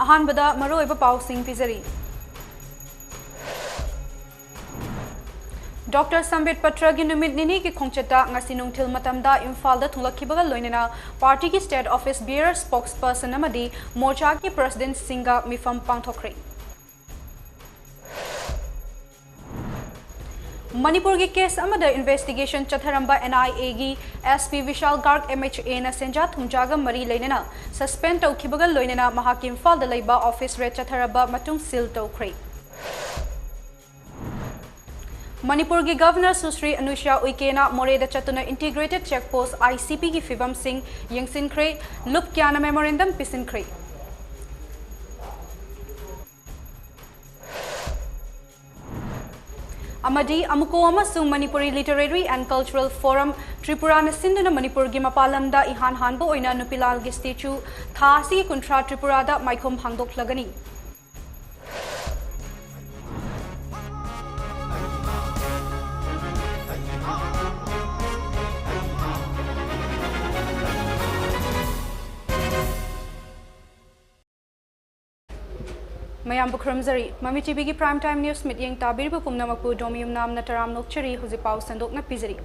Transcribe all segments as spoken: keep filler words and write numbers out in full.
ꯑꯍꯥꯟꯕꯗ ꯃꯔꯨꯑꯣꯏꯕ ꯄꯥꯎꯁꯤꯡ ꯄꯤꯖꯔꯤ꯫ ꯗꯣꯛꯇꯔ ꯁꯝꯕꯤꯠ ꯄꯇ꯭ꯔꯒꯤ ꯅꯨꯃꯤꯠ ꯅꯤꯅꯤꯒꯤ ꯈꯣꯡꯆꯠꯇ ꯉꯁꯤ ꯅꯨꯡꯊꯤꯜ ꯃꯇꯝꯗ ꯏꯝꯐꯥꯜꯗ ꯊꯨꯡꯂꯛꯈꯤꯕꯒ ꯂꯣꯏꯅꯅ ꯄꯥꯔꯇꯤꯒꯤ ꯁ꯭ꯇꯦꯠ ꯑꯣꯐꯤꯁ ꯕꯤꯌꯔ, ꯁ꯭ꯄꯣꯛꯁꯄꯔꯁꯟ ꯑꯃꯗꯤ ꯃꯣꯔꯆꯥꯒꯤ ꯄ꯭ꯔꯁꯤꯗꯦꯟꯠꯁꯤꯡꯒ ꯃꯤꯐꯝ ꯄꯥꯡꯊꯣꯛꯈ꯭ꯔꯦ꯫ ꯃꯅꯤꯄꯨꯔꯒꯤ ꯀꯦꯁ ꯑꯃꯗ ꯏꯟꯚꯦꯁꯇꯤꯒꯦꯁꯟ ꯆꯠꯊꯔꯝꯕ ꯑꯦꯟ ꯑꯥꯏ ꯑꯦꯒꯤ ꯑꯦꯁ ꯄꯤ ꯕꯤꯁꯥꯜ ꯒꯥꯔꯒ, ꯑꯦꯝ ꯑꯩꯆ ꯑꯦꯅ ꯁꯦꯟꯖꯥ ꯊꯨꯝꯖꯥꯒ ꯃꯔꯤ ꯂꯩꯅꯅ ꯁꯁꯄꯦꯟ ꯇꯧꯈꯤꯕꯒ ꯂꯣꯏꯅꯅ ꯃꯍꯥꯛꯀꯤ ꯏꯝꯐꯥꯜꯗ ꯂꯩꯕ ꯑꯣꯐꯤꯁ ꯔꯦꯗ ꯆꯠꯊꯔꯕ ꯃꯇꯨꯡ ꯁꯤꯜ ꯇꯧꯈ꯭ꯔꯦ꯫ ꯃꯅꯤꯄꯨꯔꯒꯤ ꯒꯚꯔꯅꯔ ꯁꯨꯁ꯭ꯔꯤ ꯑꯅꯨꯁ꯭ꯌꯥ ꯎꯏꯀꯦꯅ ꯃꯣꯔꯦꯗ ꯆꯠꯇꯨꯅ integrated check post, I C ꯄꯤꯒꯤ ꯐꯤꯕꯝꯁꯤꯡ ꯌꯦꯡꯁꯤꯟꯈ꯭ꯔꯦ꯫ ꯂꯨꯞ ꯀꯌꯥꯅ ꯃꯦꯃꯣꯔꯦꯟꯗꯝ ꯄꯤꯁꯤꯟꯈ꯭ꯔꯦ꯫ ꯑꯃꯗꯤ ꯑꯃꯨꯀꯣ ꯑꯃꯁꯨꯡ Manipuri Literary and Cultural Forum ꯇ꯭ꯔꯤꯄꯨꯔꯥꯅ ꯁꯤꯟꯗꯨꯅ ꯃꯅꯤꯄꯨꯔꯒꯤ ꯃꯄꯥꯟ ꯂꯝꯗ ꯏꯍꯥꯟ ꯍꯥꯟꯕ ꯑꯣꯏꯅ ꯅꯨꯄꯤꯂꯥꯜꯒꯤ ꯁ꯭ꯇꯦꯆꯨ ꯊꯥ ꯑꯁꯤꯒꯤ ꯀꯨꯟꯊ꯭ꯔꯥ ꯇ꯭ꯔꯤꯄꯨꯔꯥꯗ ꯃꯥꯏꯈꯨꯝ ꯍꯥꯡꯗꯣꯛꯂꯒꯅꯤ꯫ ꯃꯌꯥꯝꯕꯨ ꯈꯨꯔꯨꯝꯖꯔꯤ꯫ ꯃꯃꯤ ꯇꯤꯚꯤꯒꯤ Prime Time News ꯃꯤꯠꯌꯦꯡ ꯇꯥꯕꯤꯔꯤꯕ ꯄꯨꯝꯅꯃꯛꯄꯨ ꯗꯣꯃꯤꯌꯨꯝ ꯅꯥꯝꯅ ꯇꯔꯥꯝ ꯅꯣꯛꯆꯔꯤ꯫ ꯍꯧꯖꯤꯛ ꯄꯥꯎ ꯁꯟꯗꯣꯛꯅ ꯄꯤꯖꯔꯤ꯫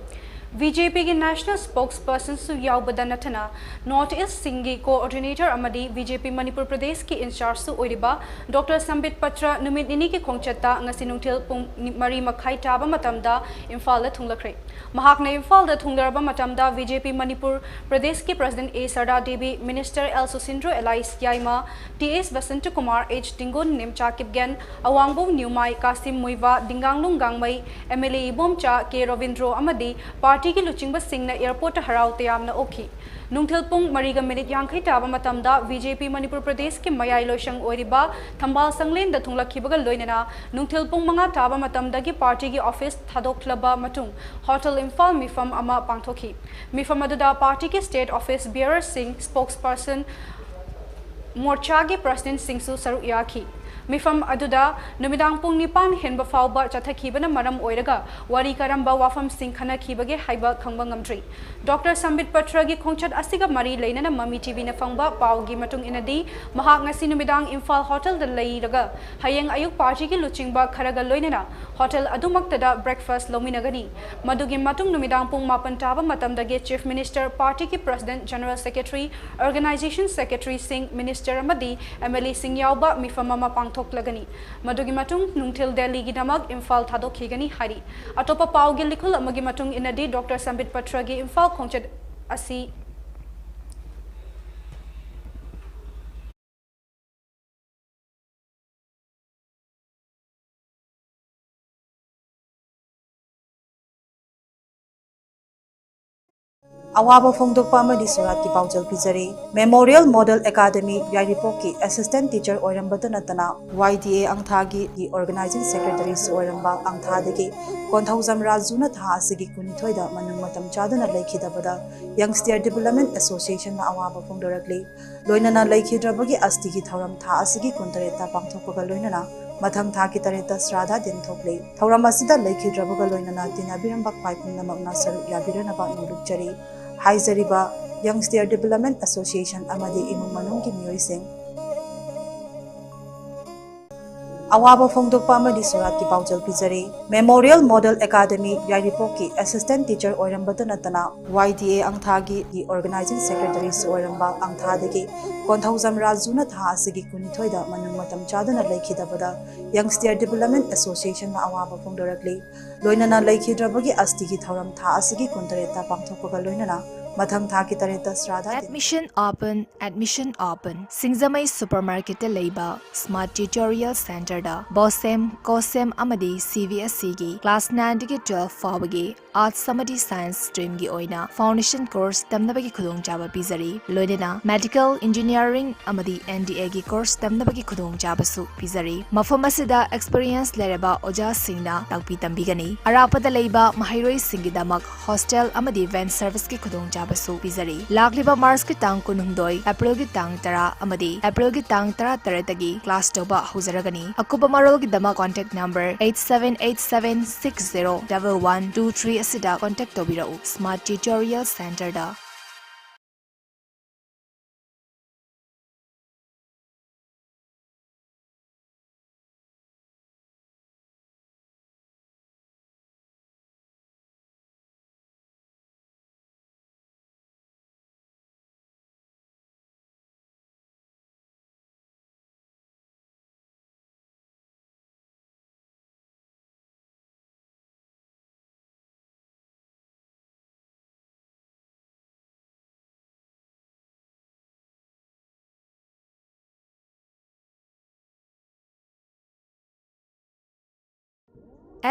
ꯕꯤ ꯖꯦ ꯄꯤꯒꯤ ꯅꯦꯁꯅꯦꯜ ꯁ꯭ꯄꯣꯛꯁꯄꯔꯁꯟꯁꯨ ꯌꯥꯎꯕꯗ ꯅꯠꯇꯅ ꯅꯣꯔꯠ ꯏꯁ꯭ꯠꯁꯤꯡꯒꯤ ꯀꯣꯑꯣꯔꯗꯤꯅꯦꯇꯔ ꯑꯃꯗꯤ ꯕꯤ ꯖꯦ ꯄꯤ ꯃꯅꯤꯄꯨꯔ ꯄ꯭ꯔꯗꯦꯁꯀꯤ ꯏꯟꯆꯥꯔꯖꯁꯨ ꯑꯣꯏꯔꯤꯕ ꯗꯣꯛꯇꯔ ꯁꯝꯕꯤꯠ ꯄꯇ꯭ꯔ ꯅꯨꯃꯤꯠ ꯅꯤꯅꯤꯒꯤ ꯈꯣꯡꯆꯠꯇ ꯉꯁꯤ ꯅꯨꯡꯊꯤꯜ ꯄꯨꯡ ꯃꯔꯤ ꯃꯈꯥꯏ ꯇꯥꯕ ꯃꯇꯝꯗ ꯏꯝꯐꯥꯜꯗ ꯊꯨꯡꯂꯈ꯭ꯔꯦ꯫ ꯃꯍꯥꯛꯅ ꯏꯝꯐꯥꯜꯗ ꯊꯨꯡꯂꯔꯕ ꯃꯇꯝꯗ ꯕꯤ ꯖꯦ ꯄꯤ ꯃꯅꯤꯄꯨꯔ ꯄ꯭ꯔꯗꯦꯁꯀꯤ president A Sarda Devi, minister L Susindro, ꯑꯦꯂꯥꯏꯁ Yaima, T S Basantakumar, H Dingo, Nemcha Kipgen, Awangbow Newmai, Kashim Muiba, Dinganglung Gangmei, M L A Ibomcha, K Robindro ꯑꯃꯗꯤ ꯄꯥꯔꯇꯤꯒꯤ ꯂꯨꯆꯤꯡꯕꯁꯤꯡꯅ ꯑꯦꯌꯔꯄꯣꯔꯠꯇ ꯍꯔꯥꯎ ꯇꯌꯥꯝꯅ ꯑꯣꯛꯈꯤ꯫ ꯅꯨꯡꯊꯤꯜ ꯄꯨꯡ ꯃꯔꯤꯒ ꯃꯤꯅꯤꯠ ꯌꯥꯡꯈꯩ ꯇꯥꯕ ꯃꯇꯝꯗ ꯕꯤ ꯖꯦ ꯄꯤ ꯃꯅꯤꯄꯨꯔ ꯄ꯭ꯔꯗꯦꯁꯀꯤ ꯃꯌꯥꯏ ꯂꯣꯏꯁꯪ ꯑꯣꯏꯔꯤꯕ ꯊꯝꯕꯥꯜ ꯁꯪꯂꯦꯟꯗ ꯊꯨꯡꯂꯛꯈꯤꯕꯒ ꯂꯣꯏꯅꯅ ꯅꯨꯡꯊꯤꯜ ꯄꯨꯡ ꯃꯉꯥ ꯇꯥꯕ ꯃꯇꯝꯗꯒꯤ ꯄꯥꯔꯇꯤꯒꯤ ꯑꯣꯐꯤꯁ ꯊꯥꯗꯣꯛꯂꯕ ꯃꯇꯨꯡ ꯍꯣꯇꯦꯜ ꯏꯝꯐꯥꯜ ꯃꯤꯐꯝ ꯑꯃ ꯄꯥꯡꯊꯣꯛꯈꯤ꯫ ꯃꯤꯐꯝ ꯑꯗꯨꯗ ꯄꯥꯔꯇꯤꯒꯤ ꯁ꯭ꯇꯦꯠ ꯑꯣꯐꯤꯁ ꯕꯤꯌꯔꯁꯤꯡ, ꯁ꯭ꯄꯣꯛꯁꯄꯔꯁꯟ, ꯃꯣꯔꯆꯥꯒꯤ ꯄ꯭ꯔꯁꯤꯗꯦꯟꯠꯁꯤꯡꯁꯨ ꯁꯔꯨꯛ ꯌꯥꯈꯤ꯫ ꯃꯤꯐꯝ ꯑꯗꯨꯗ ꯅꯨꯃꯤꯗꯥꯡ ꯄꯨꯡ ꯅꯤꯄꯥꯟ ꯍꯦꯟꯕ ꯐꯥꯎꯕ ꯆꯠꯊꯈꯤꯕꯅ ꯃꯔꯝ ꯑꯣꯏꯔꯒ ꯋꯥꯔꯤ ꯀꯔꯝꯕ ꯋꯥꯐꯝꯁꯤꯡ ꯈꯟꯅꯈꯤꯕꯒꯦ ꯍꯥꯏꯕ ꯈꯪꯕ ꯉꯝꯗ꯭ꯔꯤ꯫ ꯗꯣꯛꯇꯔ ꯁꯝꯕꯤꯠ ꯄꯠꯇ꯭ꯔꯒꯤ ꯈꯣꯡꯆꯠ ꯑꯁꯤꯒ ꯃꯔꯤ ꯂꯩꯅꯅ ꯃꯃꯤ ꯇꯤꯚꯤꯅ ꯐꯪꯕ ꯄꯥꯎꯒꯤ ꯃꯇꯨꯡ ꯏꯟꯅꯗꯤ, ꯃꯍꯥꯛ ꯉꯁꯤ ꯅꯨꯃꯤꯗꯥꯡ ꯏꯝꯐꯥꯜ ꯍꯣꯇꯦꯜꯗ ꯂꯩꯔꯒ ꯍꯌꯦꯡ ꯑꯌꯨꯛ ꯄꯥꯔꯇꯤꯒꯤ ꯂꯨꯆꯤꯡꯕ ꯈꯔꯒ ꯂꯣꯏꯅꯅ ꯍꯣꯇꯦꯜ ꯑꯗꯨꯃꯛꯇꯗ ꯕ꯭ꯔꯦꯛꯐꯥꯁ꯭ꯠ ꯂꯧꯃꯤꯟꯅꯒꯅꯤ꯫ ꯃꯗꯨꯒꯤ ꯃꯇꯨꯡ ꯅꯨꯃꯤꯗꯥꯡ ꯄꯨꯡ ꯃꯥꯄꯟ ꯇꯥꯕ ꯃꯇꯝꯗꯒꯤ ꯆꯤꯐ ꯃꯤꯅꯤꯁꯇꯔ, ꯄꯥꯔꯇꯤꯒꯤ ꯄ꯭ꯔꯁꯤꯗꯦꯟꯠ, ꯖꯦꯅꯔꯦꯜ ꯁꯦꯀ꯭ꯔꯦꯇꯔꯤ, ꯑꯣꯔꯒꯅꯥꯏꯖꯦꯁꯟ ꯁꯦꯀ꯭ꯔꯦꯇꯔꯤꯁꯤꯡ, ꯃꯤꯅꯤꯁꯇꯔ ꯑꯃꯗꯤ ꯑꯦꯝ ꯑꯦꯜ ꯑꯦꯁꯤꯡ ꯌꯥꯎꯕ ꯃꯤꯐꯝ ꯑꯃ ꯄꯥꯡꯊꯣꯛꯂꯒꯅꯤ꯫ ꯃꯗꯨꯒꯤ ꯃꯇꯨꯡ ꯅꯨꯡꯊꯤꯜ ꯗꯦꯜꯂꯤꯒꯤꯗꯃꯛ ꯏꯝꯐꯥꯜ ꯊꯥꯗꯣꯛꯈꯤꯒꯅꯤ ꯍꯥꯏꯔꯤ꯫ ꯑꯇꯣꯞꯄ ꯄꯥꯎꯒꯤ ꯂꯤꯈꯨꯜ ꯑꯃꯒꯤ ꯃꯇꯨꯡ ꯏꯟꯅꯗꯤ, ꯗꯣꯛꯇꯔ ꯁꯝꯕꯤꯠ ꯄꯠꯇ꯭ꯔꯒꯤ ꯏꯝꯐꯥꯜ ꯈꯣꯡꯆꯠ ꯑꯁꯤ ꯑꯋꯥꯕ ꯐꯣꯡꯗꯣꯛꯄ ꯑꯃꯗꯤ ꯁꯣꯔꯥꯠꯀꯤ ꯄꯥꯎꯖꯦꯜ ꯄꯤꯖꯔꯤ꯫ ꯃꯦꯃꯣꯔꯤꯌꯦꯜ ꯃꯣꯗꯦꯜ ꯑꯦꯀꯥꯗꯃꯤ ꯌꯥꯏꯔꯤꯄꯣꯛꯀꯤ ꯑꯦꯁꯤꯁꯇꯦꯟꯠ ꯇꯤꯆꯔ ꯑꯣꯏꯔꯝꯕꯇ ꯅꯠꯇꯅ, ꯋꯥꯏ ꯗꯤ ꯑꯦ ꯑꯪꯊꯥꯒꯤ ꯑꯣꯔꯒꯅꯥꯏꯖꯤꯡ ꯁꯦꯀ꯭ꯔꯦꯇꯔꯤꯁꯨ ꯑꯣꯏꯔꯝꯕ ꯑꯪꯊꯥꯗꯒꯤ ꯀꯣꯟꯊꯧꯖꯝ ꯔꯥꯖꯨꯅ ꯊꯥ ꯑꯁꯤꯒꯤ ꯀꯨꯟꯅꯤꯊꯣꯏꯗ ꯃꯅꯨꯡ ꯃꯇꯝ ꯆꯥꯗꯅ ꯂꯩꯈꯤꯗꯕꯗ, ꯌꯪꯁꯇꯤꯌꯔ ꯗꯤꯕꯦꯂꯞꯃꯦꯟꯠ ꯑꯦꯁꯣꯁꯤꯌꯦꯁꯟꯅ ꯑꯋꯥꯕ ꯐꯣꯡꯗꯣꯔꯛꯂꯤ꯫ ꯂꯣꯏꯅꯅ ꯂꯩꯈꯤꯗ꯭ꯔꯕꯒꯤ ꯑꯁꯇꯤꯒꯤ ꯊꯧꯔꯝ ꯊꯥ ꯑꯁꯤꯒꯤ ꯀꯨꯟꯇꯔꯦꯠꯇ ꯄꯥꯡꯊꯣꯛꯄꯒ ꯂꯣꯏꯅꯅ ꯃꯊꯪ ꯊꯥꯒꯤ ꯇꯔꯦꯠꯇ ꯁ꯭ꯔꯥꯗ ꯗꯤꯟ ꯊꯣꯛꯂꯤ꯫ ꯊꯧꯔꯝ ꯑꯁꯤꯗ ꯂꯩꯈꯤꯗ꯭ꯔꯕꯒ ꯂꯣꯏꯅꯅ ꯇꯤꯟꯅꯕꯤꯔꯝꯕ ꯈ꯭ꯋꯥꯏ ꯄꯨꯝꯅꯃꯛꯅ ꯁꯔꯨꯛ ꯌꯥꯕꯤꯔꯅꯕ ꯅꯣꯡꯂꯨꯛꯆꯔꯤ꯫ ꯍꯥꯏꯖꯔꯤꯕ ꯌꯪꯁꯇꯤꯌꯔ ꯗꯤꯕꯦꯂꯞꯃꯦꯟꯠ ꯑꯦꯁꯣꯁꯤꯌꯦꯁꯟ ꯑꯃꯗꯤ ꯏꯃꯨꯡ ꯃꯅꯨꯡꯒꯤ ꯃꯤꯑꯣꯏꯁꯤꯡ꯫ ꯑꯋꯥꯕ ꯐꯣꯡꯗꯣꯛꯄ ꯑꯃꯗꯤ ꯁꯣꯔꯥꯠꯀꯤ ꯄꯥꯎꯖꯦꯜ ꯄꯤꯖꯔꯤ꯫ ꯃꯦꯃꯣꯔꯤꯌꯦꯜ ꯃꯣꯗꯦꯜ ꯑꯦꯀꯥꯗꯃꯤ ꯌꯥꯏꯔꯤꯄꯣꯛꯀꯤ ꯑꯦꯁꯤꯁꯇꯦꯟꯠ ꯇꯤꯆꯔ ꯑꯣꯏꯔꯝꯕꯇ ꯅꯠꯇꯅ, ꯋꯥꯏ ꯗꯤ ꯑꯦ ꯑꯪꯊꯥꯒꯤ ꯑꯣꯔꯒꯅꯥꯏꯖꯤꯡ ꯁꯦꯀ꯭ꯔꯦꯇꯔꯤꯁꯨ ꯑꯣꯏꯔꯝꯕ ꯑꯪꯊꯥꯗꯒꯤ ꯀꯣꯟꯊꯧꯖꯝ ꯔꯥꯖꯨꯅ ꯊꯥ ꯑꯁꯤꯒꯤ ꯀꯨꯟꯅꯤꯊꯣꯏꯗ ꯃꯅꯨꯡ ꯃꯇꯝ ꯆꯥꯗꯅ ꯂꯩꯈꯤꯗꯕꯗ, ꯌꯪꯁꯇꯤꯌꯔ ꯗꯤꯕꯦꯂꯞꯃꯦꯟꯠ ꯑꯦꯁꯣꯁꯤꯌꯦꯁꯟꯅ ꯑꯋꯥꯕ ꯐꯣꯡꯗꯣꯔꯛꯂꯤ꯫ ꯂꯣꯏꯅꯅ ꯂꯩꯈꯤꯗ꯭ꯔꯕꯒꯤ ꯑꯁꯇꯤꯒꯤ ꯊꯧꯔꯝ ꯊꯥ ꯑꯁꯤꯒꯤ ꯀꯨꯟꯇꯔꯦꯠꯇ ꯄꯥꯡꯊꯣꯛꯄꯒ ꯂꯣꯏꯅꯅ ꯃꯊꯪ ꯊꯥꯒꯤ ꯇꯔꯦꯠꯇ ꯁ꯭ꯔꯥꯗ ꯗꯤꯟ꯫ Admission open, admission open. ꯁꯤꯡꯖꯃꯩ ꯁꯨꯄꯔꯃꯥꯔꯀꯦꯠꯇ ꯂꯩꯕ ꯁ꯭ꯃꯥꯔꯠ ꯇ꯭ꯌꯨꯇꯣꯔꯤꯌꯦꯜ ꯁꯦꯟꯇꯔꯗ ꯕꯣꯁꯦꯝ, ꯀꯣꯁꯦꯝ ꯑꯃꯗꯤ ꯁꯤ ꯕꯤ ꯑꯦꯁ ꯏꯒꯤ ꯀ꯭ꯂꯥꯁ ꯅꯥꯏꯟꯗꯒꯤ ꯇꯨꯋꯦꯜꯐ ꯐꯥꯎꯕꯒꯤ ꯑꯥꯔꯠꯁ ꯑꯃꯗꯤ ꯁꯥꯏꯟꯁ ꯁ꯭ꯇ꯭ꯔꯤꯝꯒꯤ ꯑꯣꯏꯅ ꯐꯥꯎꯟꯗꯦꯁꯟ ꯀꯣꯔꯁ ꯇꯝꯅꯕꯒꯤ ꯈꯨꯗꯣꯡꯆꯥꯕ ꯄꯤꯖꯔꯤ꯫ ꯂꯣꯏꯅꯅ ꯃꯦꯗꯤꯀꯦꯜ, ꯏꯟꯖꯤꯅꯤꯌꯥꯔꯤꯡ ꯑꯃꯗꯤ ꯑꯦꯟ ꯗꯤ ꯑꯦꯒꯤ ꯀꯣꯔꯁ ꯇꯝꯅꯕꯒꯤ ꯈꯨꯗꯣꯡꯆꯥꯕꯁꯨ ꯄꯤꯖꯔꯤ꯫ ꯃꯐꯝ ꯑꯁꯤꯗ ꯑꯦꯛꯁꯄꯤꯔꯤꯌꯦꯟꯁ ꯂꯩꯔꯕ ꯑꯣꯖꯥꯁꯤꯡꯅ ꯇꯥꯛꯄꯤ ꯇꯝꯕꯤꯒꯅꯤ꯫ ꯑꯔꯥꯞꯄꯗ ꯂꯩꯕ ꯃꯍꯩꯔꯣꯏꯁꯤꯡꯒꯤꯗꯃꯛ ꯍꯣꯁꯇꯦꯜ ꯑꯃꯗꯤ ꯚꯦꯟ ꯁꯔꯚꯤꯁꯀꯤ ꯈꯨꯗꯣꯡꯆꯥꯕ ꯈꯨꯗꯣꯡꯆꯥꯕꯁꯨ ꯄꯤꯖꯔꯤ꯫ ꯂꯥꯛꯂꯤꯕ ꯃꯥꯔꯆꯀꯤ ꯇꯥꯡ ꯀꯨꯟꯍꯨꯝꯗꯣꯏ, ꯑꯦꯄ꯭ꯔꯤꯜꯒꯤ ꯇꯥꯡ ꯇꯔꯥ ꯑꯃꯗꯤ ꯑꯦꯄ꯭ꯔꯤꯜꯒꯤ ꯇꯥꯡ ꯇꯔꯥꯇꯔꯦꯠꯇꯒꯤ class ꯇꯧꯕ ꯍꯧꯖꯔꯒꯅꯤ꯫ ꯑꯀꯨꯞꯄ ꯃꯔꯣꯜꯒꯤꯗꯃꯛ contact number eight seven eight seven six zero double one two three ꯑꯁꯤꯗ contact ꯇꯧꯕꯤꯔꯛꯎ꯫ Smart Tutorial Centerꯗ꯫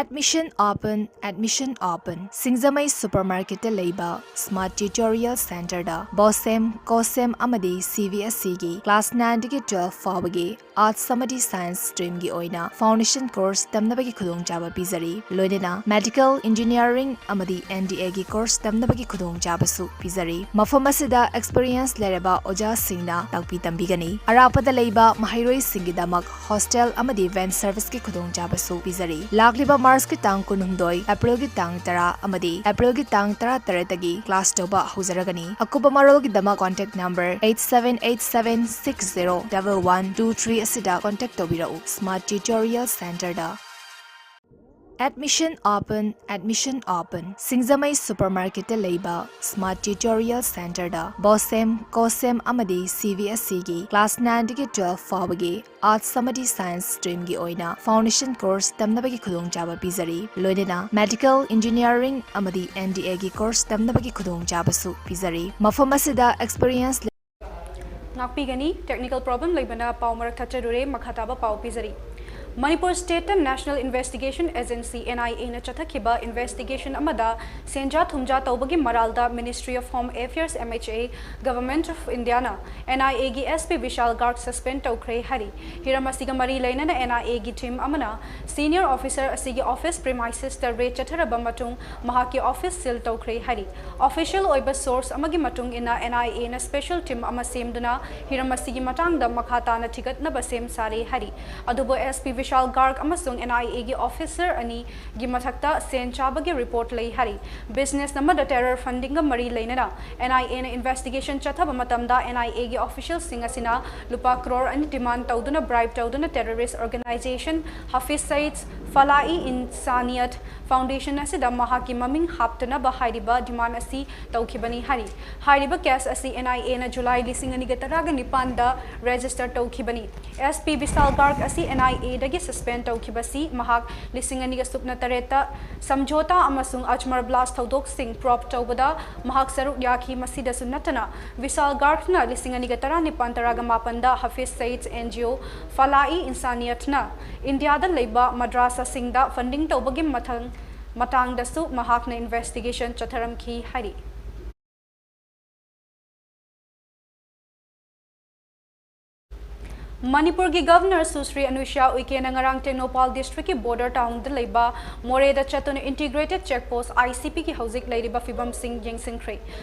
Admission open, admission open. ꯁꯤꯡꯖꯃꯩ supermarketꯇ ꯂꯩꯕ Smart Tutorial Centerꯗ BOSEM, COSEM ꯑꯃꯗꯤ CBSEꯒꯤ class nineꯗꯒꯤ twelve ꯐꯥꯎꯕꯒꯤ Arts ꯑꯃꯗꯤ Science streamꯒꯤ ꯑꯣꯏꯅ foundation course ꯇꯝꯅꯕꯒꯤ ꯈꯨꯗꯣꯡꯆꯥꯕ ꯄꯤꯖꯔꯤ꯫ ꯂꯣꯏꯅꯅ medical, engineering ꯑꯃꯗꯤ NDAꯒꯤ course ꯇꯝꯅꯕꯒꯤ ꯈꯨꯗꯣꯡꯆꯥꯕꯁꯨ ꯄꯤꯖꯔꯤ꯫ ꯃꯐꯝ ꯑꯁꯤꯗ experience ꯂꯩꯔꯕ ꯑꯣꯖꯥꯁꯤꯡꯅ ꯇꯥꯛꯄꯤ ꯇꯝꯕꯤꯒꯅꯤ꯫ ꯑꯔꯥꯞꯄꯗ ꯂꯩꯕ ꯃꯍꯩꯔꯣꯏꯁꯤꯡꯒꯤꯗꯃꯛ hostel ꯑꯃꯗꯤ van serviceꯀꯤ ꯈꯨꯗꯣꯡꯆꯥꯕꯁꯨ ꯄꯤꯖꯔꯤ꯫ ꯂꯥꯛꯂꯤꯕ ꯃꯥꯔꯆꯀꯤ ꯇꯥꯡ ꯀꯨꯟꯍꯨꯝꯗꯣꯏ, ꯑꯦꯄ꯭ꯔꯤꯜꯒꯤ ꯇꯥꯡ ꯇꯔꯥ ꯑꯃꯗꯤ ꯑꯦꯄ꯭ꯔꯤꯜꯒꯤ ꯇꯥꯡ ꯇꯔꯥꯇꯔꯦꯠꯇꯒꯤ class ꯇꯧꯕ ꯍꯧꯖꯔꯒꯅꯤ꯫ ꯑꯀꯨꯞꯄ ꯃꯔꯣꯜꯒꯤꯗꯃꯛ contact number eight seven eight seven six zero double one two three ꯑꯁꯤꯗ contact ꯇꯧꯕꯤꯔꯛꯎ꯫ Smart Tutorial Centerꯗ꯫ Admission open, admission open. ꯁꯤꯡꯖꯃꯩ supermarketꯇ ꯂꯩꯕ Smart Tutorial Centerꯗ BOSEM, COSEM ꯑꯃꯗꯤ CBSEꯒꯤ class nineꯗꯒꯤ twelve ꯐꯥꯎꯕꯒꯤ Arts ꯑꯃꯗꯤ Science streamꯒꯤ ꯑꯣꯏꯅ foundation course ꯇꯝꯅꯕꯒꯤ ꯈꯨꯗꯣꯡꯆꯥꯕ ꯄꯤꯖꯔꯤ꯫ ꯂꯣꯏꯅꯅ medical, engineering ꯑꯃꯗꯤ NDAꯒꯤ course ꯇꯝꯅꯕꯒꯤ ꯈꯨꯗꯣꯡꯆꯥꯕꯁꯨ ꯄꯤꯖꯔꯤ꯫ ꯃꯐꯝ ꯑꯁꯤꯗ experience ꯉꯥꯛꯄꯤꯒꯅꯤ꯫ Technical problem ꯂꯩꯕꯅ ꯄꯥꯎ ꯃꯔꯛ ꯊꯠꯆꯔꯨꯔꯦ꯫ ꯃꯈꯥ ꯇꯥꯕ ꯄꯥꯎ ꯄꯤꯖꯔꯤ꯫ Manipur ꯁ꯭ꯇꯦꯠꯇ National Investigation Agency, N I A ꯅ ꯆꯠꯊꯈꯤꯕ investigation ꯑꯃꯗ ꯁꯦꯟꯖꯥ ꯊꯨꯝꯖꯥ ꯇꯧꯕꯒꯤ ꯃꯔꯥꯜꯗ Ministry of Home Affairs, M H A, Government of India ꯅ N I A ꯒꯤ S P ꯕꯤꯁꯥꯜ ꯒꯥꯔꯒ suspend ꯇꯧꯈ꯭ꯔꯦ ꯍꯥꯏꯔꯤ꯫ ꯍꯤꯔꯝ ꯑꯁꯤꯒ ꯃꯔꯤ ꯂꯩꯅꯅ N I A ꯒꯤ team ꯑꯃꯅ senior officer ꯑꯁꯤꯒꯤ office premises ꯇ raid ꯆꯠꯊꯔꯕ ꯃꯇꯨꯡ ꯃꯍꯥꯛꯀꯤ office seal ꯇꯧꯈ꯭ꯔꯦ ꯍꯥꯏꯔꯤ꯫ Official ꯑꯣꯏꯕ source ꯑꯃꯒꯤ ꯃꯇꯨꯡ ꯏꯟꯅ N I A ꯅ special team ꯑꯃ ꯁꯦꯝꯗꯨꯅ ꯍꯤꯔꯝ ꯑꯁꯤꯒꯤ ꯃꯇꯥꯡꯗ ꯃꯈꯥ ꯇꯥꯅ ꯊꯤꯒꯠꯅꯕ ꯁꯦꯝ ꯁꯥꯔꯦ ꯍꯥꯏꯔꯤ꯫ ꯑꯗꯨꯕꯨ S P ꯕꯤꯁꯥꯜ ꯒꯥꯔꯒ ꯑꯃꯁꯨꯡ N I A ꯒꯤ officer ꯑꯅꯤꯒꯤ ꯃꯊꯛꯇ ꯁꯦꯟ ꯆꯥꯕꯒꯤ report ꯂꯩ ꯍꯥꯏꯔꯤ꯫ Business ꯑꯃꯗ terror funding ꯒ ꯃꯔꯤ ꯂꯩꯅꯅ N I A ꯅ investigation ꯆꯠꯊꯕ ꯃꯇꯝꯗ N I A ꯒꯤ official ꯁꯤꯡ ꯑꯁꯤꯅ ꯂꯨꯄꯥ ꯀ꯭ꯔꯣꯔ ꯑꯅꯤ demand ꯇꯧꯗꯨꯅ bribe ꯇꯧꯗꯨꯅ terrorist organization Hafiz Saeed's Falahi Insaniyat Foundation ꯑꯁꯤꯗ ꯃꯍꯥꯛꯀꯤ ꯃꯃꯤꯡ ꯍꯥꯞꯇꯅꯕ ꯍꯥꯏꯔꯤꯕ demand ꯑꯁꯤ ꯇꯧꯈꯤꯕꯅꯤ ꯍꯥꯏꯔꯤ꯫ ꯍꯥꯏꯔꯤꯕ case ꯑꯁꯤ N I A ꯅ ꯖꯨꯂꯥꯏ ꯂꯤꯁꯤꯡ ꯑꯅꯤꯒ ꯇꯔꯥꯒ ꯅꯤꯄꯥꯟꯗ register ꯇꯧꯈꯤꯕꯅꯤ꯫ S P ꯕꯤꯁꯥꯜ ꯒꯥꯔꯒ ꯑꯁꯤ N I A ꯗꯒꯤ suspend ꯇꯧꯈꯤꯕꯁꯤ ꯃꯍꯥꯛ ꯂꯤꯁꯤꯡ ꯑꯅꯤꯒ ꯁꯨꯞꯅ ꯇꯔꯦꯠꯇ ꯁꯝꯖꯣꯇꯥ ꯑꯃꯁꯨꯡ ꯑꯖꯃꯔ blast ꯊꯧꯗꯣꯛꯁꯤꯡ probe ꯇꯧꯕꯗ ꯃꯍꯥꯛ ꯁꯔꯨꯛ ꯌꯥꯈꯤ꯫ ꯃꯁꯤꯗꯁꯨ ꯅꯠꯇꯅ ꯕꯤꯁꯥꯜ ꯒꯥꯔꯒꯅ ꯂꯤꯁꯤꯡ ꯑꯅꯤꯒ ꯇꯔꯥꯅꯤꯄꯥꯟ ꯇꯔꯥꯒ ꯃꯥꯄꯟꯗ Hafiz Saeed's N G O Falahi Insaniyat ꯅ ꯏꯟꯗꯤꯌꯥꯗ ꯂꯩꯕ ꯃꯗ꯭ꯔꯥꯁꯥꯁꯤꯡꯗ funding ꯇꯧꯕꯒꯤ ꯃꯊꯪ ꯃꯇꯥꯡꯗꯁꯨ ꯃꯍꯥꯛꯅ investigation ꯆꯠꯊꯔꯝꯈꯤ ꯍꯥꯏꯔꯤ꯫ ꯃꯅꯤꯄꯨꯔꯒꯤ Governor ꯁꯨꯁ꯭ꯔꯤ ꯑꯅꯨꯁ꯭ꯌꯥ ꯎꯏꯀꯦꯅ ꯉꯔꯥꯡ ꯇꯦꯡꯅꯧꯄꯥꯜ district ꯀꯤ border town ꯗ ꯂꯩꯕ ꯃꯣꯔꯦꯗ ꯆꯠꯇꯨꯅ Integrated Check Post, I C P ꯒꯤ ꯍꯧꯖꯤꯛ ꯂꯩꯔꯤꯕ ꯐꯤꯕꯝꯁꯤꯡ ꯌꯦꯡꯁꯤꯟꯈ꯭ꯔꯦ꯫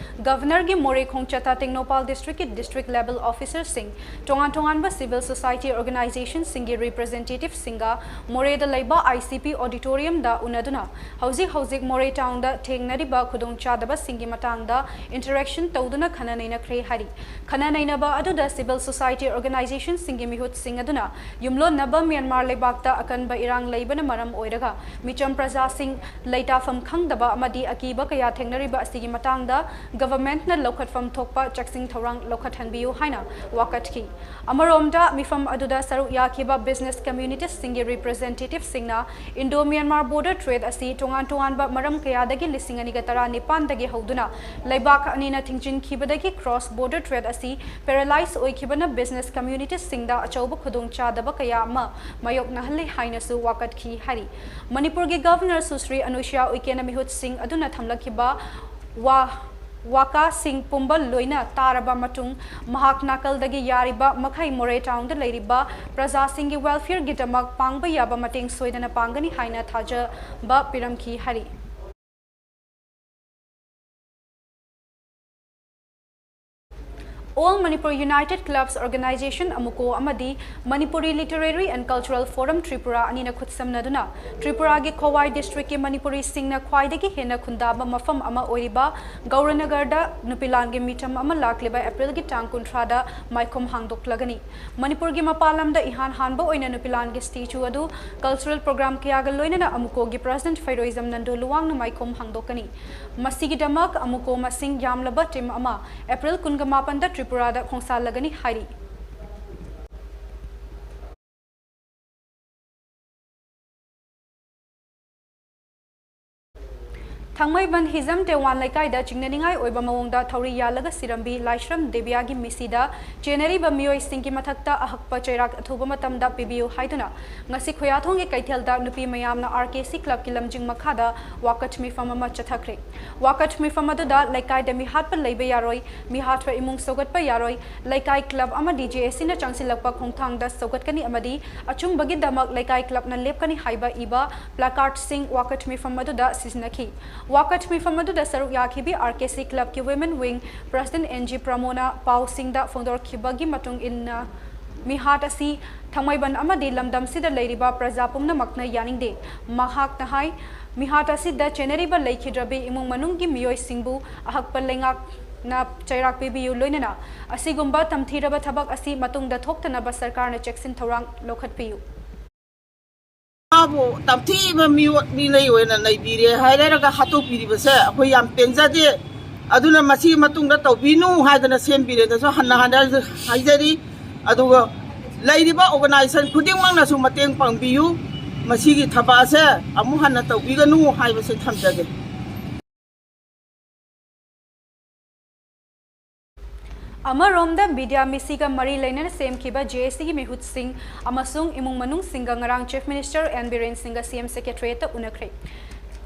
Governor ꯒꯤ ꯃꯣꯔꯦ ꯈꯣꯡꯆꯠꯇ ꯇꯦꯡꯅꯧꯄꯥꯜ district ꯀꯤ district level officer ꯁꯤꯡ, ꯇꯣꯉꯥꯟ ꯇꯣꯉꯥꯟꯕ civil society organization ꯁꯤꯡꯒꯤ representative ꯁꯤꯡꯒ ꯃꯣꯔꯦꯗ ꯂꯩꯕ I C P auditorium ꯗ ꯎꯅꯗꯨꯅ ꯍꯧꯖꯤꯛ ꯍꯧꯖꯤꯛ ꯃꯣꯔꯦ town ꯗ ꯊꯦꯡꯅꯔꯤꯕ ꯈꯨꯗꯣꯡꯆꯥꯗꯕꯁꯤꯡꯒꯤ ꯃꯇꯥꯡꯗ interaction ꯇꯧꯗꯨꯅ ꯈꯟꯅ ꯅꯩꯅꯈ꯭ꯔꯦ ꯍꯥꯏꯔꯤ꯫ ꯈꯟꯅ ꯅꯩꯅꯕ ꯑꯗꯨꯗ civil society organization ꯁꯤꯡꯒꯤ ꯃꯤꯍꯨꯠꯁꯤꯡ ꯑꯗꯨꯅ ꯌꯨꯝꯂꯣꯟꯅꯕ ꯃ꯭ꯌꯥꯟꯃꯥꯔ ꯂꯩꯕꯥꯛꯇ ꯑꯀꯟꯕ ꯏꯔꯥꯡ ꯂꯩꯕꯅ ꯃꯔꯝ ꯑꯣꯏꯔꯒ ꯃꯤꯆꯝ ꯄ꯭ꯔꯖꯥꯁꯤꯡ ꯂꯩꯇꯥꯐꯝ ꯈꯪꯗꯕ ꯑꯃꯗꯤ ꯑꯀꯤꯕ ꯀꯌꯥ ꯊꯦꯡꯅꯔꯤꯕ ꯑꯁꯤꯒꯤ ꯃꯇꯥꯡꯗ government ꯅ ꯂꯧꯈꯠꯐꯝ ꯊꯣꯛꯄ ꯆꯦꯛꯁꯤꯟ ꯊꯧꯔꯥꯡ ꯂꯧꯈꯠꯍꯟꯕꯤꯌꯨ ꯍꯥꯏꯅ ꯋꯥꯀꯠꯈꯤ꯫ ꯑꯃꯔꯣꯝꯗ, ꯃꯤꯐꯝ ꯑꯗꯨꯗ ꯁꯔꯨꯛ ꯌꯥꯈꯤꯕ business communities ꯁꯤꯡꯒꯤ representative ꯁꯤꯡꯅ Indo-Myanmar border trade ꯑꯁꯤ ꯇꯣꯉꯥꯟ ꯇꯣꯉꯥꯟꯕ ꯃꯔꯝ ꯀꯌꯥꯗꯒꯤ ꯂꯤꯁꯤꯡ ꯑꯅꯤꯒ ꯇꯔꯥꯅꯤꯄꯥꯟꯗꯒꯤ ꯍꯧꯗꯨꯅ ꯂꯩꯕꯥꯛ ꯑꯅꯤꯅ ꯊꯤꯡꯖꯤꯟꯈꯤꯕꯗꯒꯤ cross border trade ꯑꯁꯤ paralyze ꯑꯣꯏꯈꯤꯕꯅ business communities ꯁꯤꯡꯗ ꯑꯆꯧꯕ ꯈꯨꯗꯣꯡꯆꯥꯗꯕ ꯀꯌꯥ ꯑꯃ ꯃꯥꯌꯣꯛꯅꯍꯜꯂꯤ ꯍꯥꯏꯅꯁꯨ ꯋꯥꯀꯠꯈꯤ ꯍꯥꯏꯔꯤ꯫ ꯃꯅꯤꯄꯨꯔꯒꯤ ꯒꯚꯔꯅꯔ ꯁꯨꯁ꯭ꯔꯤ ꯑꯅꯨꯁ꯭ꯌꯥ ꯎꯏꯀꯦꯅ ꯃꯤꯍꯨꯠꯁꯤꯡ ꯑꯗꯨꯅ ꯊꯝꯂꯛꯈꯤꯕ ꯋꯥ-, ꯋꯥꯀꯥꯁꯤꯡ ꯄꯨꯝꯕ ꯂꯣꯏꯅ ꯇꯥꯔꯕ ꯃꯇꯨꯡ, ꯃꯍꯥꯛ ꯅꯥꯀꯜꯗꯒꯤ ꯌꯥꯔꯤꯕ ꯃꯈꯩ ꯃꯣꯔꯦ ꯇꯥꯎꯟꯗ ꯂꯩꯔꯤꯕ ꯄ꯭ꯔꯖꯥꯁꯤꯡꯒꯤ ꯋꯦꯜꯐꯤꯌꯔꯒꯤꯗꯃꯛ ꯄꯥꯡꯕ ꯌꯥꯕ ꯃꯇꯦꯡ ꯁꯣꯏꯗꯅ ꯄꯥꯡꯒꯅꯤ ꯍꯥꯏꯅ ꯊꯥꯖꯕ ꯄꯤꯔꯝꯈꯤ ꯍꯥꯏꯔꯤ꯫ All Manipur United Clubs Organization, ꯑꯃꯨꯀꯣ, ꯑꯃꯗꯤ Manipuri Literary and Cultural Forum Tripura ꯑꯅꯤꯅ ꯈꯨꯠꯁꯝꯅꯗꯨꯅ ꯇ꯭ꯔꯤꯄꯨꯔꯥꯒꯤ ꯈꯣꯋꯥꯏ ꯗꯤꯁꯇ꯭ꯔꯤꯛꯀꯤ ꯃꯅꯤꯄꯨꯔꯤꯁꯤꯡꯅ ꯈ꯭ꯋꯥꯏꯗꯒꯤ ꯍꯦꯟꯅ ꯈꯨꯟꯗꯥꯕ ꯃꯐꯝ ꯑꯃ ꯑꯣꯏꯔꯤꯕ ꯒꯧꯔꯅꯒꯔꯗ ꯅꯨꯄꯤꯂꯥꯟꯒꯤ ꯃꯤꯐꯝ ꯑꯃ ꯂꯥꯛꯂꯤꯕ ꯑꯦꯄ꯭ꯔꯤꯜꯒꯤ ꯇꯥꯡ ꯀꯨꯟꯊ꯭ꯔꯥꯗ ꯃꯥꯏꯈꯨꯝ ꯍꯥꯡꯗꯣꯛꯂꯒꯅꯤ꯫ ꯃꯅꯤꯄꯨꯔꯒꯤ ꯃꯄꯥꯟ ꯂꯝꯗ ꯏꯍꯥꯟ ꯍꯥꯟꯕ ꯑꯣꯏꯅ ꯅꯨꯄꯤꯂꯥꯟꯒꯤ ꯁ꯭ꯇꯦꯆꯨ ꯑꯗꯨ ꯀꯜꯆꯔꯦꯜ ꯄ꯭ꯔꯣꯒ꯭ꯔꯥꯝ ꯀꯌꯥꯒ ꯂꯣꯏꯅꯅ ꯑꯃꯨꯀꯣꯒꯤ ꯄ꯭ꯔꯁꯤꯗꯦꯟꯠ ꯐꯩꯔꯣꯏꯖꯝ ꯅꯟꯗꯨ ꯂꯨꯋꯥꯡꯅ ꯃꯥꯏꯈꯨꯝ ꯍꯥꯡꯗꯣꯛꯀꯅꯤ꯫ ꯃꯁꯤꯒꯤꯗꯃꯛ ꯑꯃꯨꯀꯣ ꯃꯁꯤꯡ ꯌꯥꯝꯂꯕ ꯇꯤꯝ ꯑꯃ ꯑꯦꯄ꯭ꯔꯤꯜ ꯀꯨꯟꯒ ꯃꯥꯄꯟꯗ ꯇ꯭ꯔꯤꯄꯨꯔꯥꯗ ꯈꯣꯡꯁꯥꯜꯂꯒꯅꯤ ꯍꯥꯏꯔꯤ꯫ ꯊꯥꯡꯃꯩꯕꯟ ꯍꯤꯖꯝ ꯇꯦꯋꯥꯟ ꯂꯩꯀꯥꯏꯗ ꯆꯤꯡꯅꯅꯤꯡꯉꯥꯏ ꯑꯣꯏꯕ ꯃꯑꯣꯡꯗ ꯊꯧꯔꯤ ꯌꯥꯜꯂꯒ ꯁꯤꯔꯝꯕꯤ ꯂꯥꯏꯁ꯭ꯔꯝ ꯗꯦꯕꯤꯌꯥꯒꯤ ꯃꯤꯁꯤꯗ ꯆꯦꯟꯅꯔꯤꯕ ꯃꯤꯑꯣꯏꯁꯤꯡꯒꯤ ꯃꯊꯛꯇ ꯑꯍꯛꯄ ꯆꯩꯔꯥꯛ ꯑꯊꯨꯕ ꯃꯇꯝꯗ ꯄꯤꯕꯤꯌꯨ ꯍꯥꯏꯗꯨꯅ ꯉꯁꯤ ꯈꯨꯌꯥꯊꯣꯡꯒꯤ ꯀꯩꯊꯦꯜꯗ ꯅꯨꯄꯤ ꯃꯌꯥꯝꯅ ꯑꯥꯔ ꯀꯦ ꯁꯤ ꯀ꯭ꯂꯕꯀꯤ ꯂꯝꯖꯤꯡ ꯃꯈꯥꯗ ꯋꯥꯀꯠ ꯃꯤꯐꯝ ꯑꯃ ꯆꯠꯊꯈ꯭ꯔꯦ꯫ ꯋꯥꯀꯠ ꯃꯤꯐꯝ ꯑꯗꯨꯗ ꯂꯩꯀꯥꯏꯗ ꯃꯤꯍꯥꯠꯄ ꯂꯩꯕ ꯌꯥꯔꯣꯏ, ꯃꯤꯍꯥꯠꯄ ꯏꯃꯨꯡ ꯁꯧꯒꯠꯄ ꯌꯥꯔꯣꯏ, ꯂꯩꯀꯥꯏ ꯀ꯭ꯂꯕ ꯑꯃꯗꯤ ꯖꯦ ꯑꯦ ꯁꯤꯅ ꯆꯪꯁꯤꯜꯂꯛꯄ ꯈꯣꯡꯊꯥꯡꯗ ꯁꯧꯒꯠꯀꯅꯤ ꯑꯃꯗꯤ ꯑꯆꯨꯝꯕꯒꯤꯗꯃꯛ ꯂꯩꯀꯥꯏ ꯀ꯭ꯂꯕꯅ ꯂꯦꯞꯀꯅꯤ ꯍꯥꯏꯕ ꯏꯕ ꯄ꯭ꯂꯥꯀꯥꯔꯗꯁꯤꯡ ꯋꯥꯀꯠ ꯃꯤꯐꯝ ꯑꯗꯨꯗ ꯁꯤꯖꯤꯟꯅꯈꯤ꯫ ꯋꯥꯀꯠ ꯃꯤꯐꯝ ꯑꯗꯨꯗ ꯁꯔꯨꯛ ꯌꯥꯈꯤꯕꯤ ꯑꯥꯔ ꯀꯦ ꯁꯤ ꯀ꯭ꯂꯕꯀꯤ women wing president N G ꯄ꯭ꯔꯃꯣꯅ ꯄꯥꯎꯁꯤꯡꯗ ꯐꯣꯡꯗꯣꯔꯛꯈꯤꯕꯒꯤ ꯃꯇꯨꯡ ꯏꯟꯅ, ꯃꯤꯍꯥꯠ ꯑꯁꯤ ꯊꯥꯡꯃꯩꯕꯟ ꯑꯃꯗꯤ ꯂꯝꯗꯝꯁꯤꯗ ꯂꯩꯔꯤꯕ ꯄ꯭ꯔꯖꯥ ꯄꯨꯝꯅꯃꯛꯅ ꯌꯥꯅꯤꯡꯗꯦ꯫ ꯃꯍꯥꯛꯅ ꯍꯥꯏ, ꯃꯤꯍꯥꯠ ꯑꯁꯤꯗ ꯆꯦꯟꯅꯔꯤꯕ ꯂꯩꯈꯤꯗ꯭ꯔꯕꯤ ꯏꯃꯨꯡ ꯃꯅꯨꯡꯒꯤ ꯃꯤꯑꯣꯏꯁꯤꯡꯕꯨ ꯑꯍꯛꯄ ꯂꯩꯉꯥꯛꯅ ꯆꯩꯔꯥꯛ ꯄꯤꯕꯤꯌꯨ, ꯂꯣꯏꯅꯅ ꯑꯁꯤꯒꯨꯝꯕ ꯇꯝꯊꯤꯔꯕ ꯊꯕꯛ ꯑꯁꯤ ꯃꯇꯨꯡꯗ ꯊꯣꯛꯇꯅꯕ ꯁꯔꯀꯥꯔꯅ ꯆꯦꯛꯁꯤꯟ ꯊꯧꯔꯥꯡ ꯂꯧꯈꯠꯄꯤꯌꯨ꯫ ꯃꯥꯕꯨ ꯇꯝꯊꯤꯕ ꯃꯤꯑꯣꯠ ꯃꯤꯂꯩ ꯑꯣꯏꯅ ꯅꯩꯕꯤꯔꯦ ꯍꯥꯏꯔꯒ ꯍꯥꯠꯇꯣꯛꯄꯤꯔꯤꯕꯁꯦ ꯑꯩꯈꯣꯏ ꯌꯥꯝ ꯄꯦꯟꯖꯗꯦ꯫ ꯑꯗꯨꯅ ꯃꯁꯤ ꯃꯇꯨꯡꯗ ꯇꯧꯕꯤꯅꯨ ꯍꯥꯏꯗꯅ ꯁꯦꯝꯕꯤꯔꯦꯗꯁꯨ ꯍꯟꯅ ꯍꯟꯅ ꯍꯥꯏꯖꯔꯤ꯫ ꯑꯗꯨꯒ ꯂꯩꯔꯤꯕ ꯑꯣꯔꯒꯅꯥꯏꯖꯦꯁꯟ ꯈꯨꯗꯤꯡꯃꯛꯅꯁꯨ ꯃꯇꯦꯡ ꯄꯥꯡꯕꯤꯌꯨ꯫ ꯃꯁꯤꯒꯤ ꯊꯕꯛ ꯑꯁꯦ ꯑꯃꯨꯛ ꯍꯟꯅ ꯇꯧꯕꯤꯒꯅꯨ ꯍꯥꯏꯕꯁꯦ ꯊꯝꯖꯒꯦ꯫ ꯑꯃꯔꯣꯝꯗ, ꯃꯤꯗꯤꯌꯥ ꯃꯤꯁꯤꯒ ꯃꯔꯤ ꯂꯩꯅꯅ ꯁꯦꯝꯈꯤꯕ ꯖꯦ ꯑꯦ ꯁꯤꯒꯤ ꯃꯤꯍꯨꯠꯁꯤꯡ ꯑꯃꯁꯨꯡ ꯏꯃꯨꯡ ꯃꯅꯨꯡꯁꯤꯡꯒ ꯉꯔꯥꯡ ꯆꯤꯐ ꯃꯤꯅꯤꯁꯇꯔ ꯑꯦꯟ ꯕꯤꯔꯦꯟ ꯁꯤꯡꯒ ꯁꯤ ꯑꯦꯝ ꯁꯦꯀ꯭ꯔꯦꯇꯔꯤꯌꯦꯠꯇ ꯎꯅꯈ꯭ꯔꯦ꯫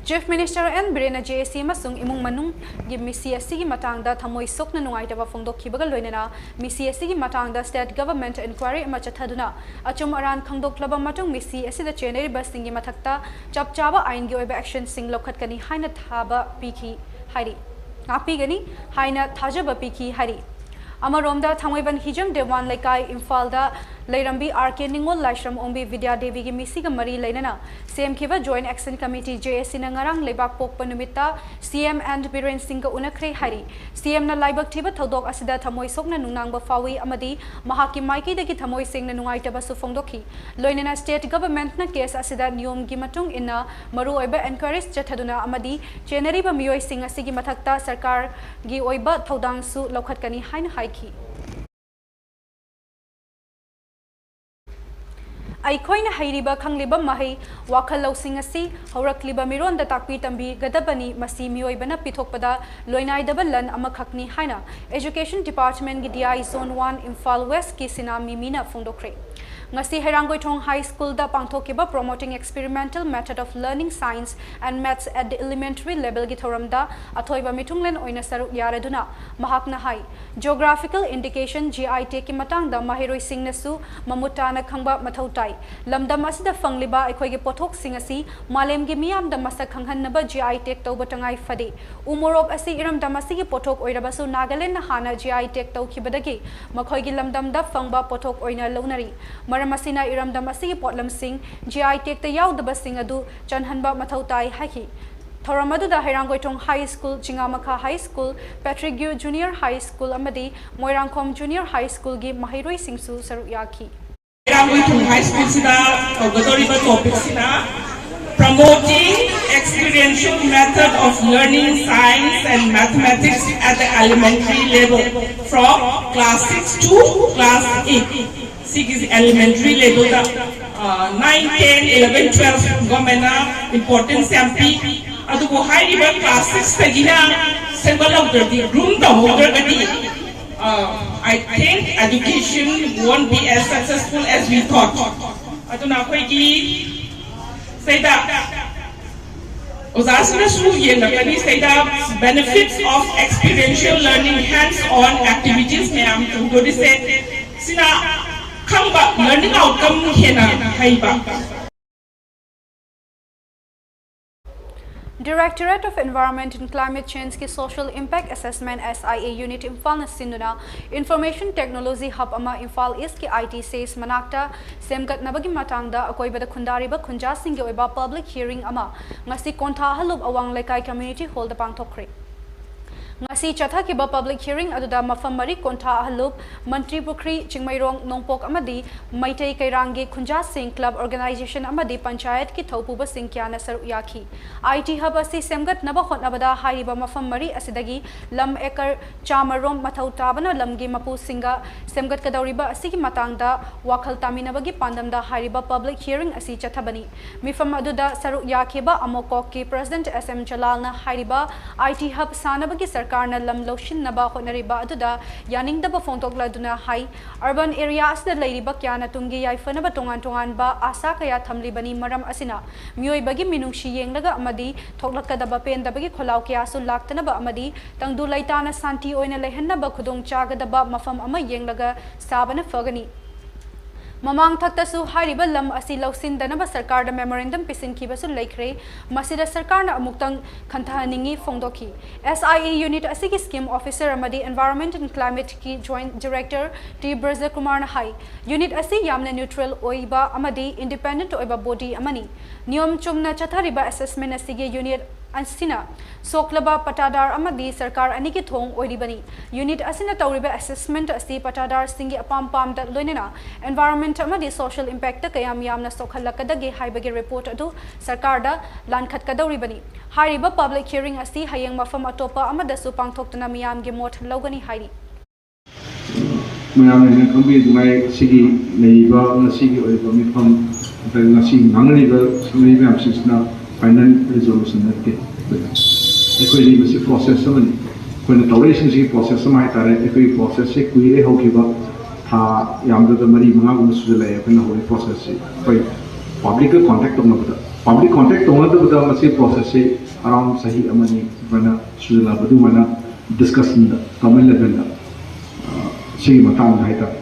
ꯆꯤꯐ ꯃꯤꯅꯤꯁꯇꯔ ꯑꯦꯟ ꯕꯤꯔꯦꯟꯅ ꯖꯦ ꯑꯦ ꯁꯤ ꯑꯃꯁꯨꯡ ꯏꯃꯨꯡ ꯃꯅꯨꯡꯒꯤ ꯃꯤꯁꯤ ꯑꯁꯤꯒꯤ ꯃꯇꯥꯡꯗ ꯊꯃꯣꯏ ꯁꯣꯛꯅ ꯅꯨꯡꯉꯥꯏꯇꯕ ꯐꯣꯡꯗꯣꯛꯈꯤꯕꯒ ꯂꯣꯏꯅꯅ, ꯃꯤꯁꯤ ꯑꯁꯤꯒꯤ ꯃꯇꯥꯡꯗ ꯁ꯭ꯇꯦꯠ ꯒꯚꯔꯟꯃꯦꯟꯠ ꯏꯟꯀ꯭ꯋꯥꯏꯔꯤ ꯑꯃ ꯆꯠꯊꯗꯨꯅ ꯑꯆꯨꯝ ꯑꯔꯥꯟ ꯈꯪꯗꯣꯛꯂꯕ ꯃꯇꯨꯡ, ꯃꯤꯁꯤ ꯑꯁꯤꯗ ꯆꯦꯟꯅꯔꯤꯕꯁꯤꯡꯒꯤ ꯃꯊꯛꯇ ꯆꯞ ꯆꯥꯕ ꯑꯥꯏꯟꯒꯤ ꯑꯣꯏꯕ ꯑꯦꯛꯁꯟꯁꯤꯡ ꯂꯧꯈꯠꯀꯅꯤ ꯍꯥꯏꯅ ꯊꯥꯕ ꯄꯤꯈꯤ ꯍꯥꯏꯔꯤ꯫ ꯉꯥꯛꯄꯤꯒꯅꯤ ꯍꯥꯏꯅ ꯊꯥꯖꯕ ꯄꯤꯈꯤ ꯍꯥꯏꯔꯤ꯫ ꯑꯃꯔꯣꯝꯗ, ꯊꯥꯡꯃꯩꯕꯟ ꯍꯤꯖꯝ ꯗꯦꯋꯥꯟ ꯂꯩꯀꯥꯏ, ꯏꯝꯐꯥꯜꯗ ꯂꯩꯔꯝꯕꯤ ꯑꯥꯔ ꯀꯦ ꯅꯤꯉꯣꯜ ꯂꯥꯏꯁ꯭ꯔꯝ ꯑꯣꯡꯕꯤ ꯕꯤꯗ꯭ꯌꯥ ꯗꯦꯕꯤꯒꯤ ꯃꯤꯁꯤꯒ ꯃꯔꯤ ꯂꯩꯅꯅ ꯁꯦꯝꯈꯤꯕ ꯖꯣꯏꯟꯠ ꯑꯦꯛꯁꯟ ꯀꯃꯤꯇꯤ, ꯖꯦ ꯑꯦ ꯁꯤꯅ ꯉꯔꯥꯡ ꯂꯩꯕꯥꯛ ꯄꯣꯛꯄ ꯅꯨꯃꯤꯠꯇ ꯁꯤ ꯑꯦꯝ ꯑꯦꯟ ꯕꯤꯔꯦꯟ ꯁꯤꯡꯒ ꯎꯅꯈ꯭ꯔꯦ ꯍꯥꯏꯔꯤ꯫ ꯁꯤ ꯑꯦꯝꯅ ꯂꯥꯏꯕꯛ ꯊꯤꯕ ꯊꯧꯗꯣꯛ ꯑꯁꯤꯗ ꯊꯃꯣꯏ ꯁꯣꯛꯅ ꯅꯨꯡꯅꯥꯡꯕ ꯐꯥꯎꯏ ꯑꯃꯗꯤ ꯃꯍꯥꯛꯀꯤ ꯃꯥꯏꯀꯩꯗꯒꯤ ꯊꯃꯣꯏ ꯁꯦꯡꯅ ꯅꯨꯡꯉꯥꯏꯇꯕꯁꯨ ꯐꯣꯡꯗꯣꯛꯈꯤ꯫ ꯂꯣꯏꯅꯅ ꯁ꯭ꯇꯦꯠ ꯒꯚꯔꯟꯃꯦꯟꯠꯅ ꯀꯦꯁ ꯑꯁꯤꯗ ꯅꯤꯌꯣꯝꯒꯤ ꯃꯇꯨꯡ ꯏꯟꯅ ꯃꯔꯨꯑꯣꯏꯕ ꯏꯟꯀ꯭ꯋꯥꯏꯔꯤꯁ ꯆꯠꯊꯗꯨꯅ ꯑꯃꯗꯤ ꯆꯦꯟꯅꯔꯤꯕ ꯃꯤꯑꯣꯏꯁꯤꯡ ꯑꯁꯤꯒꯤ ꯃꯊꯛꯇ ꯁꯔꯀꯥꯔꯒꯤ ꯑꯣꯏꯕ ꯊꯧꯗꯥꯡꯁꯨ ꯂꯧꯈꯠꯀꯅꯤ ꯍꯥꯏꯅ ꯍꯥꯏꯈꯤ꯫ ꯑꯩꯈꯣꯏꯅ ꯍꯩꯔꯤꯕ ꯈꯪꯂꯤꯕ ꯃꯍꯩ ꯋꯥꯈꯜ ꯂꯧꯁꯤꯡ ꯑꯁꯤ ꯍꯧꯔꯛꯂꯤꯕ ꯃꯤꯔꯣꯟꯗ ꯇꯥꯛꯄꯤ ꯇꯝꯕꯤꯒꯗꯕꯅꯤ, ꯃꯁꯤ ꯃꯤꯑꯣꯏꯕꯅ ꯄꯤꯊꯣꯛꯄꯗ ꯂꯣꯏꯅꯥꯏꯗꯕ ꯂꯟ ꯑꯃꯈꯛꯅꯤ ꯍꯥꯏꯅ ꯑꯦꯖꯨꯀꯦꯁꯟ ꯗꯤꯄꯥꯔꯠꯃꯦꯟꯠꯀꯤ D I zone one Imphal ꯋꯦꯁ꯭ꯠꯀꯤ ꯁꯤꯅꯥ ꯃꯤꯃꯤꯅ ꯐꯣꯡꯗꯣꯛꯈ꯭ꯔꯦ꯫ ꯉꯁꯤ ꯍꯩꯔꯥꯡꯒꯣꯏꯊꯣꯡ ꯍꯥꯏ ꯁ꯭ꯀꯨꯜꯗ ꯄꯥꯡꯊꯣꯛꯈꯤꯕ Promoting Experimental Method of Learning Science and Maths at the Elementary Levelꯒꯤ ꯊꯧꯔꯝꯗ ꯑꯊꯣꯏꯕ ꯃꯤꯊꯨꯡꯂꯦꯟ ꯑꯣꯏꯅ ꯁꯔꯨꯛ ꯌꯥꯔꯗꯨꯅ ꯃꯍꯥꯛꯅ ꯍꯥꯏ, Geographical Indication, ꯖꯤ ꯑꯥꯏ ꯇꯦꯒꯀꯤ ꯃꯇꯥꯡꯗ ꯃꯍꯩꯔꯣꯏꯁꯤꯡꯅꯁꯨ ꯃꯃꯨꯠ ꯇꯥꯅ ꯈꯪꯕ ꯃꯊꯧ ꯇꯥꯏ꯫ ꯂꯝꯗꯝ ꯑꯁꯤꯗ ꯐꯪꯂꯤꯕ ꯑꯩꯈꯣꯏꯒꯤ ꯄꯣꯠꯊꯣꯛꯁꯤꯡ ꯑꯁꯤ ꯃꯥꯂꯦꯝꯒꯤ ꯃꯤꯌꯥꯝꯗ ꯃꯁꯛ ꯈꯪꯍꯟꯅꯕ ꯖꯤ ꯑꯥꯏ ꯇꯦꯒ ꯇꯧꯕ ꯇꯉꯥꯏ ꯐꯗꯦ꯫ ꯎ ꯃꯣꯔꯣꯛ ꯑꯁꯤ ꯏꯔꯝꯗꯝ ꯑꯁꯤꯒꯤ ꯄꯣꯠꯊꯣꯛ ꯑꯣꯏꯔꯕꯁꯨ ꯅꯥꯒꯥꯂꯦꯟꯗꯅ ꯍꯥꯟꯅ ꯖꯤ ꯑꯥꯏ ꯇꯦꯒ ꯇꯧꯈꯤꯕꯗꯒꯤ ꯃꯈꯣꯏꯒꯤ ꯂꯝꯗꯝꯗ ꯐꯪꯕ ꯄꯣꯠꯊꯣꯛ ꯑꯣꯏꯅ ꯂꯧꯅꯔꯤ꯫ ꯃꯔꯝ ꯑꯁꯤꯅ ꯏꯔꯝꯗꯝ ꯑꯁꯤꯒꯤ ꯄꯣꯠꯂꯝꯁꯤꯡ ꯖꯤ ꯑꯥꯏ ꯇꯦꯒꯇ ꯌꯥꯎꯗꯕꯁꯤꯡ ꯑꯗꯨ ꯆꯟꯍꯟꯕ ꯃꯊꯧ ꯇꯥꯏ ꯍꯥꯏꯈꯤ꯫ ꯊꯧꯔꯝ ꯑꯗꯨꯗ Heirangoithong high school, Chingamakha high school, Patrick ꯒ꯭ꯌꯨ ꯖꯨꯅꯤꯌꯔ ꯍꯥꯏ ꯁ꯭ꯀꯨꯜ ꯑꯃꯗꯤ ꯃꯣꯏꯔꯥꯡꯈꯣꯝ ꯖꯨꯅꯤꯌꯔ ꯍꯥꯏ ꯁ꯭ꯀꯨꯜꯒꯤ ꯃꯍꯩꯔꯣꯏꯁꯤꯡꯁꯨ ꯁꯔꯨꯛ ꯌꯥꯈꯤ꯫ ꯍꯩꯔꯥꯡꯒꯣꯏꯊꯣꯡ ꯍꯥꯏ ꯁ꯭ꯀꯨꯜꯁꯤꯗ ꯇꯧꯒꯗꯧꯔꯤꯕ ꯇꯣꯄꯤꯛꯁꯤꯅ Promoting Experiential Method of Learning Science and Mathematics at the Elementary Level from Class six to Class eight꯫ ꯁꯤꯒꯤ elementary levelꯗ nine, ten, eleven, twelve ꯒꯣꯔꯃꯦꯟꯅ importance ꯌꯥꯝ ꯄꯤ꯫ ꯑꯗꯨꯕꯨ ꯍꯥꯏꯔꯤꯕ class sixꯇꯒꯤꯅ ꯁꯦꯝꯒꯠꯍꯧꯗ꯭ꯔꯗꯤ, groom ꯇꯧꯍꯧꯗ꯭ꯔꯒꯗꯤ, I think education won't be as successful as we thought. ꯑꯗꯨꯅ ꯑꯩꯈꯣꯏꯒꯤ ꯁꯤꯗ ꯑꯣꯖꯥꯁꯤꯅꯁꯨ ꯌꯦꯡꯂꯛꯀꯅꯤ ꯁꯤꯗ benefits of experiential learning, hands on activities ꯃꯌꯥꯝ ꯇꯧꯗꯣꯔꯤꯁꯦ꯫ ꯁꯤꯅ ꯈꯪꯕ, learning outcome ꯍꯦꯟꯅ ꯍꯩꯕ꯫ Directorate of Environment and Climate Change ꯀꯤ Social Impact Assessment, S I A, unit ꯏꯝꯐꯥꯜꯅ ꯁꯤꯟꯗꯨꯅ Information Technology Hub ꯑꯃ ꯏꯝꯐꯥꯜ ꯏꯁꯀꯤ I T SAIL ꯃꯅꯥꯛꯇ ꯁꯦꯝꯒꯠꯅꯕꯒꯤ ꯃꯇꯥꯡꯗ ꯑꯀꯣꯏꯕꯗ ꯈꯨꯟꯗꯥꯔꯤꯕ ꯈꯨꯟꯖꯥꯁꯤꯡꯒꯤ ꯑꯣꯏꯕ public hearing ꯑꯃ ꯉꯁꯤ ꯀꯣꯟꯊꯥ ꯑꯍꯜꯂꯨꯞ ꯑꯋꯥꯡ ꯂꯩꯀꯥꯏ community hall ꯗ ꯄꯥꯡꯊꯣꯛꯈ꯭ꯔꯦ꯫ ꯉꯁꯤ ꯆꯠꯊꯈꯤꯕ public hearing ꯑꯗꯨꯗ ꯃꯐꯝ ꯃꯔꯤ ꯀꯣꯟꯊꯥ ꯑꯍꯜꯂꯨꯞ, ꯃꯟꯇ꯭ꯔꯤ ꯄꯨꯈ꯭ꯔꯤ, ꯆꯤꯡꯃꯩꯔꯣꯡ, ꯅꯣꯡꯄꯣꯛ ꯑꯃꯗꯤ ꯃꯩꯇꯩ ꯀꯩꯔꯥꯡꯒꯤ ꯈꯨꯟꯖꯥꯁꯤꯡ, club organization ꯑꯃꯗꯤ ꯄꯟꯆꯥꯌꯠꯀꯤ ꯊꯧꯄꯨꯕꯁꯤꯡ ꯀꯌꯥꯅ ꯁꯔꯨꯛ ꯌꯥꯈꯤ꯫ I T hub ꯑꯁꯤ ꯁꯦꯝꯒꯠꯅꯕ ꯍꯣꯠꯅꯕꯗ ꯍꯥꯏꯔꯤꯕ ꯃꯐꯝ ꯃꯔꯤ ꯑꯁꯤꯗꯒꯤ ꯂꯝ acre ꯆꯥꯃꯔꯣꯝ ꯃꯊꯧ ꯇꯥꯕꯅ ꯂꯝꯒꯤ ꯃꯄꯨꯁꯤꯡꯒ ꯁꯦꯝꯒꯠꯀꯗꯧꯔꯤꯕ ꯑꯁꯤꯒꯤ ꯃꯇꯥꯡꯗ ꯋꯥꯈꯜ ꯇꯥꯃꯤꯟꯅꯕꯒꯤ ꯄꯥꯟꯗꯝꯗ ꯍꯥꯏꯔꯤꯕ public hearing ꯑꯁꯤ ꯆꯠꯊꯕꯅꯤ꯫ ꯃꯤꯐꯝ ꯑꯗꯨꯗ ꯁꯔꯨꯛ ꯌꯥꯈꯤꯕ ꯑꯃꯣꯀꯣꯛꯀꯤ President S M ꯖꯂꯥꯜꯅ ꯍꯥꯏꯔꯤꯕ I T hub ꯁꯥꯅꯕꯒꯤ ꯁꯔꯀꯥꯔꯅ ꯂꯝ ꯂꯧꯁꯤꯟꯅꯕ ꯍꯣꯠꯅꯔꯤꯕ ꯑꯗꯨꯗ ꯌꯥꯅꯤꯡꯗꯕ ꯐꯣꯡꯗꯣꯛꯂꯗꯨꯅ ꯍꯥꯏ, urban area ꯑꯁꯤꯗ ꯂꯩꯔꯤꯕ ꯀꯌꯥꯅ ꯇꯨꯡꯒꯤ ꯌꯥꯏꯐꯅꯕ ꯇꯣꯉꯥꯟ ꯇꯣꯉꯥꯟꯕ ꯑꯥꯁꯥ ꯀꯌꯥ ꯊꯝꯂꯤꯕꯅꯤ꯫ ꯃꯔꯝ ꯑꯁꯤꯅ ꯃꯤꯑꯣꯏꯕꯒꯤ ꯃꯤꯅꯨꯡꯁꯤ ꯌꯦꯡꯂꯒ ꯑꯃꯗꯤ ꯊꯣꯛꯂꯛꯀꯗꯕ ꯄꯦꯟꯗꯕꯒꯤ ꯈꯣꯜꯂꯥꯎ ꯀꯌꯥꯁꯨ ꯂꯥꯛꯇꯅꯕ ꯑꯃꯗꯤ ꯇꯪꯗꯨ ꯂꯩꯇꯥꯅ ꯁꯥꯟꯇꯤ ꯑꯣꯏꯅ ꯂꯩꯍꯟꯅꯕ ꯈꯨꯗꯣꯡ ꯆꯥꯒꯗꯕ ꯃꯐꯝ ꯑꯃ ꯌꯦꯡꯂꯒ ꯁꯥꯕꯅ ꯐꯒꯅꯤ꯫ ꯃꯃꯥꯡ ꯊꯛꯇꯁꯨ ꯍꯥꯏꯔꯤꯕ ꯂꯝ ꯑꯁꯤ ꯂꯧꯁꯤꯟꯗꯅꯕ ꯁꯔꯀꯥꯔꯗ memorandum ꯄꯤꯁꯤꯟꯈꯤꯕꯁꯨ ꯂꯩꯈ꯭ꯔꯦ꯫ ꯃꯁꯤꯗ ꯁꯔꯀꯥꯔꯅ ꯑꯃꯨꯛꯇꯪ ꯈꯟꯊꯍꯟꯅꯤꯡꯏ ꯐꯣꯡꯗꯣꯛꯈꯤ꯫ S I A unit ꯑꯁꯤꯒꯤ scheme officer ꯑꯃꯗꯤ Environment and Climate ꯀꯤ Joint Director T ꯕ꯭ꯔꯖꯀꯨꯃꯥꯔꯅ ꯍꯥꯏ, unit ꯑꯁꯤ ꯌꯥꯝꯅ neutral ꯑꯣꯏꯕ ꯑꯃꯗꯤ independent ꯑꯣꯏꯕ body ꯑꯃꯅꯤ꯫ ꯅꯤꯌꯣꯝ ꯆꯨꯝꯅ ꯆꯠꯊꯔꯤꯕ assessment ꯑꯁꯤꯒꯤ unit ꯑꯁꯤꯅ ꯁꯣꯛꯂꯕ ꯄꯇꯥꯗꯥꯔ ꯑꯃꯗꯤ ꯁꯔꯀꯥꯔ ꯑꯅꯤꯒꯤ ꯊꯣꯡ ꯑꯣꯏꯔꯤꯕꯅꯤ꯫ Unit ꯑꯁꯤꯅ ꯇꯧꯔꯤꯕ assessment ꯑꯁꯤ ꯄꯇꯥꯗꯥꯔꯁꯤꯡꯒꯤ ꯑꯄꯥꯝ ꯄꯥꯝꯗ ꯂꯣꯏꯅꯅ environment ꯑꯃꯗꯤ social impact ꯀꯌꯥꯝ ꯌꯥꯝꯅ ꯁꯣꯛꯍꯜꯂꯛꯀꯗꯒꯦ ꯍꯥꯏꯕꯒꯤ report ꯑꯗꯨ ꯁꯔꯀꯥꯔꯗ ꯂꯥꯟꯈꯠꯀꯗꯧꯔꯤꯕꯅꯤ꯫ ꯍꯥꯏꯔꯤꯕ public hearing ꯑꯁꯤ ꯍꯌꯦꯡ ꯃꯐꯝ ꯑꯇꯣꯞꯄ ꯑꯃꯗꯁꯨ ꯄꯥꯡꯊꯣꯛꯇꯨꯅ ꯃꯤꯌꯥꯝꯒꯤ ꯃꯣꯠ ꯂꯧꯒꯅꯤ ꯍꯥꯏꯔꯤ꯫ ꯃꯌꯥꯝꯅ ꯈꯪꯕꯤꯗꯨꯉꯥꯏ ꯁꯤꯒꯤ ꯂꯩꯔꯤꯕ ꯉꯁꯤꯒꯤ ꯑꯣꯏꯕ ꯃꯤꯐꯝ ꯅꯠꯇ꯭ꯔꯒ ꯉꯁꯤ ꯉꯥꯡꯅꯔꯤꯕ ꯁꯛꯅꯔꯤꯕ ꯃꯌꯥꯝꯁꯤꯡꯁꯤꯅ final resolution ꯅꯠꯇꯦ꯫ ꯑꯩꯈꯣꯏꯗꯤ ꯃꯁꯤ process ꯑꯃꯅꯤ꯫ ꯑꯩꯈꯣꯏꯅ ꯇꯧꯔꯛꯏꯁꯤꯡꯁꯤꯒꯤ ꯄ꯭ꯔꯣꯁꯦꯁ ꯑꯃ ꯍꯥꯏꯇꯥꯔꯦ, ꯑꯩꯈꯣꯏꯒꯤ ꯄ꯭ꯔꯣꯁꯦꯁꯁꯤ ꯀꯨꯏꯔꯦ ꯍꯧꯈꯤꯕ, ꯊꯥ ꯌꯥꯝꯗ꯭ꯔꯕꯗ ꯃꯔꯤ ꯃꯉꯥꯒꯨꯝꯕ ꯁꯨꯖꯜꯂꯛꯑꯦ ꯑꯩꯈꯣꯏꯅ ꯍꯧꯔꯤ ꯄ꯭ꯔꯣꯁꯦꯁꯁꯤ꯫ ꯑꯩꯈꯣꯏ ꯄꯕ꯭ꯂꯤꯛꯀ ꯀꯣꯟꯇꯦꯛ ꯇꯧꯅꯕꯗ, ꯄꯕ꯭ꯂꯤꯛ ꯀꯣꯟꯇꯦꯛ ꯇꯧꯅꯗꯕꯗ ꯃꯁꯤ ꯄ꯭ꯔꯣꯁꯦꯁꯁꯤ ꯑꯔꯥꯎꯟ ꯆꯍꯤ ꯑꯃꯅꯤ ꯑꯗꯨꯃꯥꯏꯅ ꯁꯨꯖꯜꯂꯛꯑꯕ, ꯑꯗꯨꯃꯥꯏꯅ ꯗꯤꯁꯀꯁꯟꯗ, ꯀꯃꯟ ꯂꯦꯚꯦꯜꯗ, ꯑ, ꯁꯤꯒꯤ ꯃꯇꯥꯡꯗ ꯍꯥꯏꯇꯥꯔꯦ꯫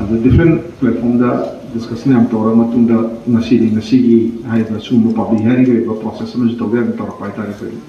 ꯑꯗꯨ ꯗꯤꯐ꯭ꯔꯦꯟ ꯄ꯭ꯂꯦꯠꯐꯣꯝꯗ ꯗꯤꯁꯀꯁꯟ ꯌꯥꯝ ꯇꯧꯔ ꯃꯇꯨꯡꯗ ꯉꯁꯤꯗꯤ, ꯉꯁꯤꯒꯤ ꯍꯥꯏꯔꯤꯕ ꯁꯤꯒꯨꯝꯕ ꯄꯕ꯭ꯂꯤꯛ ꯍꯤꯌꯥꯔꯤꯡꯒꯤ ꯑꯣꯏꯕ ꯄ꯭ꯔꯣꯁꯦꯁ ꯑꯃꯁꯨ ꯇꯧꯕ ꯌꯥꯗꯅ ꯇꯧꯔꯛꯄ ꯍꯥꯏꯇꯥꯔꯦ ꯑꯩꯈꯣꯏꯒꯤ꯫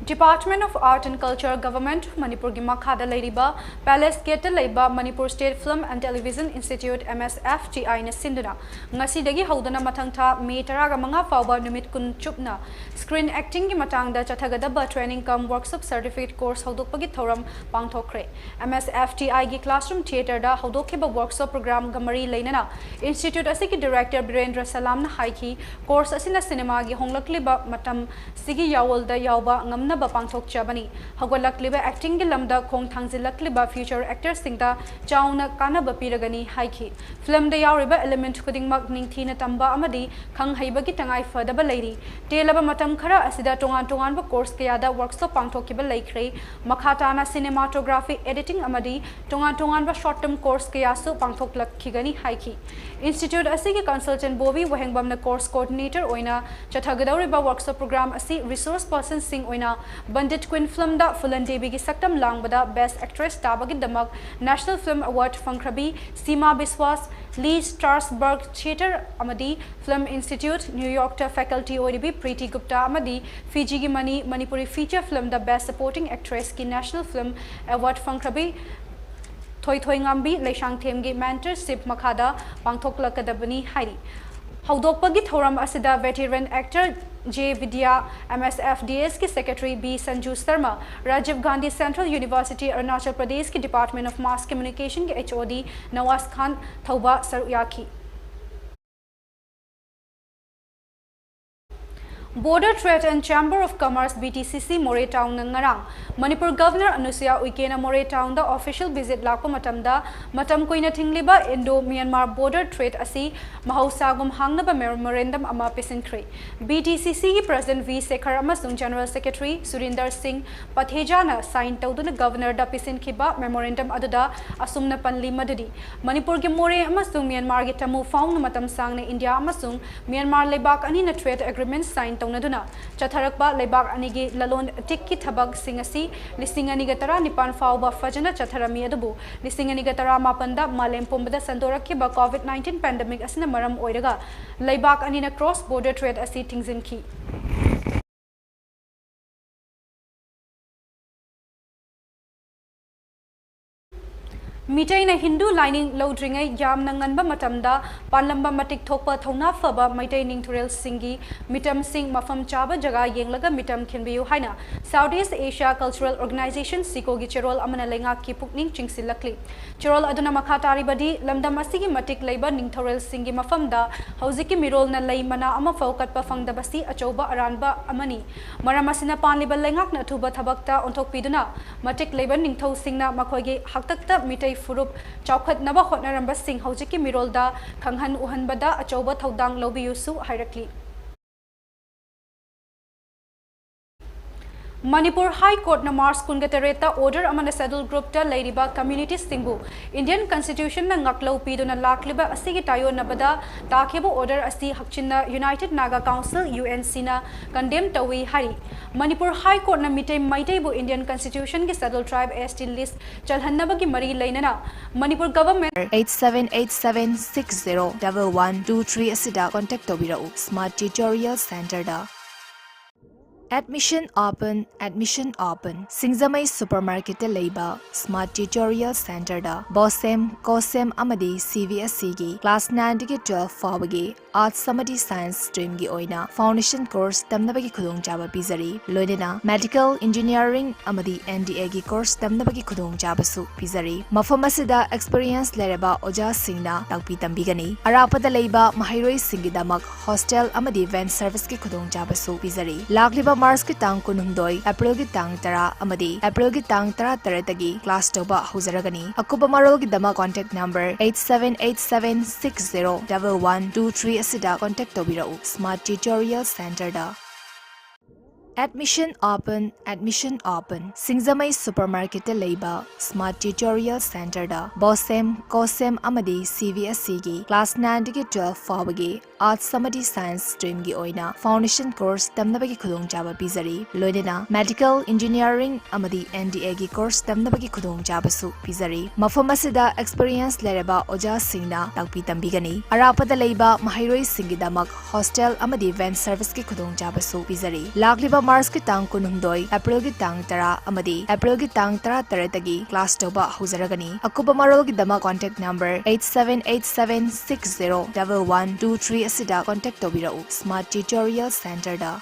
Department of Art and Culture, Government of ꯃꯅꯤꯄꯨꯔꯒꯤ ꯃꯈꯥꯗ ꯂꯩꯔꯤꯕ Palace Gate ꯇ ꯂꯩꯕ Manipur State Film and Television Institute, M S F T I ꯅ ꯁꯤꯟꯗꯨꯅ ꯉꯁꯤꯗꯒꯤ ꯍꯧꯗꯨꯅ ꯃꯊꯪ ꯊꯥ ꯃꯦ ꯇꯔꯥꯃꯉꯥ ꯐꯥꯎꯕ ꯅꯨꯃꯤꯠ ꯀꯨꯟ ꯆꯨꯞꯅ screen acting ꯒꯤ ꯃꯇꯥꯡꯗ ꯆꯠꯊꯒꯗꯕ training cum workshop certificate course ꯍꯧꯗꯣꯛꯄꯒꯤ ꯊꯧꯔꯝ ꯄꯥꯡꯊꯣꯛꯈ꯭ꯔꯦ꯫ M S F T I ꯒꯤ Classroom Theatre ꯗ ꯍꯧꯗꯣꯛꯈꯤꯕ workshop program ꯒ ꯃꯔꯤ ꯂꯩꯅꯅ institute ꯑꯁꯤꯒꯤ director ꯕꯤꯔꯦꯟꯗ꯭ꯔ ꯁꯂꯥꯝꯅ ꯍꯥꯏꯈꯤ, course ꯑꯁꯤꯅ ꯁꯤꯅꯦꯃꯥꯒꯤ ꯍꯣꯡꯂꯛꯂꯤꯕ ꯃꯇꯝ ꯁꯤꯒꯤ ꯌꯥꯑꯣꯜꯗ ꯌꯥꯎꯕ ꯉꯝꯅꯕ ꯄꯥꯡꯊꯣꯛꯆꯕꯅꯤ꯫ ꯍꯧꯒꯠꯂꯛꯂꯤꯕ acting ꯒꯤ ꯂꯝꯗ ꯈꯣꯡ ꯊꯥꯡꯖꯤꯜꯂꯛꯂꯤꯕ future actor ꯁꯤꯡꯗ ꯆꯥꯎꯅ ꯀꯥꯟꯅꯕ ꯄꯤꯔꯒꯅꯤ ꯍꯥꯏꯈꯤ꯫ Film ꯗ ꯌꯥꯎꯔꯤꯕ element ꯈꯨꯗꯤꯡꯃꯛ ꯅꯤꯡꯊꯤꯅ ꯇꯝꯕ ꯑꯃꯗꯤ ꯈꯪ ꯍꯩꯕꯒꯤ ꯇꯉꯥꯏ ꯐꯗꯕ ꯂꯩꯔꯤ꯫ ꯇꯦꯜꯂꯕ ꯃꯇꯝ ꯈꯔ ꯑꯁꯤꯗ ꯇꯣꯉꯥꯟ ꯇꯣꯉꯥꯟꯕ course ꯀꯌꯥꯗ workshop ꯄꯥꯡꯊꯣꯛꯈꯤꯕ ꯂꯩꯈ꯭ꯔꯦ꯫ ꯃꯈꯥ ꯇꯥꯅ cinematography, editing ꯑꯃꯗꯤ ꯇꯣꯉꯥꯟ ꯇꯣꯉꯥꯟꯕ short term course ꯀꯌꯥꯁꯨ ꯄꯥꯡꯊꯣꯛꯂꯛꯈꯤꯒꯅꯤ ꯍꯥꯏꯈꯤ꯫ Institute ꯑꯁꯤꯒꯤ consultant ꯕꯣꯕꯤ ꯋꯥꯍꯦꯡꯕꯝꯅ course coordinator ꯑꯣꯏꯅ ꯆꯠꯊꯒꯗꯧꯔꯤꯕ workshop program ꯑꯁꯤ resource person ꯁꯤꯡ ꯑꯣꯏꯅ ꯕꯟꯗꯤꯠ ꯀ꯭ꯋꯤꯟ film ꯗ ꯐꯨꯂꯟ ꯗꯦꯕꯤꯒꯤ ꯁꯛꯇꯝ ꯂꯥꯡꯕꯗ best actress ꯇꯥꯕꯒꯤꯗꯃꯛ National Film Award ꯐꯪꯈ꯭ꯔꯕꯤ ꯁꯤꯃꯥ ꯕꯤꯁ꯭ꯋꯥꯁ, Lee Strasberg Theatre ꯑꯃꯗꯤ Film Institute, New York ꯇ faculty ꯑꯣꯏꯔꯤꯕꯤ ꯄ꯭ꯔꯤꯇꯤ ꯒꯨꯞꯇꯥ ꯑꯃꯗꯤ ꯐꯤꯖꯤꯒꯤ ꯃꯅꯤ ꯃꯅꯤꯄꯨꯔꯤ feature film ꯗ best supporting actress ꯀꯤ National Film Award ꯐꯪꯈ꯭ꯔꯕꯤ ꯊꯣꯏꯊꯣꯏꯉꯥꯝꯕꯤ ꯂꯩꯁꯥꯡꯊꯦꯝꯒꯤ mentorship ꯃꯈꯥꯗ ꯄꯥꯡꯊꯣꯛꯂꯛꯀꯗꯕꯅꯤ ꯍꯥꯏꯔꯤ꯫ ꯍꯧꯗꯣꯛꯄꯒꯤ ꯊꯧꯔꯝ ꯑꯁꯤꯗ veteran actor ꯖꯦ ꯕꯤꯗ꯭ꯌꯥ, M S F D S ꯀꯤ secretary B Sanju Sharma, Rajiv Gandhi Central University, Arunachal Pradesh ꯀꯤ Department of Mass Communication ꯒꯤ H O D Nawaz ꯈꯥꯟ ꯊꯧꯕ ꯁꯔꯨꯛ ꯌꯥꯈꯤ꯫ Border Trade and Chamber of Commerce, B T C C, Moreh Town ꯅ ꯉꯔꯥꯡ Manipur Governor ꯑꯅꯨꯁꯨꯌꯥ ꯎꯏꯀꯦꯅ ꯃꯣꯔꯦ ꯇꯥꯎꯟꯗ official visit ꯂꯥꯛꯄ ꯃꯇꯝꯗ, ꯃꯇꯝ ꯀꯨꯏꯅ ꯊꯤꯡꯂꯤꯕ Indo Myanmar border trade ꯑꯁꯤ ꯃꯍꯧꯁꯥꯒꯨꯝ ꯍꯥꯡꯅꯕ memorandum ꯑꯃ ꯄꯤꯁꯤꯟꯈ꯭ꯔꯦ꯫ B T C C ꯒꯤ President V Sekhar ꯑꯃꯁꯨꯡ General Secretary Surinder Singh Pathejana sign ꯇꯧꯗꯨꯅ Governor ꯗ ꯄꯤꯁꯤꯟꯈꯤꯕ memorandum ꯑꯗꯨꯗ ꯑꯁꯨꯝꯅ ꯄꯟꯂꯤ ꯃꯗꯨꯗꯤ, ꯃꯅꯤꯄꯨꯔꯒꯤ ꯃꯣꯔꯦ ꯑꯃꯁꯨꯡ ꯃ꯭ꯌꯥꯟꯃꯥꯔꯒꯤ ꯇꯃꯨ ꯐꯥꯎꯅ ꯃꯇꯝ ꯁꯥꯡꯅ ꯏꯟꯗꯤꯌꯥ ꯑꯃꯁꯨꯡ ꯃ꯭ꯌꯥꯟꯃꯥꯔ ꯂꯩꯕꯥꯛ ꯑꯅꯤꯅ trade agreement sign ꯇꯧꯅꯗꯨꯅ ꯆꯠꯊꯔꯛꯄ ꯂꯩꯕꯥꯛ ꯑꯅꯤꯒꯤ ꯂꯂꯣꯟ ꯏꯇꯤꯛꯀꯤ ꯊꯕꯛꯁꯤꯡ ꯑꯁꯤ ꯂꯤꯁꯤꯡ ꯑꯅꯤꯒ ꯇꯔꯥꯅꯤꯄꯥꯟ ꯐꯥꯎꯕ ꯐꯖꯅ ꯆꯠꯊꯔꯝꯃꯤ, ꯑꯗꯨꯕꯨ ꯂꯤꯁꯤꯡ ꯑꯅꯤꯒ ꯇꯔꯥꯃꯥꯄꯟꯗ ꯃꯥꯂꯦꯝ ꯄꯨꯝꯕꯗ ꯁꯟꯗꯣꯔꯛꯈꯤꯕ COVID nineteen pandemic ꯑꯁꯤꯅ ꯃꯔꯝ ꯑꯣꯏꯔꯒ ꯂꯩꯕꯥꯛ ꯑꯅꯤꯅ cross border trade ꯑꯁꯤ ꯊꯤꯡꯖꯤꯟꯈꯤ꯫ ꯃꯤꯇꯩꯅ ꯍꯤꯟꯗꯨ ꯂꯥꯏꯅꯤꯡ ꯂꯧꯗ꯭ꯔꯤꯉꯩ ꯌꯥꯝꯅ ꯉꯟꯕ ꯃꯇꯝꯗ ꯄꯥꯜꯂꯝꯕ ꯃꯇꯤꯛ ꯊꯣꯛꯄ ꯊꯧꯅꯥ ꯐꯕ ꯃꯩꯇꯩ ꯅꯤꯡꯊꯧꯔꯦꯜꯁꯤꯡꯒꯤ ꯃꯤꯇꯝꯁꯤꯡ ꯃꯐꯝ ꯆꯥꯕ ꯖꯒꯥ ꯌꯦꯡꯂꯒ ꯃꯤꯇꯝ ꯈꯤꯟꯕꯤꯌꯨ ꯍꯥꯏꯅ South East Asia Cultural Organization, ꯁꯤꯀꯣꯒꯤ ꯆꯦꯔꯣꯜ ꯑꯃꯅ ꯂꯩꯉꯥꯛꯀꯤ ꯄꯨꯛꯅꯤꯡ ꯆꯤꯡꯁꯤꯜꯂꯛꯂꯤ꯫ ꯆꯦꯔꯣꯜ ꯑꯗꯨꯅ ꯃꯈꯥ ꯇꯥꯔꯤꯕꯗꯤ, ꯂꯝꯗꯝ ꯑꯁꯤꯒꯤ ꯃꯇꯤꯛ ꯂꯩꯕ ꯅꯤꯡꯊꯧꯔꯦꯜꯁꯤꯡꯒꯤ ꯃꯐꯝꯗ ꯍꯧꯖꯤꯛꯀꯤ ꯃꯤꯔꯣꯜꯅ ꯂꯩ ꯃꯅꯥ ꯑꯃꯐꯥꯎ ꯀꯠꯄ ꯐꯪꯗꯕꯁꯤ ꯑꯆꯧꯕ ꯑꯔꯥꯟꯕ ꯑꯃꯅꯤ꯫ ꯃꯔꯝ ꯑꯁꯤꯅ ꯄꯥꯜꯂꯤꯕ ꯂꯩꯉꯥꯛꯅ ꯑꯊꯨꯕ ꯊꯕꯛꯇ ꯑꯣꯟꯊꯣꯛꯄꯤꯗꯨꯅ ꯃꯇꯤꯛ ꯂꯩꯕ ꯅꯤꯡꯊꯧꯁꯤꯡꯅ ꯃꯈꯣꯏꯒꯤ ꯍꯥꯛꯇꯛꯇ ꯃꯤꯇꯩ ꯐꯨꯔꯨꯞ ꯆꯥꯎꯈꯠꯅꯕ ꯍꯣꯠꯅꯔꯝꯕꯁꯤꯡ ꯍꯧꯖꯤꯛꯀꯤ ꯃꯤꯔꯣꯜꯗ ꯈꯪꯍꯟ ꯎꯍꯟꯕꯗ ꯑꯆꯧꯕ ꯊꯧꯗꯥꯡ ꯂꯧꯕꯤꯌꯨꯁꯨ ꯍꯥꯏꯔꯛꯂꯤ꯫ ꯃꯅꯤꯄꯨꯔ High Court ꯅ March ꯀꯨꯟꯒ ꯇꯔꯦꯠꯇ order ꯑꯃꯅ schedule group ꯇ ꯂꯩꯔꯤꯕ community ꯁꯤꯡꯕꯨ Indian Constitution ꯅ ꯉꯥꯛꯂꯧ ꯄꯤꯗꯨꯅ ꯂꯥꯛꯂꯤꯕ ꯑꯁꯤꯒꯤ ꯇꯥꯏꯑꯣꯟꯅꯕꯗ ꯇꯥꯈꯤꯕ order ꯑꯁꯤ ꯍꯛꯆꯤꯟꯅ United Naga Council, U N C ꯅ condemn ꯇꯧꯏ ꯍꯥꯏꯔꯤ꯫ ꯃꯅꯤꯄꯨꯔ High Court ꯅ ꯃꯤꯇꯩ ꯃꯩꯇꯩꯕꯨ Indian Constitution ꯒꯤ schedule tribe S T list ꯆꯜꯍꯟꯅꯕꯒꯤ ꯃꯔꯤ ꯂꯩꯅꯅ Manipur government eight seven eight seven six zero double one two three ꯑꯁꯤꯗ contact ꯇꯧꯕꯤꯔꯛꯎ꯫ Smart Tutorial Center ꯗ꯫ Admission open, admission open. ꯁꯤꯡꯖꯃꯩ ꯁꯨꯄꯔꯃꯥꯔꯀꯦꯠꯇ ꯂꯩꯕ ꯁ꯭ꯃꯥꯔꯠ ꯇ꯭ꯌꯨꯇꯣꯔꯤꯌꯦꯜ ꯁꯦꯟꯇꯔꯗ ꯕꯣꯁꯦꯝ, ꯀꯣꯁꯦꯝ ꯑꯃꯗꯤ ꯁꯤ ꯕꯤ ꯑꯦꯁ ꯏꯒꯤ ꯀ꯭ꯂꯥꯁ ꯅꯥꯏꯟꯗꯒꯤ ꯇꯨꯋꯦꯜꯐ ꯐꯥꯎꯕꯒꯤ ꯑꯥꯔꯠꯁ ꯑꯃꯗꯤ ꯁꯥꯏꯟꯁ ꯁ꯭ꯇ꯭ꯔꯤꯝꯒꯤ ꯑꯣꯏꯅ ꯐꯥꯎꯟꯗꯦꯁꯟ ꯀꯣꯔꯁ ꯇꯝꯅꯕꯒꯤ ꯈꯨꯗꯣꯡꯆꯥꯕ ꯄꯤꯖꯔꯤ꯫ ꯂꯣꯏꯅꯅ ꯃꯦꯗꯤꯀꯦꯜ, ꯏꯟꯖꯤꯅꯤꯌꯥꯔꯤꯡ ꯑꯃꯗꯤ ꯑꯦꯟ ꯗꯤ ꯑꯦꯒꯤ ꯀꯣꯔꯁ ꯇꯝꯅꯕꯒꯤ ꯈꯨꯗꯣꯡꯆꯥꯕꯁꯨ ꯄꯤꯖꯔꯤ꯫ ꯃꯐꯝ ꯑꯁꯤꯗ ꯑꯦꯛꯁꯄꯤꯔꯤꯌꯦꯟꯁ ꯂꯩꯔꯕ ꯑꯣꯖꯥꯁꯤꯡꯅ ꯇꯥꯛꯄꯤ ꯇꯝꯕꯤꯒꯅꯤ꯫ ꯑꯔꯥꯞꯄꯗ ꯂꯩꯕ ꯃꯍꯩꯔꯣꯏꯁꯤꯡꯒꯤꯗꯃꯛ ꯍꯣꯁꯇꯦꯜ ꯑꯃꯗꯤ ꯚꯦꯟ ꯁꯔꯚꯤꯁꯀꯤ ꯈꯨꯗꯣꯡꯆꯥꯕꯁꯨ ꯄꯤꯖꯔꯤ꯫ ꯂꯥꯛꯂꯤꯕ ꯃꯥꯔꯆꯀꯤ ꯇꯥꯡ ꯀꯨꯟꯍꯨꯝꯗꯣꯏ, ꯑꯦꯄ꯭ꯔꯤꯜꯒꯤ ꯇꯥꯡ ꯇꯔꯥ ꯑꯃꯗꯤ ꯑꯦꯄ꯭ꯔꯤꯜꯒꯤ ꯇꯥꯡ ꯇꯔꯥꯇꯔꯦꯠꯇꯒꯤ ꯀ꯭ꯂꯥꯁ ꯇꯧꯕ ꯍꯧꯖꯔꯒꯅꯤ꯫ ꯑꯀꯨꯞꯄ ꯃꯔꯣꯜꯒꯤꯗꯃꯛ contact number eight seven eight seven six zero double one two three ꯑꯁꯤꯗ ꯀꯣꯟꯇꯦꯛ ꯇꯧꯕꯤꯔꯛꯎ꯫ ꯁ꯭ꯃꯥꯔꯠ ꯇ꯭ꯌꯨꯇꯣꯔꯤꯌꯦꯜ ꯁꯦꯟꯇꯔꯗ꯫ Admission open, admission open. ꯁꯤꯡꯖꯃꯩ ꯁꯨꯄꯔꯃꯥꯔꯀꯦꯠꯇ ꯂꯩꯕ ꯁ꯭ꯃꯥꯔꯠ ꯇ꯭ꯌꯨꯇꯣꯔꯤꯌꯦꯜ ꯁꯦꯟꯇꯔꯗ ꯕꯣꯁꯦꯝ, ꯀꯣꯁꯦꯝ ꯑꯃꯗꯤ ꯁꯤ ꯕꯤ ꯑꯦꯁ ꯏꯒꯤ ꯀ꯭ꯂꯥꯁ ꯅꯥꯏꯟꯗꯒꯤ ꯇꯨꯋꯦꯜꯐ ꯐꯥꯎꯕꯒꯤ ꯑꯥꯔꯠꯁ ꯑꯃꯗꯤ ꯁꯥꯏꯟꯁ ꯁ꯭ꯇ꯭ꯔꯤꯝꯒꯤ ꯑꯣꯏꯅ ꯐꯥꯎꯟꯗꯦꯁꯟ ꯀꯣꯔꯁ ꯇꯝꯅꯕꯒꯤ ꯈꯨꯗꯣꯡꯆꯥꯕ ꯄꯤꯖꯔꯤ꯫ ꯂꯣꯏꯅꯅ ꯃꯦꯗꯤꯀꯦꯜ, ꯏꯟꯖꯤꯅꯤꯌꯥꯔꯤꯡ ꯑꯃꯗꯤ ꯑꯦꯟ ꯗꯤ ꯑꯦꯒꯤ ꯀꯣꯔꯁ ꯇꯝꯅꯕꯒꯤ ꯈꯨꯗꯣꯡꯆꯥꯕꯁꯨ ꯄꯤꯖꯔꯤ꯫ ꯃꯐꯝ ꯑꯁꯤꯗ ꯑꯦꯛꯁꯄꯤꯔꯤꯌꯦꯟꯁ ꯂꯩꯔꯕ ꯑꯣꯖꯥꯁꯤꯡꯅ ꯇꯥꯛꯄꯤ ꯇꯝꯕꯤꯒꯅꯤ꯫ ꯑꯔꯥꯞꯄꯗ ꯂꯩꯕ ꯃꯍꯩꯔꯣꯏꯁꯤꯡꯒꯤꯗꯃꯛ ꯍꯣꯁꯇꯦꯜ ꯑꯃꯗꯤ ꯚꯦꯟ ꯁꯔꯚꯤꯁꯀꯤ ꯈꯨꯗꯣꯡꯆꯥꯕꯁꯨ ꯄꯤꯖꯔꯤ꯫ ꯂꯥꯛꯂꯤꯕ ꯃꯥꯔꯆꯀꯤ ꯇꯥꯡ ꯀꯨꯟꯍꯨꯝꯗꯣꯏ, ꯑꯦꯄ꯭ꯔꯤꯜꯒꯤ ꯇꯥꯡ ꯇꯔꯥ ꯑꯃꯗꯤ ꯑꯦꯄ꯭ꯔꯤꯜꯒꯤ ꯇꯥꯡ ꯇꯔꯥꯇꯔꯦꯠꯇꯒꯤ ꯀ꯭ꯂꯥꯁ ꯇꯧꯕ ꯍꯧꯖꯔꯒꯅꯤ꯫ ꯑꯀꯨꯞꯄ ꯃꯔꯣꯜꯒꯤꯗꯃꯛ contact number eight seven eight seven six zero double one two three ꯑꯁꯤꯗ ꯀꯣꯟꯇꯦꯛ ꯇꯧꯕꯤꯔꯛꯎ꯫ ꯁ꯭ꯃꯥꯔꯠ ꯇ꯭ꯌꯨꯇꯣꯔꯤꯌꯦꯜ ꯁꯦꯟꯇꯔꯗ꯫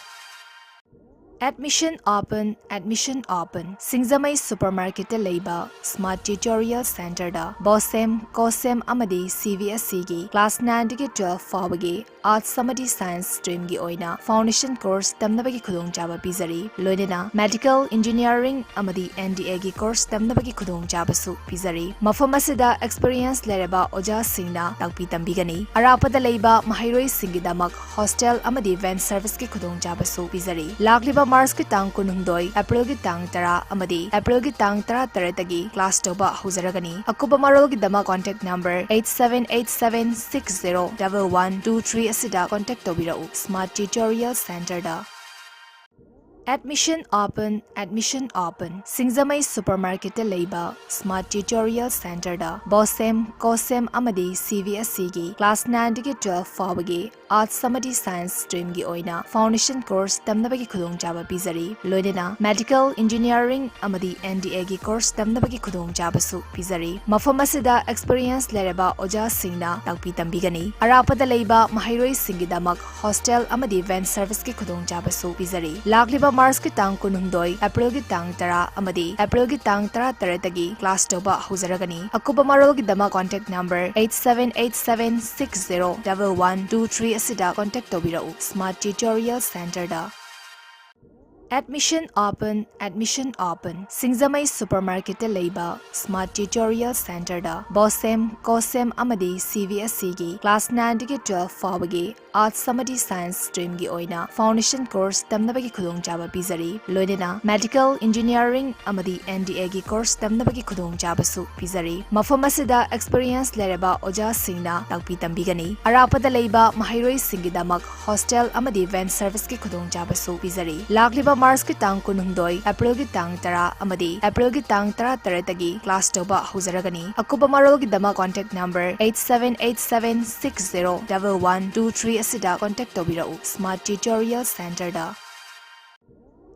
Admission open, admission open. ꯁꯤꯡꯖꯃꯩ ꯁꯨꯄꯔꯃꯥꯔꯀꯦꯠꯇ ꯂꯩꯕ ꯁ꯭ꯃꯥꯔꯠ ꯇ꯭ꯌꯨꯇꯣꯔꯤꯌꯦꯜ ꯁꯦꯟꯇꯔꯗ ꯕꯣꯁꯦꯝ, ꯀꯣꯁꯦꯝ ꯑꯃꯗꯤ ꯁꯤ ꯕꯤ ꯑꯦꯁ ꯏꯒꯤ ꯀ꯭ꯂꯥꯁ ꯅꯥꯏꯟꯗꯒꯤ ꯇꯨꯋꯦꯜꯐ ꯐꯥꯎꯕꯒꯤ ꯑꯥꯔꯠꯁ ꯑꯃꯗꯤ ꯁꯥꯏꯟꯁ ꯁ꯭ꯇ꯭ꯔꯤꯝꯒꯤ ꯑꯣꯏꯅ ꯐꯥꯎꯟꯗꯦꯁꯟ ꯀꯣꯔꯁ ꯇꯝꯅꯕꯒꯤ ꯈꯨꯗꯣꯡꯆꯥꯕ ꯄꯤꯖꯔꯤ꯫ ꯂꯣꯏꯅꯅ ꯃꯦꯗꯤꯀꯦꯜ, ꯏꯟꯖꯤꯅꯤꯌꯥꯔꯤꯡ ꯑꯃꯗꯤ ꯑꯦꯟ ꯗꯤ ꯑꯦꯒꯤ ꯀꯣꯔꯁ ꯇꯝꯅꯕꯒꯤ ꯈꯨꯗꯣꯡꯆꯥꯕꯁꯨ ꯄꯤꯖꯔꯤ꯫ ꯃꯐꯝ ꯑꯁꯤꯗ ꯑꯦꯛꯁꯄꯤꯔꯤꯌꯦꯟꯁ ꯂꯩꯔꯕ ꯑꯣꯖꯥꯁꯤꯡꯅ ꯇꯥꯛꯄꯤ ꯇꯝꯕꯤꯒꯅꯤ꯫ ꯑꯔꯥꯞꯄꯗ ꯂꯩꯕ ꯃꯍꯩꯔꯣꯏꯁꯤꯡꯒꯤꯗꯃꯛ ꯍꯣꯁꯇꯦꯜ ꯑꯃꯗꯤ ꯚꯦꯟ ꯁꯔꯚꯤꯁꯀꯤ ꯈꯨꯗꯣꯡꯆꯥꯕꯁꯨ ꯄꯤꯖꯔꯤ꯫ ꯂꯥꯛꯂꯤꯕ ꯃꯥꯔꯆꯀꯤ ꯇꯥꯡ ꯀꯨꯟꯍꯨꯝꯗꯣꯏ, ꯑꯦꯄ꯭ꯔꯤꯜꯒꯤ ꯇꯥꯡ ꯇꯔꯥ ꯑꯃꯗꯤ ꯑꯦꯄ꯭ꯔꯤꯜꯒꯤ ꯇꯥꯡ ꯇꯔꯥꯇꯔꯦꯠꯇꯒꯤ ꯀ꯭ꯂꯥꯁ ꯇꯧꯕ ꯍꯧꯖꯔꯒꯅꯤ꯫ ꯑꯀꯨꯞꯄ ꯃꯔꯣꯜꯒꯤꯗꯃꯛ contact number eight seven eight seven six zero double one two three ꯑꯁꯤꯗ ꯀꯣꯟꯇꯦꯛ ꯇꯧꯕꯤꯔꯛꯎ꯫ ꯁ꯭ꯃꯥꯔꯠ ꯇ꯭ꯌꯨꯇꯣꯔꯤꯌꯦꯜ ꯁꯦꯟꯇꯔꯗ꯫ Admission open, admission open. ꯁꯤꯡꯖꯃꯩ ꯁꯨꯄꯔꯃꯥꯔꯀꯦꯠꯇ ꯂꯩꯕ ꯁ꯭ꯃꯥꯔꯠ ꯇ꯭ꯌꯨꯇꯣꯔꯤꯌꯦꯜ ꯁꯦꯟꯇꯔꯗ ꯕꯣꯁꯦꯝ, ꯀꯣꯁꯦꯝ ꯑꯃꯗꯤ ꯁꯤ ꯕꯤ ꯑꯦꯁ ꯏꯒꯤ ꯀ꯭ꯂꯥꯁ ꯅꯥꯏꯟꯗꯒꯤ ꯇꯨꯋꯦꯜꯐ ꯐꯥꯎꯕꯒꯤ ꯑꯥꯔꯠꯁ ꯑꯃꯗꯤ ꯁꯥꯏꯟꯁ ꯁ꯭ꯇ꯭ꯔꯤꯝꯒꯤ ꯑꯣꯏꯅ ꯐꯥꯎꯟꯗꯦꯁꯟ ꯀꯣꯔꯁ ꯇꯝꯅꯕꯒꯤ ꯈꯨꯗꯣꯡꯆꯥꯕ ꯄꯤꯖꯔꯤ꯫ ꯂꯣꯏꯅꯅ ꯃꯦꯗꯤꯀꯦꯜ, ꯏꯟꯖꯤꯅꯤꯌꯥꯔꯤꯡ ꯑꯃꯗꯤ ꯑꯦꯟ ꯗꯤ ꯑꯦꯒꯤ ꯀꯣꯔꯁ ꯇꯝꯅꯕꯒꯤ ꯈꯨꯗꯣꯡꯆꯥꯕꯁꯨ ꯄꯤꯖꯔꯤ꯫ ꯃꯐꯝ ꯑꯁꯤꯗ ꯑꯦꯛꯁꯄꯤꯔꯤꯌꯦꯟꯁ ꯂꯩꯔꯕ ꯑꯣꯖꯥꯁꯤꯡꯅ ꯇꯥꯛꯄꯤ ꯇꯝꯕꯤꯒꯅꯤ꯫ ꯑꯔꯥꯞꯄꯗ ꯂꯩꯕ ꯃꯍꯩꯔꯣꯏꯁꯤꯡꯒꯤꯗꯃꯛ ꯍꯣꯁꯇꯦꯜ ꯑꯃꯗꯤ ꯚꯦꯟ ꯁꯔꯚꯤꯁꯀꯤ ꯈꯨꯗꯣꯡꯆꯥꯕꯁꯨ ꯄꯤꯖꯔꯤ꯫ ꯂꯥꯛꯂꯤꯕ ꯃꯥꯔꯆꯀꯤ ꯇꯥꯡ ꯀꯨꯟꯍꯨꯝꯗꯣꯏ, ꯑꯦꯄ꯭ꯔꯤꯜꯒꯤ ꯇꯥꯡ ꯇꯔꯥ ꯑꯃꯗꯤ ꯑꯦꯄ꯭ꯔꯤꯜꯒꯤ ꯇꯥꯡ ꯇꯔꯥꯇꯔꯦꯠꯇꯒꯤ ꯀ꯭ꯂꯥꯁ ꯇꯧꯕ ꯍꯧꯖꯔꯒꯅꯤ꯫ ꯑꯀꯨꯞꯄ ꯃꯔꯣꯜꯒꯤꯗꯃꯛ contact number eight seven eight seven six zero double one two three ꯑꯁꯤꯗ ꯀꯣꯟꯇꯦꯛ ꯇꯧꯕꯤꯔꯛꯎ꯫ ꯁ꯭ꯃꯥꯔꯠ ꯇ꯭ꯌꯨꯇꯣꯔꯤꯌꯦꯜ ꯁꯦꯟꯇꯔꯗ꯫ Admission open, admission open. ꯁꯤꯡꯖꯃꯩ ꯁꯨꯄꯔꯃꯥꯔꯀꯦꯠꯇ ꯂꯩꯕ ꯁ꯭ꯃꯥꯔꯠ ꯇ꯭ꯌꯨꯇꯣꯔꯤꯌꯦꯜ ꯁꯦꯟꯇꯔꯗ ꯕꯣꯁꯦꯝ, ꯀꯣꯁꯦꯝ ꯑꯃꯗꯤ ꯁꯤ ꯕꯤ ꯑꯦꯁ ꯏꯒꯤ ꯀ꯭ꯂꯥꯁ ꯅꯥꯏꯟꯗꯒꯤ ꯇꯨꯋꯦꯜꯐ ꯐꯥꯎꯕꯒꯤ ꯑꯥꯔꯠꯁ ꯑꯃꯗꯤ ꯁꯥꯏꯟꯁ ꯁ꯭ꯇ꯭ꯔꯤꯝꯒꯤ ꯑꯣꯏꯅ ꯐꯥꯎꯟꯗꯦꯁꯟ ꯀꯣꯔꯁ ꯇꯝꯅꯕꯒꯤ ꯈꯨꯗꯣꯡꯆꯥꯕ ꯄꯤꯖꯔꯤ꯫ ꯂꯣꯏꯅꯅ ꯃꯦꯗꯤꯀꯦꯜ, ꯏꯟꯖꯤꯅꯤꯌꯥꯔꯤꯡ ꯑꯃꯗꯤ ꯑꯦꯟ ꯗꯤ ꯑꯦꯒꯤ ꯀꯣꯔꯁ ꯇꯝꯅꯕꯒꯤ ꯈꯨꯗꯣꯡꯆꯥꯕꯁꯨ ꯄꯤꯖꯔꯤ꯫ ꯃꯐꯝ ꯑꯁꯤꯗ ꯑꯦꯛꯁꯄꯤꯔꯤꯌꯦꯟꯁ ꯂꯩꯔꯕ ꯑꯣꯖꯥꯁꯤꯡꯅ ꯇꯥꯛꯄꯤ ꯇꯝꯕꯤꯒꯅꯤ꯫ ꯑꯔꯥꯞꯄꯗ ꯂꯩꯕ ꯃꯍꯩꯔꯣꯏꯁꯤꯡꯒꯤꯗꯃꯛ ꯍꯣꯁꯇꯦꯜ ꯑꯃꯗꯤ ꯚꯦꯟ ꯁꯔꯚꯤꯁꯀꯤ ꯈꯨꯗꯣꯡꯆꯥꯕꯁꯨ ꯄꯤꯖꯔꯤ꯫ ꯂꯥꯛꯂꯤꯕ ꯃꯥꯔꯆꯀꯤ ꯇꯥꯡ ꯀꯨꯟꯍꯨꯝꯗꯣꯏ, ꯑꯦꯄ꯭ꯔꯤꯜꯒꯤ ꯇꯥꯡ ꯇꯔꯥ ꯑꯃꯗꯤ ꯑꯦꯄ꯭ꯔꯤꯜꯒꯤ ꯇꯥꯡ ꯇꯔꯥꯇꯔꯦꯠꯇꯒꯤ ꯀ꯭ꯂꯥꯁ ꯇꯧꯕ ꯍꯧꯖꯔꯒꯅꯤ꯫ ꯑꯀꯨꯞꯄ ꯃꯔꯣꯜꯒꯤꯗꯃꯛ contact number eight seven eight seven six zero double one two three ꯑꯁꯤꯗ ꯀꯣꯟꯇꯦꯛ ꯇꯧꯕꯤꯔꯛꯎ꯫ ꯁ꯭ꯃꯥꯔꯠ ꯇ꯭ꯌꯨꯇꯣꯔꯤꯌꯦꯜ ꯁꯦꯟꯇꯔꯗ꯫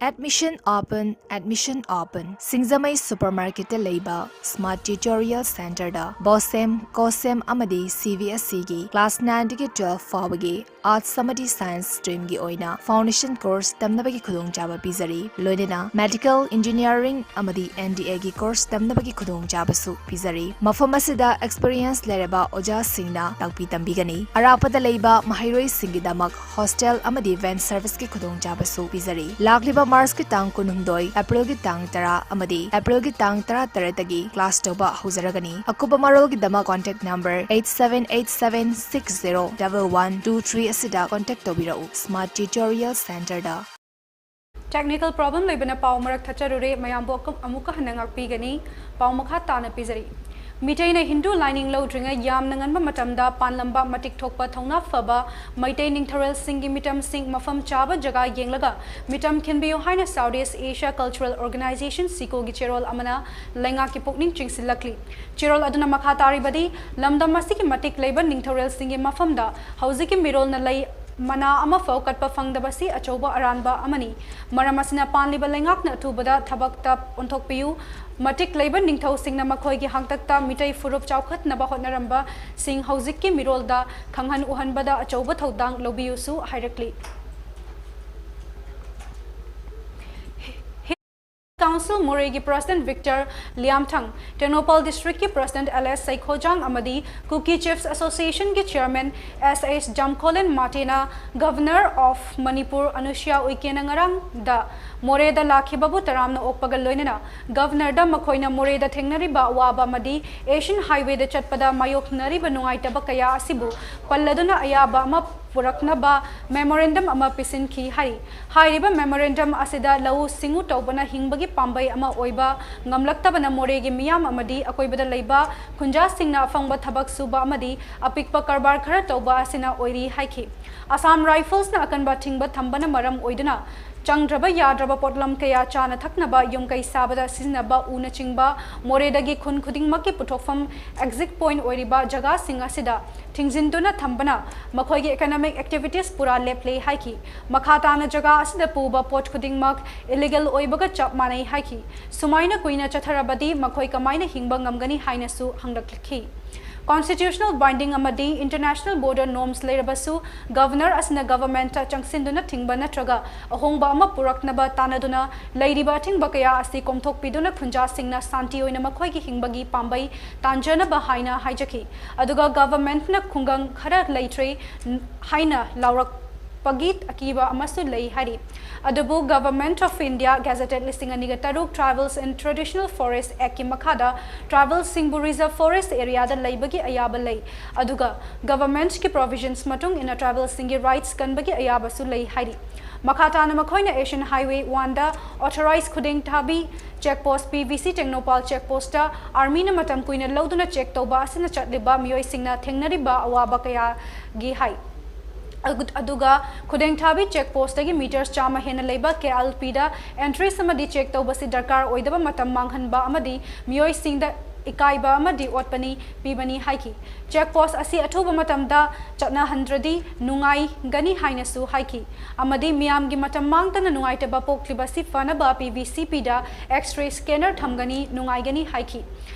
Admission open, admission open. ꯁꯤꯡꯖꯃꯩ ꯁꯨꯄꯔꯃꯥꯔꯀꯦꯠꯇ ꯂꯩꯕ ꯁ꯭ꯃꯥꯔꯠ ꯇ꯭ꯌꯨꯇꯣꯔꯤꯌꯦꯜ ꯁꯦꯟꯇꯔꯗ ꯕꯣꯁꯦꯝ, ꯀꯣꯁꯦꯝ ꯑꯃꯗꯤ ꯁꯤ ꯕꯤ ꯑꯦꯁ ꯏꯒꯤ ꯀ꯭ꯂꯥꯁ ꯅꯥꯏꯟꯗꯒꯤ ꯇꯨꯋꯦꯜꯐ ꯐꯥꯎꯕꯒꯤ ꯑꯥꯔꯠꯁ ꯑꯃꯗꯤ ꯁꯥꯏꯟꯁ ꯁ꯭ꯇ꯭ꯔꯤꯝꯒꯤ ꯑꯣꯏꯅ ꯐꯥꯎꯟꯗꯦꯁꯟ ꯀꯣꯔꯁ ꯇꯝꯅꯕꯒꯤ ꯈꯨꯗꯣꯡꯆꯥꯕ ꯄꯤꯖꯔꯤ꯫ ꯂꯣꯏꯅꯅ ꯃꯦꯗꯤꯀꯦꯜ, ꯏꯟꯖꯤꯅꯤꯌꯥꯔꯤꯡ ꯑꯃꯗꯤ ꯑꯦꯟ ꯗꯤ ꯑꯦꯒꯤ ꯀꯣꯔꯁ ꯇꯝꯅꯕꯒꯤ ꯈꯨꯗꯣꯡꯆꯥꯕꯁꯨ ꯄꯤꯖꯔꯤ꯫ ꯃꯐꯝ ꯑꯁꯤꯗ ꯑꯦꯛꯁꯄꯤꯔꯤꯌꯦꯟꯁ ꯂꯩꯔꯕ ꯑꯣꯖꯥꯁꯤꯡꯅ ꯇꯥꯛꯄꯤ ꯇꯝꯕꯤꯒꯅꯤ꯫ ꯑꯔꯥꯞꯄꯗ ꯂꯩꯕ ꯃꯍꯩꯔꯣꯏꯁꯤꯡꯒꯤꯗꯃꯛ ꯍꯣꯁꯇꯦꯜ ꯑꯃꯗꯤ ꯚꯦꯟ ꯁꯔꯚꯤꯁꯀꯤ ꯈꯨꯗꯣꯡꯆꯥꯕꯁꯨ ꯄꯤꯖꯔꯤ꯫ ꯂꯥꯛꯂꯤꯕ ꯃꯥꯔꯆꯀꯤ ꯇꯥꯡ ꯀꯨꯟꯍꯨꯝꯗꯣꯏ, ꯑꯦꯄ꯭ꯔꯤꯜꯒꯤ ꯇꯥꯡ ꯇꯔꯥ ꯑꯃꯗꯤ ꯑꯦꯄ꯭ꯔꯤꯜꯒꯤ ꯇꯥꯡ ꯇꯔꯥꯇꯔꯦꯠꯇꯒꯤ ꯀ꯭ꯂꯥꯁ ꯇꯧꯕ ꯍꯧꯖꯔꯒꯅꯤ꯫ ꯑꯀꯨꯞꯄ ꯃꯔꯣꯜꯒꯤꯗꯃꯛ contact number eight seven eight seven six zero double one two three ꯑꯁꯤꯗ ꯀꯣꯟꯇꯦꯛ ꯇꯧꯕꯤꯔꯛꯎ꯫ ꯁ꯭ꯃꯥꯔꯠ ꯇ꯭ꯌꯨꯇꯣꯔꯤꯌꯦꯜ ꯁꯦꯟꯇꯔꯗ꯫ Technical problem ꯂꯩꯕꯅ ꯄꯥꯎ ꯃꯔꯛ ꯊꯠꯆꯔꯨꯔꯦ꯫ ꯃꯌꯥꯝꯕꯨ ꯑꯀꯨꯞ-, ꯑꯃꯨꯛꯀ ꯍꯟꯅ ꯉꯥꯛꯄꯤꯒꯅꯤ꯫ ꯄꯥꯎ ꯃꯈꯥ ꯇꯥꯅ ꯄꯤꯖꯔꯤ꯫ ꯃꯤꯇꯩꯅ ꯍꯤꯟꯗꯨ ꯂꯥꯏꯅꯤꯡ ꯂꯧꯗ꯭ꯔꯤꯉꯩ ꯌꯥꯝꯅ ꯉꯟꯕ ꯃꯇꯝꯗ ꯄꯥꯟꯂꯝꯕ ꯃꯇꯤꯛ ꯊꯣꯛꯄ ꯊꯧꯅꯥ ꯐꯕ ꯃꯩꯇꯩ ꯅꯤꯡꯊꯧꯔꯦꯜꯁꯤꯡꯒꯤ ꯃꯤꯇꯝꯁꯤꯡ ꯃꯐꯝ ꯆꯥꯕ ꯖꯒꯥ ꯌꯦꯡꯂꯒ ꯃꯤꯇꯝ ꯈꯤꯟꯕꯤꯌꯨ ꯍꯥꯏꯅ South East Asia Cultural Organization, ꯁꯤꯀꯣꯒꯤ ꯆꯦꯔꯣꯜ ꯑꯃꯅ ꯂꯩꯉꯥꯛꯀꯤ ꯄꯨꯛꯅꯤꯡ ꯆꯤꯡꯁꯤꯜꯂꯛꯂꯤ꯫ ꯆꯦꯔꯣꯜ ꯑꯗꯨꯅ ꯃꯈꯥ ꯇꯥꯔꯤꯕꯗꯤ, ꯂꯝꯗꯝ ꯑꯁꯤꯒꯤ ꯃꯇꯤꯛ ꯂꯩꯕ ꯅꯤꯡꯊꯧꯔꯦꯜꯁꯤꯡꯒꯤ ꯃꯐꯝꯗ ꯍꯧꯖꯤꯛꯀꯤ ꯃꯤꯔꯣꯜꯅ ꯂꯩ ꯃꯅꯥ ꯑꯃꯐꯥꯎ ꯀꯠꯄ ꯐꯪꯗꯕꯁꯤ ꯑꯆꯧꯕ ꯑꯔꯥꯟꯕ ꯑꯃꯅꯤ꯫ ꯃꯔꯝ ꯑꯁꯤꯅ ꯄꯥꯟꯂꯤꯕ ꯂꯩꯉꯥꯛꯅ ꯑꯊꯨꯕꯗ ꯊꯕꯛꯇ ꯑꯣꯟꯊꯣꯛꯄꯤꯌꯨ꯫ ꯃꯇꯤꯛ ꯂꯩꯕ ꯅꯤꯡꯊꯧꯁꯤꯡꯅ ꯃꯈꯣꯏꯒꯤ ꯍꯥꯡꯇꯛꯇ ꯃꯤꯇꯩ ꯐꯨꯔꯨꯞ ꯆꯥꯎꯈꯠꯅꯕ ꯍꯣꯠꯅꯔꯝꯕꯁꯤꯡ ꯍꯧꯖꯤꯛꯀꯤ ꯃꯤꯔꯣꯜꯗ ꯈꯪꯍꯟ ꯎꯍꯟꯕꯗ ꯑꯆꯧꯕ ꯊꯧꯗꯥꯡ ꯂꯧꯕꯤꯌꯨꯁꯨ ꯍꯥꯏꯔꯛꯂꯤ꯫ ꯀꯥꯎꯟꯁꯤꯜ ꯃꯣꯔꯦꯒꯤ ꯄ꯭ꯔꯁꯤꯗꯦꯟꯠ ꯚꯤꯛꯇꯔ ꯂꯤꯌꯥꯝꯊꯪ, ꯇꯦꯡꯅꯧꯄꯥꯜ ꯗꯤꯁꯇ꯭ꯔꯤꯛꯀꯤ ꯄ꯭ꯔꯁꯤꯗꯦꯟꯠ ꯑꯦꯜ ꯑꯦꯁ ꯁꯩꯈꯣꯖꯥꯡ ꯑꯃꯗꯤ ꯀꯨꯀꯤ ꯆꯤꯐꯁ ꯑꯦꯁꯣꯁꯤꯌꯦꯁꯟꯒꯤ ꯆꯤꯌꯔꯃꯦꯟ ꯑꯦꯁ ꯑꯦꯁ ꯖꯝꯈꯣꯂꯦꯟ ꯃꯥꯇꯦꯅ Governor of Manipur ꯑꯅꯨꯁꯨꯌꯥ ꯎꯏꯀꯦꯅ ꯉꯔꯥꯡꯗ ꯃꯣꯔꯦꯗ ꯂꯥꯛꯈꯤꯕꯕꯨ ꯇꯔꯥꯝꯅ ꯑꯣꯛꯄꯒ ꯂꯣꯏꯅꯅ ꯒꯚꯔꯅꯔꯗ ꯃꯈꯣꯏꯅ ꯃꯣꯔꯦꯗ ꯊꯦꯡꯅꯔꯤꯕ ꯑꯋꯥꯕ ꯑꯃꯗꯤ ꯑꯦꯁꯤꯌꯟ ꯍꯥꯏꯋꯦꯗ ꯆꯠꯄꯗ ꯃꯥꯌꯣꯛꯅꯔꯤꯕ ꯅꯨꯡꯉꯥꯏꯇꯕ ꯀꯌꯥ ꯑꯁꯤꯕꯨ ꯄꯜꯂꯗꯨꯅ ꯑꯌꯥꯕ ꯑꯃ ꯄꯨꯔꯛꯅꯕ ꯃꯦꯃꯣꯔꯦꯟꯗꯝ ꯑꯃ ꯄꯤꯁꯤꯟꯈꯤ ꯍꯥꯏꯔꯤ꯫ ꯍꯥꯏꯔꯤꯕ ꯃꯦꯃꯣꯔꯦꯟꯗꯝ ꯑꯁꯤꯗ ꯂꯧꯎ ꯁꯤꯡꯎ ꯇꯧꯕꯅ ꯍꯤꯡꯕꯒꯤ ꯄꯥꯝꯕꯩ ꯑꯃ ꯑꯣꯏꯕ ꯉꯝꯂꯛꯇꯕꯅ ꯃꯣꯔꯦꯒꯤ ꯃꯤꯌꯥꯝ ꯑꯃꯗꯤ ꯑꯀꯣꯏꯕꯗ ꯂꯩꯕ ꯈꯨꯟꯖꯥꯁꯤꯡꯅ ꯑꯐꯪꯕ ꯊꯕꯛ ꯁꯨꯕ ꯑꯃꯗꯤ ꯑꯄꯤꯛꯄ ꯀꯔꯕꯥꯔ ꯈꯔ ꯇꯧꯕ ꯑꯁꯤꯅ ꯑꯣꯏꯔꯤ ꯍꯥꯏꯈꯤ꯫ ꯑꯁꯥꯝ ꯔꯥꯏꯐꯜꯁꯅ ꯑꯀꯟꯕ ꯑꯊꯤꯡꯕ ꯊꯝꯕꯅ ꯃꯔꯝ ꯑꯣꯏꯗꯨꯅ ꯆꯪꯗ꯭ꯔꯕ ꯌꯥꯗ꯭ꯔꯕ ꯄꯣꯠꯂꯝ ꯀꯌꯥ ꯆꯥꯅ ꯊꯛꯅꯕ ꯌꯨꯝ ꯀꯩ ꯁꯥꯕꯗ ꯁꯤꯖꯤꯟꯅꯕ ꯎꯅꯆꯤꯡꯕ ꯃꯣꯔꯦꯗꯒꯤ ꯈꯨꯟ ꯈꯨꯗꯤꯡꯃꯛꯀꯤ ꯄꯨꯊꯣꯛꯐꯝ ꯑꯦꯛꯖꯤꯠ ꯄꯣꯏꯟꯠ ꯑꯣꯏꯔꯤꯕ ꯖꯒꯥꯁꯤꯡ ꯑꯁꯤꯗ ꯊꯤꯡꯖꯤꯟꯗꯨꯅ ꯊꯝꯕꯅ ꯃꯈꯣꯏꯒꯤ ꯏꯀꯣꯅꯣꯃꯤꯛ ꯑꯦꯛꯇꯤꯚꯤꯇꯤꯁ ꯄꯨꯔꯥ ꯂꯦꯞꯂꯦ ꯍꯥꯏꯈꯤ꯫ ꯃꯈꯥ ꯇꯥꯅ ꯖꯒꯥ ꯑꯁꯤꯗ ꯄꯨꯕ ꯄꯣꯠ ꯈꯨꯗꯤꯡꯃꯛ ꯏꯂꯤꯒꯦꯜ ꯑꯣꯏꯕꯒ ꯆꯞ ꯃꯥꯟꯅꯩ ꯍꯥꯏꯈꯤ꯫ ꯁꯨꯃꯥꯏꯅ ꯀꯨꯏꯅ ꯆꯠꯊꯔꯕꯗꯤ ꯃꯈꯣꯏ ꯀꯃꯥꯏꯅ ꯍꯤꯡꯕ ꯉꯝꯒꯅꯤ ꯍꯥꯏꯅꯁꯨ ꯍꯪꯂꯛꯈꯤ꯫ ꯀꯣꯟꯁꯇꯤꯇ꯭ꯌꯨꯁꯅꯦꯜ ꯕꯥꯏꯟꯗꯤꯡ ꯑꯃꯗꯤ ꯏꯟꯇꯔꯅꯦꯁꯅꯦꯜ ꯕꯣꯔꯗꯔ ꯅꯣꯔꯝꯁ ꯂꯩꯔꯕꯁꯨ ꯒꯚꯔꯅꯔ ꯑꯁꯤꯅ ꯒꯚꯔꯟꯃꯦꯟꯠꯇ ꯆꯪꯁꯤꯟꯗꯨꯅ ꯊꯤꯡꯕ ꯅꯠꯇ꯭ꯔꯒ ꯑꯍꯣꯡꯕ ꯑꯃ ꯄꯨꯔꯛꯅꯕ ꯇꯥꯟꯅꯗꯨꯅ ꯂꯩꯔꯤꯕ ꯑꯊꯤꯡꯕ ꯀꯌꯥ ꯑꯁꯤ ꯀꯣꯝꯊꯣꯛꯄꯤꯗꯨꯅ ꯈꯨꯟꯖꯥꯁꯤꯡꯅ ꯁꯥꯟꯇꯤ ꯑꯣꯏꯅ ꯃꯈꯣꯏꯒꯤ ꯍꯤꯡꯕꯒꯤ ꯄꯥꯝꯕꯩ ꯇꯥꯟꯖꯅꯕ ꯍꯥꯏꯅ ꯍꯥꯏꯖꯈꯤ꯫ ꯑꯗꯨꯒ ꯒꯚꯔꯟꯃꯦꯟꯠꯅ ꯈꯨꯡꯒꯪ ꯈꯔ ꯂꯩꯇ꯭ꯔꯦ ꯍꯥꯏꯅ ꯂꯥꯎꯔꯛꯄ ꯄꯒꯤ ꯑꯀꯤꯕ ꯑꯃꯁꯨ ꯂꯩ ꯍꯥꯏꯔꯤ꯫ ꯑꯗꯨꯕꯨ Government of India Gazetted ꯂꯤꯁꯤꯡ ꯑꯅꯤꯒ ꯇꯔꯨꯛ Tribals in Traditional Forest Actꯀꯤ ꯃꯈꯥꯗ tribal ꯁꯤꯡꯕꯨ reserve forest areaꯗ ꯂꯩꯕꯒꯤ ꯑꯌꯥꯕ ꯂꯩ꯫ ꯑꯗꯨꯒ governmentꯀꯤ provisions ꯃꯇꯨꯡ ꯏꯟꯅ tribal ꯁꯤꯡꯒꯤ rights ꯀꯟꯕꯒꯤ ꯑꯌꯥꯕꯁꯨ ꯂꯩ ꯍꯥꯏꯔꯤ꯫ ꯃꯈꯥ ꯇꯥꯅ ꯃꯈꯣꯏꯅ Asian Highway oneꯗ authorized ꯈꯨꯗꯦꯡ ꯊꯥꯕꯤ check post, P V C Tengnoupal check postꯇ armyꯅ ꯃꯇꯝ ꯀꯨꯏꯅ ꯂꯧꯗꯨꯅ check ꯇꯧꯕ ꯑꯁꯤꯅ ꯆꯠꯂꯤꯕ ꯃꯤꯑꯣꯏꯁꯤꯡꯅ ꯊꯦꯡꯅꯔꯤꯕ ꯑꯋꯥꯕ ꯀꯌꯥꯒꯤ ꯍꯥꯏ꯫ ꯑꯗꯨ-, ꯑꯗꯨꯒ ꯈꯨꯗꯦꯡ ꯊꯥꯕꯤ check postꯇꯒꯤ meters ꯆꯥꯝꯃ ꯍꯦꯟꯅ ꯂꯩꯕ K L Pꯗ entries ꯑꯃꯗꯤ check ꯇꯧꯕꯁꯤ ꯗꯔꯀꯥꯔ ꯑꯣꯏꯗꯕ ꯃꯇꯝ ꯃꯥꯡꯍꯟꯕ ꯑꯃꯗꯤ ꯃꯤꯑꯣꯏꯁꯤꯡꯗ ꯏꯀꯥꯏꯕ ꯑꯃꯗꯤ ꯑꯣꯠꯄꯅꯤ ꯄꯤꯕꯅꯤ ꯍꯥꯏꯈꯤ꯫ Check post ꯑꯁꯤ ꯑꯊꯨꯕ ꯃꯇꯝꯗ ꯆꯠꯅꯍꯟꯗ꯭ꯔꯗꯤ ꯅꯨꯡꯉꯥꯏꯒꯅꯤ ꯍꯥꯏꯅꯁꯨ ꯍꯥꯏꯈꯤ꯫ ꯑꯃꯗꯤ ꯃꯤꯌꯥꯝꯒꯤ ꯃꯇꯝ ꯃꯥꯡꯗꯅ ꯅꯨꯡꯉꯥꯏꯇꯕ ꯄꯣꯛꯂꯤꯕ ꯑꯁꯤ ꯐꯅꯕ P V C Pꯗ X-ray scanner ꯊꯝꯒꯅꯤ, ꯅꯨꯡꯉꯥꯏꯒꯅꯤ ꯍꯥꯏꯈꯤ꯫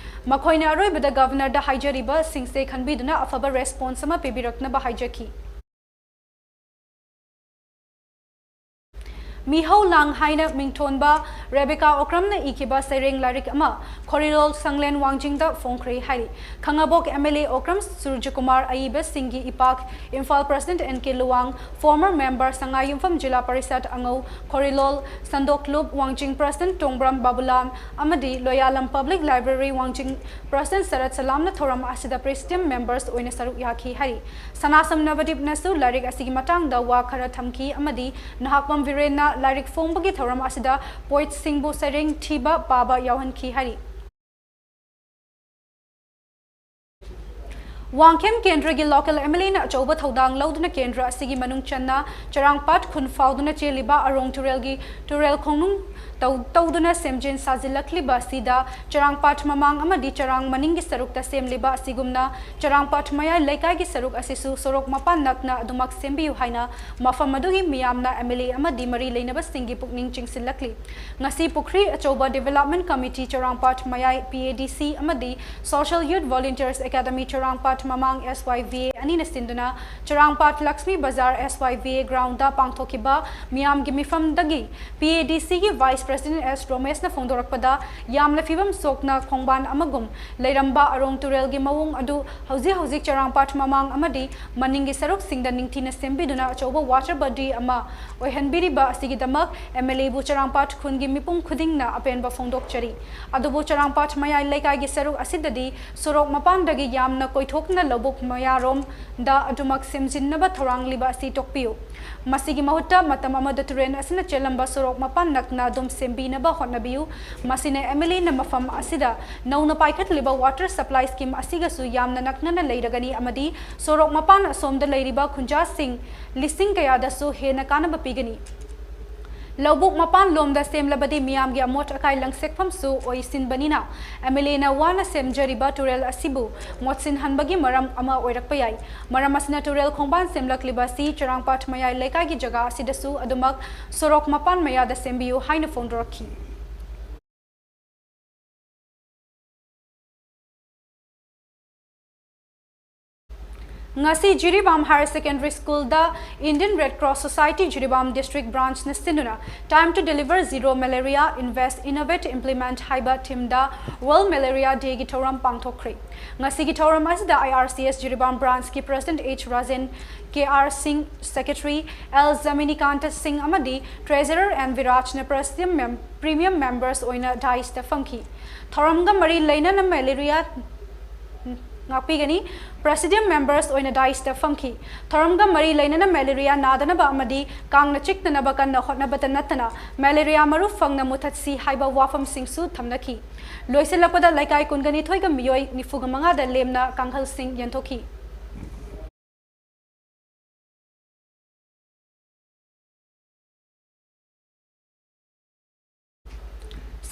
ꯃꯈꯣꯏꯅ ꯑꯔꯣꯏꯕꯗ Governorꯗ ꯍꯥꯏꯖꯔꯤꯕꯁꯤꯡꯁꯦ ꯈꯟꯕꯤꯗꯨꯅ ꯑꯐꯕ response ꯑꯃ ꯄꯤꯕꯤꯔꯛꯅꯕ ꯍꯥꯏꯖꯈꯤ꯫ ꯃꯤꯍꯧ ꯂꯥꯡ ꯍꯥꯏꯅ ꯃꯤꯡꯊꯣꯟꯕ ꯔꯦꯕꯦꯀꯥ ꯑꯣꯀ꯭ꯔꯝꯅ ꯏꯈꯤꯕ ꯁꯩꯔꯦꯡ ꯂꯥꯏꯔꯤꯛ ꯑꯃ ꯈꯣꯔꯤꯂꯣꯜ ꯁꯪꯂꯦꯟ ꯋꯥꯡꯖꯤꯡꯗ ꯐꯣꯡꯈ꯭ꯔꯦ ꯍꯥꯏꯔꯤ꯫ ꯈꯥꯉꯕꯣꯛ M L A Okram ꯁꯨꯔꯖꯀꯨꯃꯥꯔ ꯑꯏꯕꯁꯤꯡꯒꯤ ꯏꯄꯥꯛ, Imphal President N K Luwang, former member ꯁꯉꯥꯏꯌꯨꯝꯐꯝ ꯖꯤꯂꯥ ꯄꯔꯤꯁꯠ ꯑꯉꯧ, ꯈꯣꯔꯤꯂꯣꯜ ꯁꯟꯗꯣꯛꯂꯨꯞ ꯋꯥꯡꯖꯤꯡ President ꯇꯣꯡꯕ꯭ꯔꯝ ꯕꯥꯕꯨꯂꯥꯜ ꯑꯃꯗꯤ ꯂꯣꯌꯥꯂꯝ Public Library ꯋꯥꯡꯖꯤꯡ President ꯁꯔꯠ ꯁꯂꯥꯝꯅ ꯊꯧꯔꯝ ꯑꯁꯤꯗ presidium members ꯑꯣꯏꯅ ꯁꯔꯨꯛ ꯌꯥꯈꯤ ꯍꯥꯏꯔꯤ꯫ ꯁꯅꯥꯁꯝ ꯅꯕꯗꯤꯞꯅꯁꯨ ꯂꯥꯏꯔꯤꯛ ꯑꯁꯤꯒꯤ ꯃꯇꯥꯡꯗ ꯋꯥ ꯈꯔ ꯊꯝꯈꯤ ꯑꯃꯗꯤ ꯅꯍꯥꯛꯄꯝ ꯕꯤꯔꯦꯟꯅ ꯂꯥꯏꯔꯤꯛ ꯐꯣꯡꯕꯒꯤ ꯊꯧꯔꯝ ꯑꯁꯤꯗ poetꯁꯤꯡꯕꯨ ꯁꯩꯔꯦꯡ ꯊꯤꯕ ꯄꯥꯕ ꯌꯥꯎꯍꯟꯈꯤ ꯍꯥꯏꯔꯤ꯫ ꯋꯥꯡꯈꯦꯝ ꯀꯦꯟꯗ꯭ꯔꯒꯤ local M L Aꯅ ꯑꯆꯧꯕ ꯊꯧꯗꯥꯡ ꯂꯧꯗꯨꯅ ꯀꯦꯟꯗ꯭ꯔ ꯑꯁꯤꯒꯤ ꯃꯅꯨꯡ ꯆꯟꯅ ꯆꯔꯥꯡꯄꯥꯠ ꯈꯨꯟ ꯐꯥꯎꯗꯨꯅ ꯆꯦꯜꯂꯤꯕ ꯑꯔꯣꯡ ꯇꯨꯔꯦꯜꯒꯤ ꯇꯨꯔꯦꯜ ꯈꯣꯡꯅꯨꯡ ꯇꯧ-, ꯇꯧꯗꯨꯅ ꯁꯦꯝꯖꯤꯟ ꯁꯥꯖꯤꯜꯂꯛꯂꯤꯕ ꯑꯁꯤꯗ ꯆꯔꯥꯡꯄꯥꯠ ꯃꯃꯥꯡ ꯑꯃꯗꯤ ꯆꯔꯥꯡ ꯃꯅꯤꯡꯒꯤ ꯁꯔꯨꯛꯇ ꯁꯦꯝꯂꯤꯕ ꯑꯁꯤꯒꯨꯝꯅ ꯆꯔꯥꯡꯄꯥꯠ ꯃꯌꯥꯏ ꯂꯩꯀꯥꯏꯒꯤ ꯁꯔꯨꯛ ꯑꯁꯤꯁꯨ ꯁꯣꯔꯣꯛ ꯃꯄꯥꯟ ꯅꯛꯅ ꯑꯗꯨꯃꯛ ꯁꯦꯝꯕꯤꯌꯨ ꯍꯥꯏꯅ ꯃꯐꯝ ꯑꯗꯨꯒꯤ ꯃꯤꯌꯥꯝꯅ M L A ꯑꯃꯗꯤ ꯃꯔꯤ ꯂꯩꯅꯕꯁꯤꯡꯒꯤ ꯄꯨꯛꯅꯤꯡ ꯆꯤꯡꯁꯤꯜꯂꯛꯂꯤ꯫ ꯉꯁꯤ ꯄꯨꯈ꯭ꯔꯤ ꯑꯆꯧꯕ Development Committee ꯆꯔꯥꯡꯄꯥꯠ ꯃꯌꯥꯏ P A D C ꯑꯃꯗꯤ Social Youth Volunteers Academy ꯆꯔꯥꯡꯄꯥꯠ ꯃꯃꯥꯡ S Y V A ꯑꯅꯤꯅ ꯁꯤꯟꯗꯨꯅ ꯆꯔꯥꯡꯄꯥꯠ ꯂꯛꯁꯃꯤ ꯕꯖꯥꯔ S Y V A groundꯗ ꯄꯥꯡꯊꯣꯛꯈꯤꯕ ꯃꯤꯌꯥꯝꯒꯤ ꯃꯤꯐꯝꯗꯒꯤ P A D Cꯒꯤ Vice ꯄ꯭ꯔꯁꯤꯗꯦꯟꯠ ꯑꯦꯁ ꯔꯣꯃꯦꯁꯅ ꯐꯣꯡꯗꯣꯔꯛꯄꯗ, ꯌꯥꯝꯅ ꯐꯤꯕꯝ ꯁꯣꯛꯅ ꯈꯣꯡꯕꯥꯟ ꯑꯃꯒꯨꯝ ꯂꯩꯔꯝꯕ ꯑꯔꯣꯡ ꯇꯨꯔꯦꯜꯒꯤ ꯃꯑꯣꯡ ꯑꯗꯨ ꯍꯧꯖꯤꯛ ꯍꯧꯖꯤꯛ ꯆꯔꯥꯡꯄꯥꯠ ꯃꯃꯥꯡ ꯑꯃꯗꯤ ꯃꯅꯤꯡꯒꯤ ꯁꯔꯨꯛꯁꯤꯡꯗ ꯅꯤꯡꯊꯤꯅ ꯁꯦꯝꯕꯤꯗꯨꯅ ꯑꯆꯧꯕ water body ꯑꯃ ꯑꯣꯏꯍꯟꯕꯤꯔꯤꯕ ꯑꯁꯤꯒꯤꯗꯃꯛ ꯑꯦꯝ ꯑꯦꯜ ꯑꯦꯕꯨ ꯆꯔꯥꯡꯄꯥꯠ ꯈꯨꯟꯒꯤ ꯃꯤꯄꯨꯝ ꯈꯨꯗꯤꯡꯅ ꯑꯄꯦꯟꯕ ꯐꯣꯡꯗꯣꯛꯆꯔꯤ꯫ ꯑꯗꯨꯕꯨ ꯆꯔꯥꯡꯄꯥꯠ ꯃꯌꯥꯏ ꯂꯩꯀꯥꯏꯒꯤ ꯁꯔꯨꯛ ꯑꯁꯤꯗꯗꯤ ꯁꯣꯔꯣꯛ ꯃꯄꯥꯟꯗꯒꯤ ꯌꯥꯝꯅ ꯀꯣꯏꯊꯣꯛꯅ ꯂꯧꯕꯨꯛ ꯃꯌꯥꯔꯣꯝꯗ ꯑꯗꯨꯃꯛ ꯁꯦꯝꯖꯤꯟꯅꯕ ꯊꯧꯔꯥꯡꯂꯤꯕ ꯑꯁꯤ ꯇꯣꯛꯄꯤꯌꯨ꯫ ꯃꯁꯤꯒꯤ ꯃꯍꯨꯠꯇ ꯃꯇꯝ ꯑꯃꯗ ꯇꯨꯔꯦꯜ ꯑꯁꯤꯅ ꯆꯦꯜꯂꯝꯕ ꯁꯣꯔꯣꯛ ꯃꯄꯥꯟ ꯅꯛꯅ ꯑꯗꯨꯝ ꯁꯦꯝꯕꯤꯅꯕ ꯍꯣꯠꯅꯕꯤꯌꯨ꯫ ꯃꯁꯤꯅ ꯑꯦꯝ ꯑꯦꯜ ꯑꯦꯅ ꯃꯐꯝ ꯑꯁꯤꯗ ꯅꯧꯅ ꯄꯥꯏꯈꯠꯂꯤꯕ water supply scheme ꯑꯁꯤꯒꯁꯨ ꯌꯥꯝꯅ ꯅꯛꯅꯅ ꯂꯩꯔꯒꯅꯤ ꯑꯃꯗꯤ ꯁꯣꯔꯣꯛ ꯃꯄꯥꯟ ꯑꯁꯣꯝꯗ ꯂꯩꯔꯤꯕ ꯈꯨꯟꯖꯥꯁꯤꯡ ꯂꯤꯁꯤꯡ ꯀꯌꯥꯗꯁꯨ ꯍꯦꯟꯅ ꯀꯥꯟꯅꯕ ꯄꯤꯒꯅꯤ꯫ ꯂꯧꯕꯨꯛ ꯃꯄꯥꯟ ꯂꯣꯝꯗ ꯁꯦꯝꯂꯕꯗꯤ ꯃꯤꯌꯥꯝꯒꯤ ꯑꯃꯣꯠ ꯑꯀꯥꯏ ꯂꯪꯁꯦꯛꯐꯝꯁꯨ ꯑꯣꯏꯁꯤꯟꯕꯅꯤꯅ, ꯑꯦꯝ ꯑꯦꯜ ꯑꯦꯅ ꯋꯥꯅ ꯁꯦꯝꯖꯔꯤꯕ ꯇꯨꯔꯦꯜ ꯑꯁꯤꯕꯨ ꯃꯣꯠꯁꯤꯟꯍꯟꯕꯒꯤ ꯃꯔꯝ ꯑꯃ ꯑꯣꯏꯔꯛꯄ ꯌꯥꯏ꯫ ꯃꯔꯝ ꯑꯁꯤꯅ ꯇꯨꯔꯦꯜ ꯈꯣꯡꯕꯥꯟ ꯁꯦꯝꯂꯛꯂꯤꯕ ꯑꯁꯤ ꯆꯔꯥꯡꯄꯥꯠ ꯃꯌꯥꯏ ꯂꯩꯀꯥꯏꯒꯤ ꯖꯒꯥ ꯑꯁꯤꯗꯁꯨ ꯑꯗꯨꯃꯛ ꯁꯣꯔꯣꯛ ꯃꯄꯥꯟ ꯃꯌꯥꯗ ꯁꯦꯝꯕꯤꯌꯨ ꯍꯥꯏꯅ ꯐꯣꯡꯗꯣꯔꯛꯈꯤ꯫ ꯉꯁꯤ ꯖꯤꯔꯤꯕꯥꯝ Higher Secondary School ꯗ Indian Red Cross Society Jiribam District Branch ꯅ ꯁꯤꯟꯗꯨꯅ Time to Deliver Zero Malaria, Invest, Innovate, Implement ꯍꯥꯏꯕ theme ꯗ World Malaria Day ꯒꯤ ꯊꯧꯔꯝ ꯄꯥꯡꯊꯣꯛꯈ꯭ꯔꯦ꯫ ꯉꯁꯤꯒꯤ ꯊꯧꯔꯝ ꯑꯁꯤꯗ I R C S Jiribam Branch ꯀꯤ President H Rajen, K R Singh, Secretary L Jaminikanta Singh ꯑꯃꯗꯤ Treasurer ꯑꯦꯟ ꯚꯤꯔꯥꯖꯅ Presidium mem-, Premium Members ꯑꯣꯏꯅ dais ꯇ ꯐꯝꯈꯤ꯫ ꯊꯧꯔꯝꯒ ꯃꯔꯤ ꯂꯩꯅꯅ malaria ꯉꯥꯛꯄꯤꯒꯅꯤ꯫ Presidium Members ꯑꯣꯏꯅ dais ꯇ ꯐꯝꯈꯤ꯫ ꯊꯧꯔꯝꯒ ꯃꯔꯤ ꯂꯩꯅꯅ malaria ꯅꯥꯗꯅꯕ ꯑꯃꯗꯤ ꯀꯥꯡꯅ ꯆꯤꯛꯇꯅꯕ ꯀꯟꯅ ꯍꯣꯠꯅꯕꯇ ꯅꯠꯇꯅ malaria ꯃꯔꯨ ꯐꯪꯅ ꯃꯨꯊꯠꯁꯤ ꯍꯥꯏꯕ ꯋꯥꯐꯝꯁꯤꯡꯁꯨ ꯊꯝꯅꯈꯤ꯫ ꯂꯣꯏꯁꯤꯜꯂꯛꯄꯗ ꯂꯩꯀꯥꯏ ꯀꯨꯟꯒ ꯅꯤꯊꯣꯏꯒ ꯃꯤꯑꯣꯏ ꯅꯤꯐꯨꯒ ꯃꯉꯥꯗ ꯂꯦꯝꯅ ꯀꯥꯡꯈꯜꯁꯤꯡ ꯌꯦꯟꯊꯣꯛꯈꯤ꯫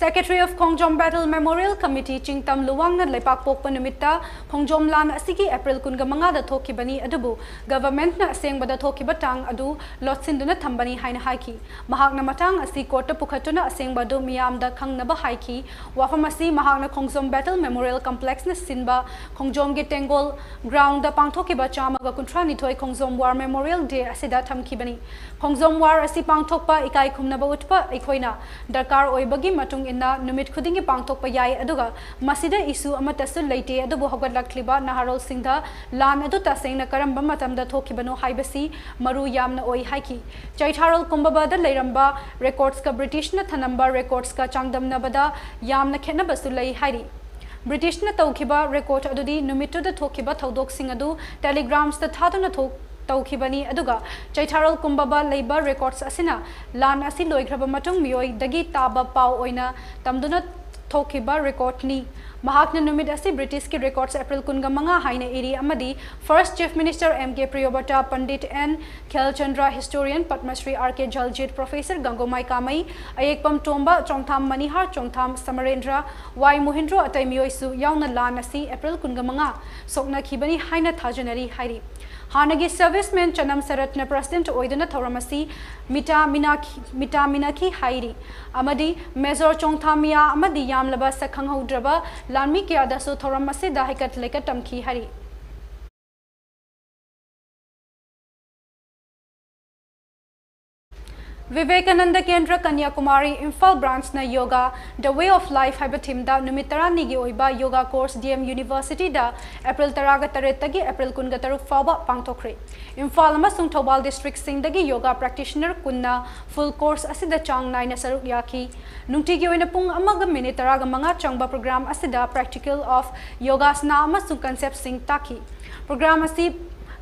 Secretary of Khongjom Battle Memorial Committee Chingtam Luwangna ꯂꯩꯄꯥꯛꯄꯣꯛꯄ ꯅꯨꯃꯤꯠꯇ ꯈꯣꯡꯖꯣꯝ ꯂꯥꯟ ꯑꯁꯤꯒꯤ April ꯀꯨꯟꯒ ꯃꯉꯥꯗ ꯊꯣꯛꯈꯤꯕꯅꯤ, ꯑꯗꯨꯕꯨ governmentꯅ ꯑꯁꯦꯡꯕꯗ ꯊꯣꯛꯈꯤꯕ ꯇꯥꯡ ꯑꯗꯨ ꯂꯣꯠꯁꯤꯟꯗꯨꯅ ꯊꯝꯕꯅꯤ ꯍꯥꯏꯅ ꯍꯥꯏꯈꯤ꯫ ꯃꯍꯥꯛꯅ ꯃꯇꯥꯡ ꯑꯁꯤ courtꯇ ꯄꯨꯈꯠꯇꯨꯅ ꯑꯁꯦꯡꯕ ꯑꯗꯨ ꯃꯤꯌꯥꯝꯗ ꯈꯪꯅꯕ ꯍꯥꯏꯈꯤ꯫ ꯋꯥꯐꯝ ꯑꯁꯤ ꯃꯍꯥꯛꯅ ꯈꯣꯡꯖꯣꯝ Battle Memorial Complexꯅ ꯁꯤꯟꯕ ꯈꯣꯡꯖꯣꯝꯒꯤ ꯇꯦꯡꯒꯣꯜ groundꯗ ꯄꯥꯡꯊꯣꯛꯈꯤꯕ ꯆꯥꯝꯃꯒ ꯀꯨꯟꯊ꯭ꯔꯥꯅꯤꯊꯣꯏ ꯈꯣꯡꯖꯣꯝ War Memorial Day ꯑꯁꯤꯗ ꯊꯝꯈꯤꯕꯅꯤ꯫ ꯈꯣꯡꯖꯣꯝ War ꯑꯁꯤ ꯄꯥꯡꯊꯣꯛꯄ ꯏꯀꯥꯏ ꯈꯨꯝꯅꯕ ꯎꯠꯄ ꯑꯩꯈꯣꯏꯅ ꯗꯔꯀꯥꯔ ꯑꯣꯏꯕꯒꯤ ꯃꯇꯨꯡ ꯏꯟꯅ ꯅꯨꯃꯤꯠ ꯈꯨꯗꯤꯡꯒꯤ ꯄꯥꯡꯊꯣꯛꯄ ꯌꯥꯏ, ꯑꯗꯨꯒ ꯃꯁꯤꯗ issue ꯑꯃꯠꯇꯁꯨ ꯂꯩꯇꯦ꯫ ꯑꯗꯨꯕꯨ ꯍꯧꯒꯠꯂꯛꯂꯤꯕ ꯅꯍꯥꯔꯣꯜꯁꯤꯡꯗ ꯂꯥꯟ ꯑꯗꯨ ꯇꯁꯦꯡꯅ ꯀꯔꯝꯕ ꯃꯇꯝꯗ ꯊꯣꯛꯈꯤꯕꯅꯣ ꯍꯥꯏꯕꯁꯤ ꯃꯔꯨ ꯌꯥꯝꯅ ꯑꯣꯏ ꯍꯥꯏꯈꯤ꯫ ꯆꯩꯊꯥꯔꯣꯜ ꯀꯨꯝꯕꯕꯗ ꯂꯩꯔꯝꯕ recordsꯀ Britishꯅ ꯊꯅꯝꯕ recordsꯀ ꯆꯥꯡꯗꯝꯅꯕꯗ ꯌꯥꯝꯅ ꯈꯦꯠꯅꯕꯁꯨ ꯂꯩ ꯍꯥꯏꯔꯤ꯫ Britishꯅ ꯇꯧꯈꯤꯕ record ꯑꯗꯨꯗꯤ ꯅꯨꯃꯤꯠꯇꯨꯗ ꯊꯣꯛꯈꯤꯕ ꯊꯧꯗꯣꯛꯁꯤꯡ ꯑꯗꯨ telegramsꯇ ꯊꯥꯗꯨꯅ ꯊꯣꯛ-, ꯇꯧꯈꯤꯕꯅꯤ, ꯑꯗꯨꯒ ꯆꯩꯊꯥꯔꯣꯜ ꯀꯨꯝꯕꯕ ꯂꯩꯕ records ꯑꯁꯤꯅ ꯂꯥꯟ ꯑꯁꯤ ꯂꯣꯏꯈ꯭ꯔꯕ ꯃꯇꯨꯡ ꯃꯤꯑꯣꯏꯗꯒꯤ ꯇꯥꯕ ꯄꯥꯎ ꯑꯣꯏꯅ ꯇꯝꯗꯨꯅ ꯊꯣꯛꯈꯤꯕ recordꯅꯤ꯫ ꯃꯍꯥꯛꯅ ꯅꯨꯃꯤꯠ ꯑꯁꯤ Britishꯀꯤ records April ꯀꯨꯟꯒ ꯃꯉꯥ ꯍꯥꯏꯅ ꯏꯔꯤ ꯑꯃꯗꯤ First Chief Minister M K Priyobhata, Pandit N Khelchandra, historian Padma Shri R K Jaljit, Professor Gangomai Kamei, ꯑꯌꯦꯛꯄꯝ ꯇꯣꯝꯕ, ꯆꯣꯡꯊꯥꯝ ꯃꯅꯤꯍꯥꯔ, ꯆꯣꯡꯊꯥꯝ ꯁꯃꯔꯦꯟꯗ꯭ꯔ, ꯋꯥꯏ ꯃꯣꯍꯤꯟꯗ꯭ꯔꯣ ꯑꯇꯩ ꯃꯤꯑꯣꯏꯁꯨ ꯌꯥꯎꯅ ꯂꯥꯟ ꯑꯁꯤ April ꯀꯨꯟꯒ ꯃꯉꯥ ꯁꯣꯛꯅꯈꯤꯕꯅꯤ ꯍꯥꯏꯅ ꯊꯥꯖꯅꯔꯤ ꯍꯥꯏꯔꯤ꯫ ꯍꯥꯟꯅꯒꯤ serviceman ꯆꯅꯝ ꯁꯔꯠꯅ president ꯑꯣꯏꯗꯨꯅ ꯊꯧꯔꯝ ꯑꯁꯤ ꯃꯤꯇꯥ ꯃꯤꯅꯥꯈꯤ-, ꯃꯤꯇꯥ ꯃꯤꯅꯈꯤ ꯍꯥꯏꯔꯤ ꯑꯃꯗꯤ Major ꯆꯣꯡꯊꯥꯝ ꯃꯤꯌꯥ ꯑꯃꯗꯤ ꯌꯥꯝꯂꯕ ꯁꯛ ꯈꯪꯍꯧꯗ꯭ꯔꯕ ꯂꯥꯟꯃꯤ ꯀꯌꯥꯗꯁꯨ ꯊꯧꯔꯝ ꯑꯁꯤꯗ ꯍꯩꯀꯠ ꯂꯩꯀꯠ ꯇꯝꯈꯤ ꯍꯥꯏꯔꯤ꯫ ꯚꯤꯚꯦꯀꯥꯅꯟꯗ ꯀꯦꯟꯗ꯭ꯔ Kanyakumari Imphal branchꯅ Yoga, The Way of Life ꯍꯥꯏꯕ themeꯗ ꯅꯨꯃꯤꯠ ꯇꯔꯥꯅꯤꯒꯤ ꯑꯣꯏꯕ yoga course D M Universityꯗ April ꯇꯔꯥꯒ ꯇꯔꯦꯠꯇꯒꯤ April ꯀꯨꯟꯒ ꯇꯔꯨꯛ ꯐꯥꯎꯕ ꯄꯥꯡꯊꯣꯛꯈ꯭ꯔꯦ꯫ ꯏꯝꯐꯥꯜ ꯑꯃꯁꯨꯡ Thoubal districtꯁꯤꯡꯗꯒꯤ yoga practitioner ꯀꯨꯟꯅ full course ꯑꯁꯤꯗ ꯆꯥꯡ ꯅꯥꯏꯅ ꯁꯔꯨꯛ ꯌꯥꯈꯤ꯫ ꯅꯨꯡꯇꯤꯒꯤ ꯑꯣꯏꯅ ꯄꯨꯡ ꯑꯃꯒ minute ꯇꯔꯥꯒ ꯃꯉꯥ ꯆꯪꯕ program ꯑꯁꯤꯗ practical of yogasana ꯑꯃꯁꯨꯡ conceptꯁꯤꯡ ꯇꯥꯛꯈꯤ꯫ Program ꯑꯁꯤ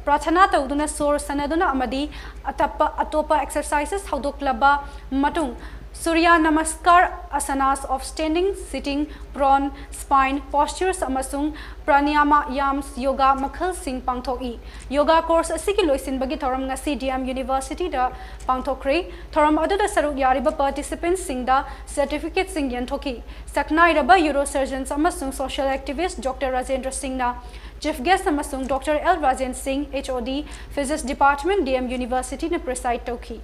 ꯄ꯭ꯔꯥꯊꯅꯥ ꯇꯧꯗꯨꯅ, ꯁꯣꯔ ꯁꯥꯟꯅꯗꯨꯅ ꯑꯃꯗꯤ ꯑꯇꯞꯄ, ꯑꯇꯣꯞꯄ exercises ꯍꯧꯗꯣꯛꯂꯕ ꯃꯇꯨꯡ Surya Namaskar, Asanas of Standing, Sitting, Prone, Spine, Postures ꯑꯃꯁꯨꯡ Pranayama, Yams, Yoga ꯃꯈꯜꯁꯤꯡ ꯄꯥꯡꯊꯣꯛꯏ꯫ Yoga course ꯑꯁꯤꯒꯤ ꯂꯣꯏꯁꯤꯟꯕꯒꯤ ꯊꯧꯔꯝ ꯉꯁꯤ D M Universityꯗ ꯄꯥꯡꯊꯣꯛꯈ꯭ꯔꯦ꯫ ꯊꯧꯔꯝ ꯑꯗꯨꯗ ꯁꯔꯨꯛ ꯌꯥꯔꯤꯕ participantꯁꯤꯡꯗ certificateꯁꯤꯡ ꯌꯦꯟꯊꯣꯛꯈꯤ꯫ ꯁꯛꯅꯥꯏꯔꯕ urochargents ꯑꯃꯁꯨꯡ social activist Doctor Rajendra Singhꯅ chief guest ꯑꯃꯁꯨꯡ Doctor L Rajen Singh, H O D, Physics Department, D M Universityꯅ preside ꯇꯧꯈꯤ꯫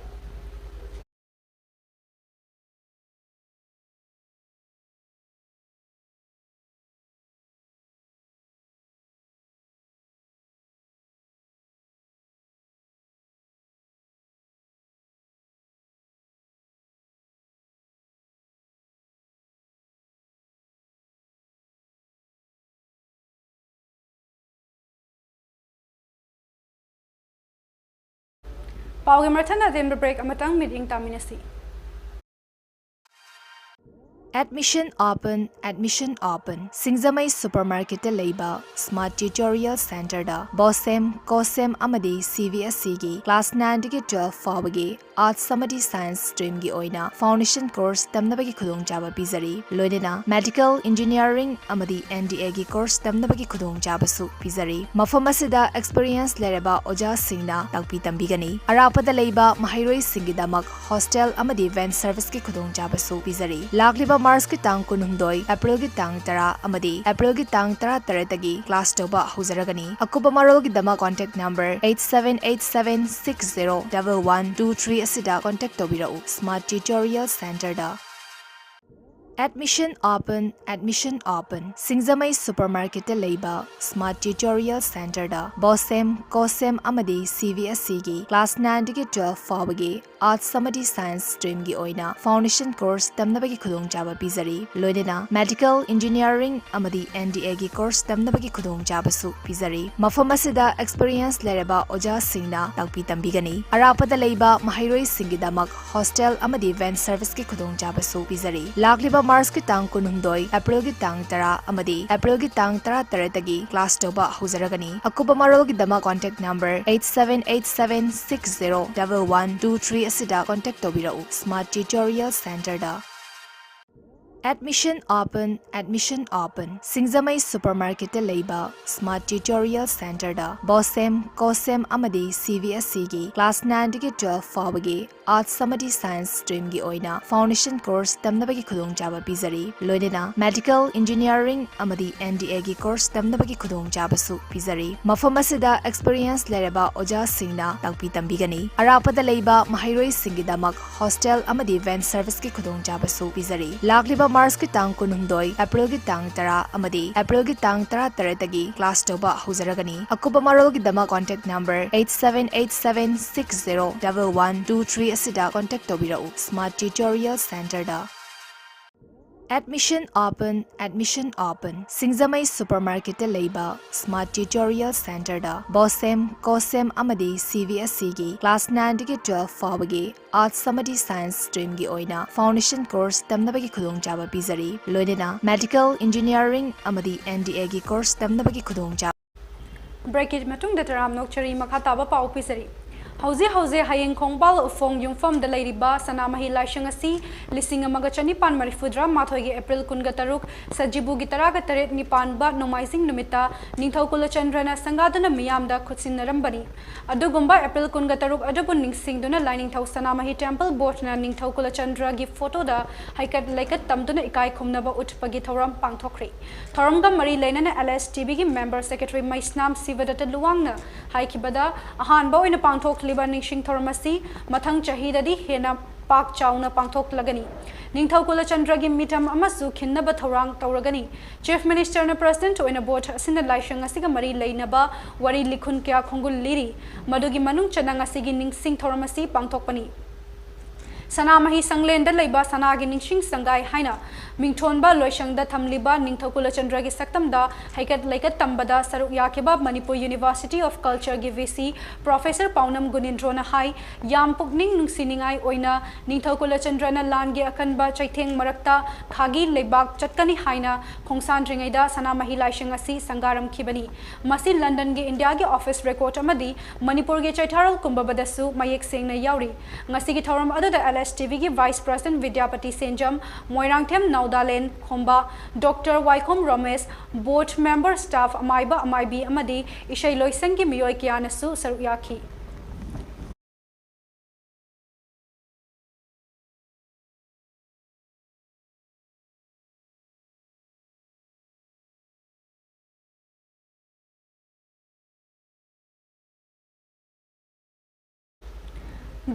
ꯄꯥꯎꯒꯤ ꯃꯊꯪꯗ ꯑꯇꯦꯟꯕ break ꯑꯃꯇꯪ ꯃꯤꯠꯌꯦꯡ ꯇꯥꯃꯤꯟꯅꯁꯤ꯫ Admission open, admission open꯫ ꯁꯤꯡꯖꯃꯩ supermarketꯇ ꯂꯩꯕ Smart Tutorial Centreꯗ BOSEM, COSEM ꯑꯃꯗꯤ C B S Eꯒꯤ class nineꯗꯒꯤ twelve ꯐꯥꯎꯕꯒꯤ Arts ꯑꯃꯗꯤ Science streamꯒꯤ ꯑꯣꯏꯅ foundation course ꯇꯝꯅꯕꯒꯤ ꯈꯨꯗꯣꯡꯆꯥꯕ ꯄꯤꯖꯔꯤ꯫ ꯂꯣꯏꯅꯅ Medical, Engineering ꯑꯃꯗꯤ N D Aꯒꯤ course ꯇꯝꯅꯕꯒꯤ ꯈꯨꯗꯣꯡꯆꯥꯕꯁꯨ ꯄꯤꯖꯔꯤ꯫ ꯃꯐꯝ ꯑꯁꯤꯗ experience ꯂꯩꯔꯕ ꯑꯣꯖꯥꯁꯤꯡꯅ ꯇꯥꯛꯄꯤ ꯇꯝꯕꯤꯒꯅꯤ꯫ ꯑꯔꯥꯞꯄꯗ ꯂꯩꯕ ꯃꯍꯩꯔꯣꯏꯁꯤꯡꯒꯤꯗꯃꯛ hostel ꯑꯃꯗꯤ van serviceꯀꯤ ꯈꯨꯗꯣꯡꯆꯥꯕꯁꯨ ꯄꯤꯖꯔꯤ꯫ ꯂꯥꯛꯂꯤꯕ Marchꯀꯤ ꯇꯥꯡ ꯀꯨꯟꯍꯨꯝꯗꯣꯏ, Aprilꯒꯤ ꯇꯥꯡ ꯇꯔꯥ ꯑꯃꯗꯤ Aprilꯒꯤ ꯇꯥꯡ ꯇꯔꯥꯇꯔꯦꯠꯇꯒꯤ class ꯇꯧꯕ ꯍꯧꯖꯔꯒꯅꯤ꯫ ꯑꯀꯨꯞꯄ ꯃꯔꯣꯜꯒꯤꯗꯃꯛ contact number eight seven eight seven six zero double one two three ꯑꯁꯤꯗ contact ꯇꯧꯕꯤꯔꯛꯎ꯫ Smart Tutorial Centreꯗ꯫ Admission open, admission open꯫ ꯁꯤꯡꯖꯃꯩ supermarketꯇ ꯂꯩꯕ Smart Tutorial Centreꯗ BOSEM, COSEM ꯑꯃꯗꯤ C B S Eꯒꯤ class nineꯗꯒꯤ twelve ꯐꯥꯎꯕꯒꯤ Arts ꯑꯃꯗꯤ Science streamꯒꯤ ꯑꯣꯏꯅ foundation course ꯇꯝꯅꯕꯒꯤ ꯈꯨꯗꯣꯡꯆꯥꯕ ꯄꯤꯖꯔꯤ꯫ ꯂꯣꯏꯅꯅ Medical, Engineering ꯑꯃꯗꯤ N D Aꯒꯤ course ꯇꯝꯅꯕꯒꯤ ꯈꯨꯗꯣꯡꯆꯥꯕꯁꯨ ꯄꯤꯖꯔꯤ꯫ ꯃꯐꯝ ꯑꯁꯤꯗ experience ꯂꯩꯔꯕ ꯑꯣꯖꯥꯁꯤꯡꯅ ꯇꯥꯛꯄꯤ ꯇꯝꯕꯤꯒꯅꯤ꯫ ꯑꯔꯥꯞꯄꯗ ꯂꯩꯕ ꯃꯍꯩꯔꯣꯏꯁꯤꯡꯒꯤꯗꯃꯛ hostel ꯑꯃꯗꯤ van serviceꯀꯤ ꯈꯨꯗꯣꯡꯆꯥꯕꯁꯨ ꯄꯤꯖꯔꯤ꯫ ꯂꯥꯛꯂꯤꯕ ꯃꯥꯔꯆꯀꯤ ꯇꯥꯡ ꯀꯨꯟꯍꯨꯝꯗꯣꯏ, ꯑꯦꯄ꯭ꯔꯤꯜꯒꯤ ꯇꯥꯡ ꯇꯔꯥ ꯑꯃꯗꯤ ꯑꯦꯄ꯭ꯔꯤꯜꯒꯤ ꯇꯥꯡ ꯇꯔꯥꯇꯔꯦꯠꯇꯒꯤ class ꯇꯧꯕ ꯍꯧꯖꯔꯒꯅꯤ꯫ ꯑꯀꯨꯞꯄ ꯃꯔꯣꯜꯒꯤꯗꯃꯛ contact number eight seven eight seven six zero double one two three ꯑꯁꯤꯗ contact ꯇꯧꯕꯤꯔꯛꯎ꯫ Smart Tutorial Centerꯗ꯫ Admission open, admission open. ꯁꯤꯡꯖꯃꯩ supermarketꯇ ꯂꯩꯕ Smart Tutorial Centerꯗ BOSEM, COSEM ꯑꯃꯗꯤ CBSEꯒꯤ class nineꯗꯒꯤ twelve ꯐꯥꯎꯕꯒꯤ Arts ꯑꯃꯗꯤ Science streamꯒꯤ ꯑꯣꯏꯅ foundation course ꯇꯝꯅꯕꯒꯤ ꯈꯨꯗꯣꯡꯆꯥꯕ ꯄꯤꯖꯔꯤ꯫ ꯂꯣꯏꯅꯅ medical, engineering ꯑꯃꯗꯤ NDAꯒꯤ course ꯇꯝꯅꯕꯒꯤ ꯈꯨꯗꯣꯡꯆꯥꯕꯁꯨ ꯄꯤꯖꯔꯤ꯫ ꯃꯐꯝ ꯑꯁꯤꯗ experience ꯂꯩꯔꯕ ꯑꯣꯖꯥꯁꯤꯡꯅ ꯇꯥꯛꯄꯤ ꯇꯝꯕꯤꯒꯅꯤ꯫ ꯑꯔꯥꯞꯄꯗ ꯂꯩꯕ ꯃꯍꯩꯔꯣꯏꯁꯤꯡꯒꯤꯗꯃꯛ hostel ꯑꯃꯗꯤ van serviceꯀꯤ ꯈꯨꯗꯣꯡꯆꯥꯕꯁꯨ ꯄꯤꯖꯔꯤ꯫ ꯂꯥꯛꯂꯤꯕ ꯃꯥꯔꯆꯀꯤ ꯇꯥꯡ ꯀꯨꯟꯍꯨꯝꯗꯣꯏ, ꯑꯦꯄ꯭ꯔꯤꯜꯒꯤ ꯇꯥꯡ ꯇꯔꯥ ꯑꯃꯗꯤ ꯑꯦꯄ꯭ꯔꯤꯜꯒꯤ ꯇꯥꯡ ꯇꯔꯥꯇꯔꯦꯠꯇꯒꯤ class ꯇꯧꯕ ꯍꯧꯖꯔꯒꯅꯤ꯫ ꯑꯀꯨꯞꯄ ꯃꯔꯣꯜꯒꯤꯗꯃꯛ contact number eight seven eight seven six zero double one two three ꯑꯁꯤꯗ contact ꯇꯧꯕꯤꯔꯛꯎ꯫ Smart Tutorial Centerꯗ꯫ Admission open, admission open. ꯁꯤꯡꯖꯃꯩ supermarketꯇ ꯂꯩꯕ Smart Tutorial Centerꯗ BOSEM, COSEM ꯑꯃꯗꯤ CBSEꯒꯤ class nineꯗꯒꯤ twelve ꯐꯥꯎꯕꯒꯤ Arts ꯑꯃꯗꯤ Science streamꯒꯤ ꯑꯣꯏꯅ foundation course ꯇꯝꯅꯕꯒꯤ ꯈꯨꯗꯣꯡꯆꯥꯕ ꯄꯤꯖꯔꯤ꯫ ꯂꯣꯏꯅꯅ medical, engineering ꯑꯃꯗꯤ NDAꯒꯤ course ꯇꯝꯅꯕꯒꯤ ꯈꯨꯗꯣꯡꯆꯥꯕ꯫ Breakꯀꯤ ꯃꯇꯨꯡꯗ ꯇꯔꯥꯝꯅ ꯑꯣꯛꯆꯔꯤ꯫ ꯃꯈꯥ ꯇꯥꯕ ꯄꯥꯎ ꯄꯤꯖꯔꯤ꯫ ꯍꯧꯖꯤꯛ ꯍꯧꯖꯤꯛ ꯍꯌꯦꯡ ꯈꯣꯡꯕꯥꯜ ꯎꯐꯣꯡ ꯌꯨꯝꯐꯝꯗ ꯂꯩꯔꯤꯕ ꯁꯅꯥꯃꯍꯤ ꯂꯥꯏꯁꯪ ꯑꯁꯤ ꯂꯤꯁꯤꯡ ꯑꯃꯒ ꯆꯅꯤꯄꯥꯟ ꯃꯔꯤꯐꯨꯇꯔꯥ ꯃꯥꯊꯣꯏꯒꯤ ꯑꯦꯄ꯭ꯔꯤꯜ ꯀꯨꯟꯒ ꯇꯔꯨꯛ, ꯁꯖꯤꯕꯨꯒꯤ ꯇꯔꯥꯒ ꯇꯔꯦꯠꯅꯤ ꯄꯥꯟꯕ ꯅꯣꯡꯃꯥꯏꯖꯤꯡ ꯅꯨꯃꯤꯠꯇ ꯅꯤꯡꯊꯧ ꯀꯨꯂꯆꯟꯗ꯭ꯔꯅ ꯁꯪꯒꯥꯗꯨꯅ ꯃꯤꯌꯥꯝꯗ ꯈꯨꯠꯁꯤꯟꯅꯔꯝꯕꯅꯤ꯫ ꯑꯗꯨꯒꯨꯝꯕ ꯑꯦꯄ꯭ꯔꯤꯜ ꯀꯨꯟꯒ ꯇꯔꯨꯛ ꯑꯗꯨꯕꯨ ꯅꯤꯡꯁꯤꯡꯗꯨꯅ ꯂꯥꯏꯅꯤꯡꯊꯧ ꯁꯅꯥꯃꯍꯤ Temple Boardꯅ ꯅꯤꯡꯊꯧ ꯀꯨꯂꯆꯟꯗ꯭ꯔꯒꯤ photoꯗ ꯍꯩꯀꯠ ꯂꯩꯀꯠ ꯇꯝꯗꯨꯅ ꯏꯀꯥꯏ ꯈꯨꯝꯅꯕ ꯎꯠꯄꯒꯤ ꯊꯧꯔꯝ ꯄꯥꯡꯊꯣꯛꯈ꯭ꯔꯦ꯫ ꯊꯧꯔꯝꯒ ꯃꯔꯤ ꯂꯩꯅꯅ LSTVꯒꯤ member secretary ꯃꯩꯁꯅꯥꯝ ꯁꯤꯕꯗꯠꯇ ꯂꯨꯋꯥꯡꯅ ꯍꯥꯏꯈꯤꯕꯗ, ꯑꯍꯥꯟꯕ ꯑꯣꯏꯅ ꯄꯥꯡꯊꯣꯛꯂꯤꯕ ꯅꯤꯡꯁꯤꯡ ꯊꯧꯔꯝ ꯑꯁꯤ ꯃꯊꯪ ꯆꯍꯤꯗꯗꯤ ꯍꯦꯟꯅ ꯄꯥꯛ ꯆꯥꯎꯅ ꯄꯥꯡꯊꯣꯛꯂꯒꯅꯤ꯫ ꯅꯤꯡꯊꯧ ꯀꯨꯂꯆꯟꯗ꯭ꯔꯒꯤ ꯃꯤꯊꯝ ꯑꯃꯁꯨ ꯈꯤꯟꯅꯕ ꯊꯧꯔꯥꯡ ꯇꯧꯔꯒꯅꯤ꯫ Chief Ministerꯅ President ꯑꯣꯏꯅ board ꯑꯁꯤꯅ ꯂꯥꯏꯁꯪ ꯑꯁꯤꯒ ꯃꯔꯤ ꯂꯩꯅꯕ ꯋꯥꯔꯤ ꯂꯤꯈꯨꯟ ꯀꯌꯥ ꯈꯣꯡꯒꯨꯜꯂꯤꯔꯤ꯫ ꯃꯗꯨꯒꯤ ꯃꯅꯨꯡ ꯆꯟꯅ ꯉꯁꯤꯒꯤ ꯅꯤꯡꯁꯤꯡ ꯊꯧꯔꯝ ꯑꯁꯤ ꯄꯥꯡꯊꯣꯛꯄꯅꯤ꯫ ꯁꯅꯥꯃꯍꯤ ꯁꯪꯂꯦꯟꯗ ꯂꯩꯕ ꯁꯅꯥꯒꯤ ꯅꯤꯡꯁꯤꯡ ꯁꯪꯒꯥꯏ ꯍꯥꯏꯅ ꯃꯤꯡꯊꯣꯟꯕ ꯂꯣꯏꯁꯪꯗ ꯊꯝꯂꯤꯕ ꯅꯤꯡꯊꯧ ꯀꯨꯂꯆꯟꯗ꯭ꯔꯒꯤ ꯁꯛꯇꯝꯗ ꯍꯩꯀꯠ ꯂꯩꯀꯠ ꯇꯝꯕꯗ ꯁꯔꯨꯛ ꯌꯥꯈꯤꯕ ꯃꯅꯤꯄꯨꯔ University of Culture ꯒꯤ V C Professor ꯄꯥꯎꯅꯝ ꯒꯨꯅꯤꯟꯗ꯭ꯔꯣꯅ ꯍꯥꯏ, ꯌꯥꯝ ꯄꯨꯛꯅꯤꯡ ꯅꯨꯡꯁꯤꯅꯤꯡꯉꯥꯏ ꯑꯣꯏꯅ ꯅꯤꯡꯊꯧ ꯀꯨꯂꯆꯟꯗ꯭ꯔꯅ ꯂꯥꯟꯒꯤ ꯑꯀꯟꯕ ꯆꯩꯊꯦꯡ ꯃꯔꯛꯇ ꯈꯥꯒꯤ ꯂꯩꯕꯥꯛ ꯆꯠꯀꯅꯤ ꯍꯥꯏꯅ ꯈꯣꯡꯁꯥꯟꯗ꯭ꯔꯤꯉꯩꯗ ꯁꯅꯥꯃꯍꯤ ꯂꯥꯏꯁꯪ ꯑꯁꯤ ꯁꯪꯒꯥꯔꯝꯈꯤꯕꯅꯤ꯫ ꯃꯁꯤ ꯂꯟꯗꯟꯒꯤ ꯏꯟꯗꯤꯌꯥꯒꯤ ꯑꯣꯐꯤꯁ ꯔꯦꯀꯣꯔꯗ ꯑꯃꯗꯤ ꯃꯅꯤꯄꯨꯔꯒꯤ ꯆꯩꯊꯥꯔꯣꯜ ꯀꯨꯝꯕꯕꯗꯁꯨ ꯃꯌꯦꯛ ꯁꯦꯡꯅ ꯌꯥꯎꯔꯤ꯫ ꯉꯁꯤꯒꯤ ꯊꯧꯔꯝ ꯑꯗꯨꯗ L S T V ꯒꯤ Vice President ꯕꯤꯗ꯭ꯌꯥꯄꯇꯤ ꯁꯦꯟꯖꯝ, ꯃꯣꯏꯔꯥꯡꯊꯦꯝ ꯅꯥꯎꯗꯥꯂꯦꯟ ꯈꯣꯝꯕ, ꯗꯣꯛꯇꯔ ꯋꯥꯏꯈꯣꯝ ꯔꯣꯃꯦꯁ, ꯕꯣꯔꯗ ꯃꯦꯝꯕꯔ, ꯁ꯭ꯇꯥꯐ, ꯑꯃꯥꯏꯕ ꯑꯃꯥꯏꯕꯤ ꯑꯃꯗꯤ ꯏꯁꯩ ꯂꯣꯏꯁꯪꯒꯤ ꯃꯤꯑꯣꯏ ꯀꯌꯥꯅꯁꯨ ꯁꯔꯨꯛ ꯌꯥꯈꯤ꯫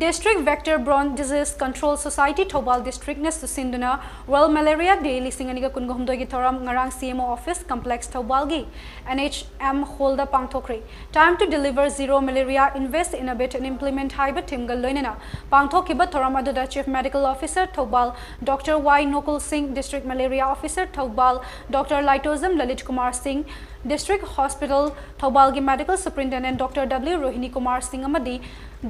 District Vector Borne Disease Control Society Thoubal District ꯅ ꯁꯤꯟꯗꯨꯅ World Malaria Day ꯂꯤꯁꯤꯡ ꯑꯅꯤꯒ ꯀꯨꯟꯒ ꯍꯨꯝꯗꯣꯏꯒꯤ ꯊꯧꯔꯝ ꯉꯔꯥꯡ C M O Office Complex ꯊꯧꯕꯥꯜꯒꯤ N H M Hall the ꯄꯥꯡꯊꯣꯛꯈ꯭ꯔꯦ꯫ Time to Deliver Zero Malaria, Invest, Innovate and Implement ꯍꯥꯏꯕ theme ꯒ ꯂꯣꯏꯅꯅ ꯄꯥꯡꯊꯣꯛꯈꯤꯕ ꯊꯧꯔꯝ ꯑꯗꯨꯗ Chief Medical Officer Thoubal doctor Y Nokul Singh, District Malaria Officer Thoubal doctor Laitonjam Lalit Kumar Singh, District Hospital ꯊꯧꯕꯥꯜꯒꯤ Medical Superintendent doctor W Rohini Kumar Singh ꯑꯃꯗꯤ